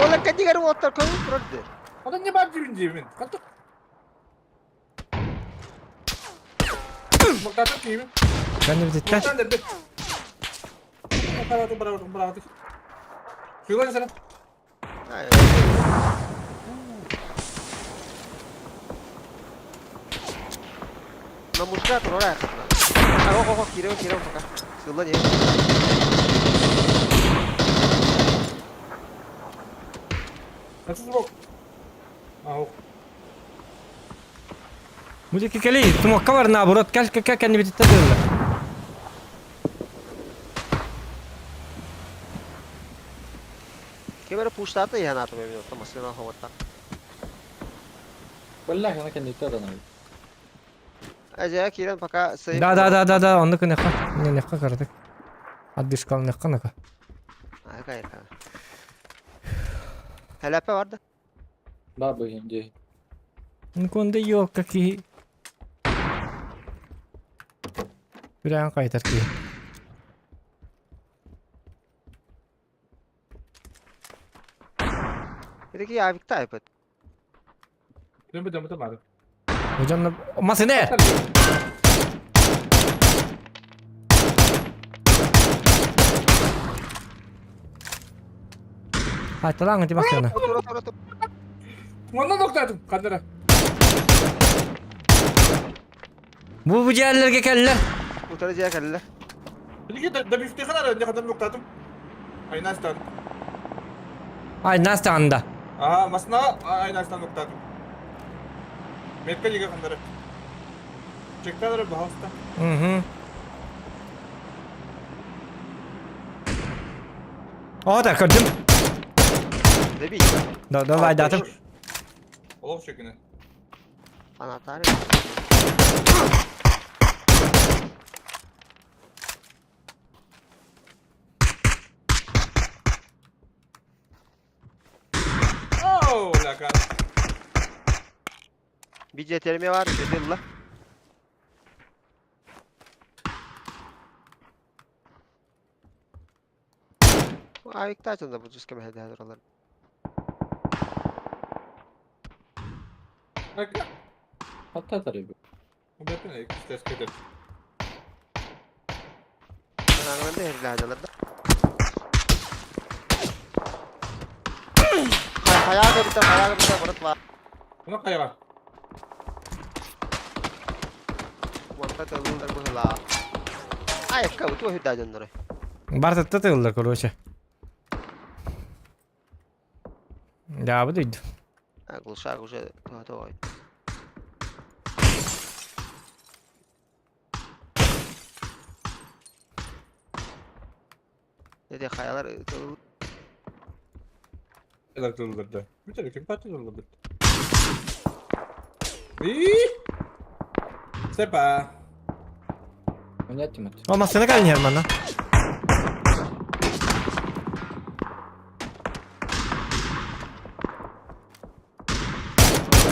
Ола кадигар оттар көң турарды. Ода не бар жүрүн деймин. Кантып? Мактатып киймин. Кэннибититтэн. Мактан дербет. Барабы барабы барабы. Сүйгөн сен. На мужика турара. А, ого, ого, кире, кире пока. Сылла не. Музыка кэлий, тумакка бар наоборот, кэл кэл кэл кэннибититтэн дылла. Ким эрэ пуштаата иһэн аатым эбит оттон массыына хоботта. Биллах ана кэнниттэн аданабыт. Азия киирэн пока сейф. Да да да да да, оннук гыныахха, гыныахха кыратык. Отдышкалыныахха нака. Айка айка. Хэлэппэ барда. Бар быһын дии. Нконда елка киһи. Күрээн кайтар киһи. Ити авикта айпыт. Hocam masine. Хайталаҥ ити массыына. Тура тура тура. Манна токтоотум ханнара. Бу бу дьиэлэргэ кэллэр. Утары дьиэ кэллэ. Билиги да бифтехен ара не хатан токтоотум. Айнастан. Ай Настя анда. Аа, масна айнастан токтоотум. Метка лига хандара. Чектадара баһаста. Угу. О, так, көрдүм. Дебил. Да, давай, датым. Олох чекине. Анатар. Оу, ляка. Bir CTRM var. Dedi la. Bu Avikta açıldı bu cüzke mehdi oralar. Ляка. Hatta tarıyor. Бэппин иккис кетер. Ben anlamadım da herifler da. Hayaga bitti, hayaga bitti, burası var. Уна кайга. Монта тылылар быһыла. Айыкка бу туох үрдää дьоннору. Бартатта тыллар, короче. Да, буду иду. А, глушак уже готовый. Dedi hayalar тыл Элар тылларда. Бүтэр ким паты тылларда. И Сепа. Понятно мат. О, массыына кэлин Германа.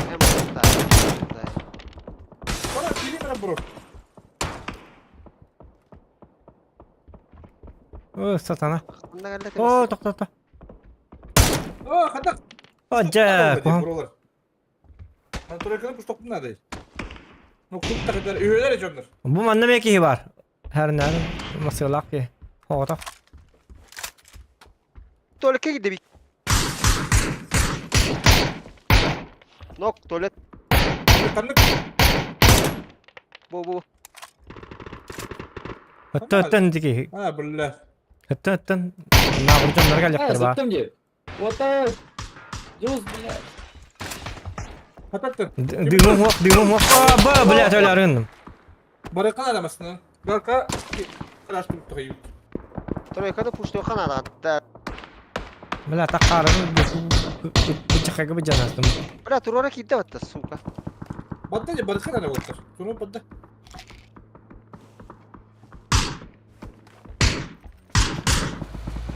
hem burada. Бара кири бара бро. О, сатана. Ханна кэллэ О, тохто, тохто. О, хатак. О, дьэ, куһаҕан. Бролар. Ана пуштоктун надо. Ну кут тагдар үйөлөр жоннор. Бу манна эмиэ киһи бар. Һэрнээр массыылаах киһи. Оҕото. Туалекке киирдэ Нок, туалет. Каннык. Бу бу. Өттөн өттөн дики. А, бля. Өттөн өттөн. Наагыр дьоннор А, кэлиэхтэр баа. сыттым дии. Вот так. Дьус, блядь. Хататтыр. Дыгым хуох, дыгым хуох. А, ба, блядь, өлөрүн. Баракан арамасына. Барка караштырып тугайып. Тройканы пуштуйхан аратта. Бля, таккарын бычакага быжанастым. Бля, турора киирдэ батта, сука. Батта же баракан ара болтар. Туну батта.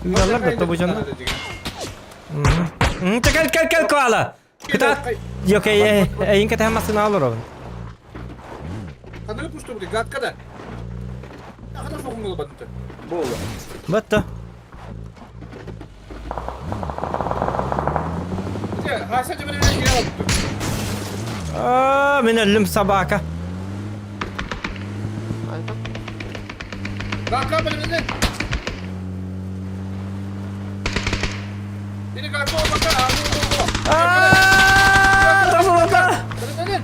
Ыаллар да бу дьонно. Кэл кэл кэл коала. Кытаат. Yok ey эйин кэтэһэн массыына олоробун. Канары пушту бу гатка да. Ахата соғын батта. Буолла. Батта. Хаса же бери кире батта. Аа, мин өллүм собака. Айта. Гатка бери. Бери гатка бака. Аа, тасалата. Бери.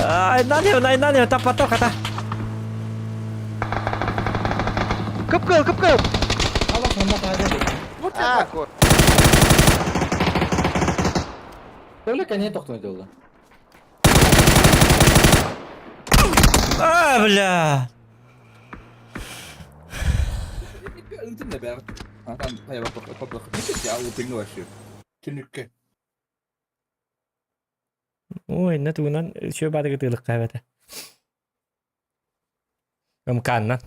Айдан айдан таппата хата. Кып кыл, кып кыл. Алла сонда тажа. Вот А, ко. Толя коней тохтон делла. А, бля! Ынтын да бär. Atan hayva topla. Я упинг вообще. Түнүккэ. Ой, на тугунан үчүгэй баадыгы тыылыкка эбэтэ. Ымкааннан.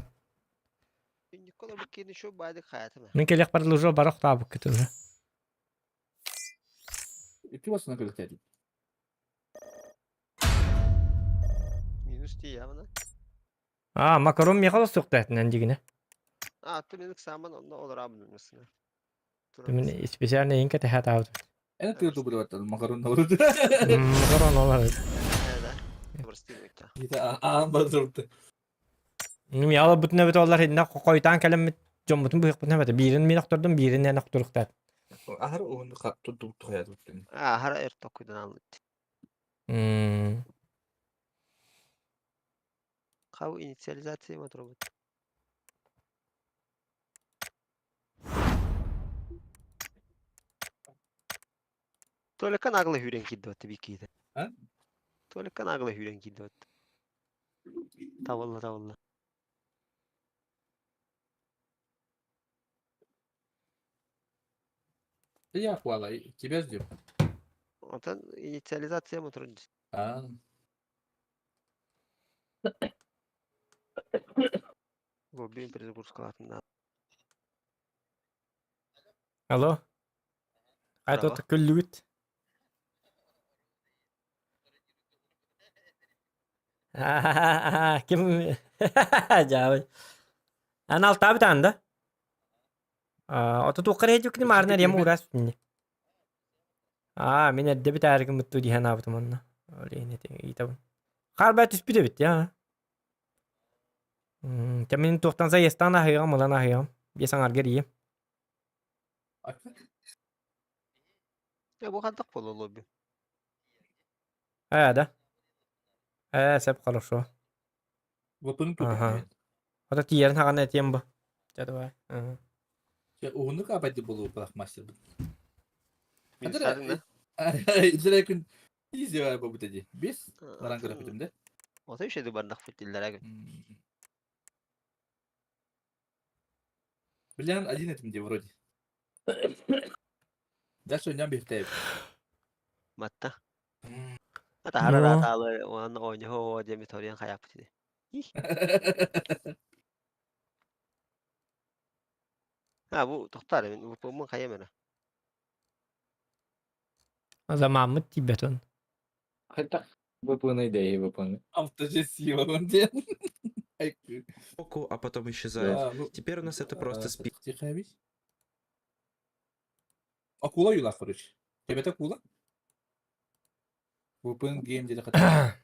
Никола бу кини şu бадык хаятыма. Мин кэлиэх барылы уже барах таабыккыт уже. Ити басына көлөктәди. Минус ти явна. А, макарон миэхэ суохтаатынан дигинэ. А, ты минус саман онно олорабын мисына. Мин специально инка тэхэ таабыт. Эне тыыр дубулы баттан макарон норду. Макарон олар. Да. Прости, мыкта. Ите аан базырды. Мин ала бутuna бит олар хинна койтаан кэлэммит дьоммутун быһыахпытын эбэтэ биирин мин охтордум биирин эн охторуктаат. Ахар уһун тутту хаят буттун. А, хара эр токуйдан алыт. Кау инициализация мотробот. Только нагло хүрен киддот бикиде. А? Только нагло хүрен киддот. Тавалла тавалла. Я хвала, тебя ждем. Онтон инициализация моторун. А. Лоббин перезагрузкалатында. Алло. Айт Браво. от күллүгүт. Ким жаабы. Ан алтабыт анда. Ото туққар хедюкни марна рем урас минни. А, мин эрдэ битааргын мутту диһэн аабытым онно. Олейне итабын. Хар баа түспүт эбит я. Мин туохтан сайыстаан аһыйҕам ылан аһыйҕам. Биэс аҥарга эрийиэм. Я бу хантак боло лобби. Ээ да. Ээ сөп хорошо. Вапын Аха. тут. Ото тиийэрин хаҕана этиэм бу. Чэ давай. Ага. Уһуннук абайды болу бах мастер. Минус один, да? Идлер күн изи бу бутеди. Бес баран көрөп битим да. Ото еще дубардак футиллер. Билен один этим де вроде. Дальше ням бихтеп. Матта. Ата хара Ну. раталы он ойньо деми ториан хаяп тиди. А бу тохтар мен бу мун хаямена. Замаммыт тиийбэтин. Хотя выполненная идея выполнена. Автожесива он ден. Боку, а потом исчезает. Теперь у нас это просто список. Тихо Акула юла короче. Тебе акула? VPN game dedi хата.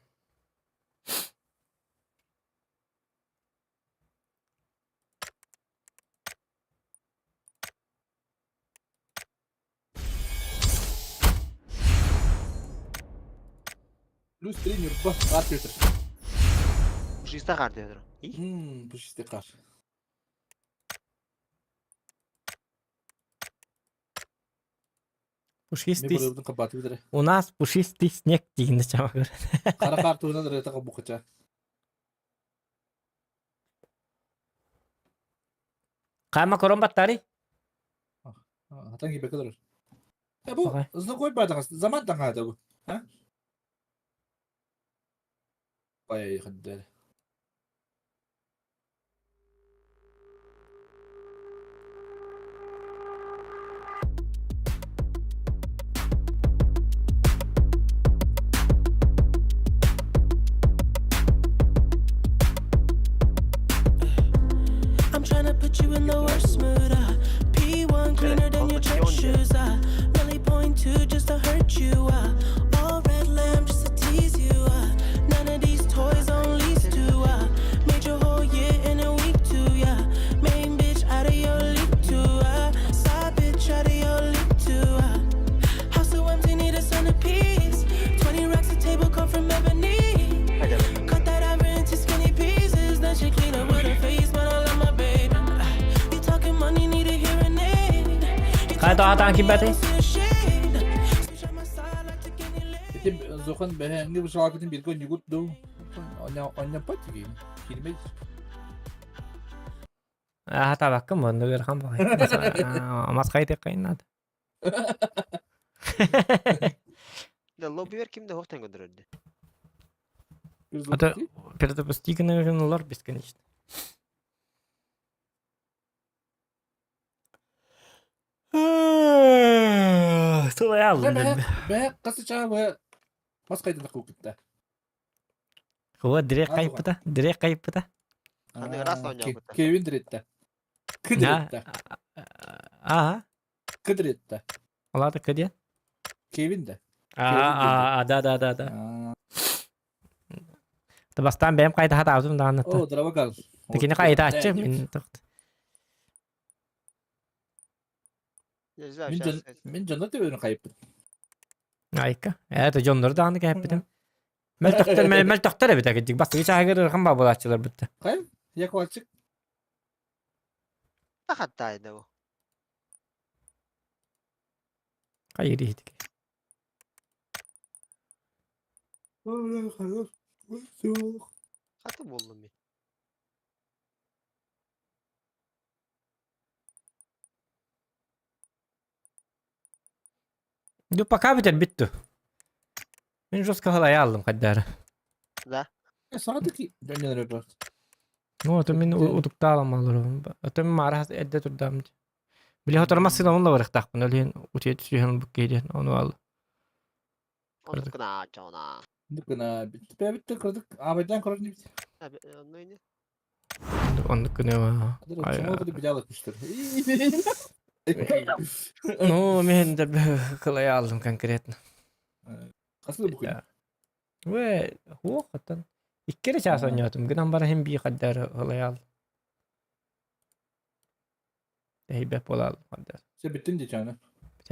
Плюс тренер ба арбитр. Жизда кар дедир. Почти кар. Пушистый. Мен бұрын қабаты бідірі. У нас пушистый снег дигинде чамагыр. Қара қар туынан рета бұқыча. Кайма корон баттари? Атан кибе кыдырыр. Э бу Ага. знакой бардагас заман таңа бу. А? Бай хаддар. I'm tryna put you in the worst mood. P1 cleaner than your church shoes. Really point two just to hurt you. All red lamb just to tease you. None of these toys on lease to. Made your whole year in a week too. Yeah, main bitch out of your league too. Side bitch out of your league too. House so empty, need a centerpiece. 20 racks a table come from ebony. Cut that ivory into skinny pieces. Then she clean up with her face, but I love my baby. You talking money, need a hearing aid. You Кайда talking атаан money, ким I батай? don't see a shade. Switch on my side, like to give Зохан бэһээҥҥи бышалаакытын бииргэ онньугут дуу? Онньоппот дии. Киирмэй. Аха табаккын манна ыарахан баҕайы. Мас хайытыаххайын наада. Да лоббивер ким да хоқтан көндөрөрдө. Это перезапустигнылар бесконечно. Сылайаллым. Бэһэ хас чаа мас хайдана кукутта. Хуа дирек хайпыта, дирек хайпыта. Аны раз оонньообута. Кевин диретте. Кыдыретте. Ага. Кыдыретте. Алата кыдия? Кевин да. А, да, да, да, да. Бастаан бэйэм хайда хатаабытым даҕаны. О, дровокал. Кини хайдааччы мин Мин дьоно төбөнү хайыппыт. Айка. Это дьоннору даҕаны кэһэппитим. Мөлтөхтөр мөлтөхтөр эбит кырдьык. Бастакы чааһыгар ыарахан баа буолааччылар бутта. Хай, Яквальчик. Тахаттаайда бу. Хайыр иһитик. Хаты буоллум мин. Ну пока бүтэр бүттү. Мин жестко халайа алдым хайдары. Да. Саатыки дөннөр бар. Ну, ото мин утуктаалам алырым. Ото мин маара эрдэ турдаам. Били хотор массыына онно барыктаахпын. Өлүн утуйа түсүһэн буккей диэн ону ал. Оннукуна чона. Нукуна бит кырдык абайдан көрөр бит. Онну ини. Оннук гына. Ну, мен де кылай алдым конкретно. Хасыл бу. Вэ, хуохатан. Иккere чаас оонньоотум, гынан баран иһин бии хаддар ылай алдым. Тэһийбэт буолаалым хаддар. Се биттин дичаны.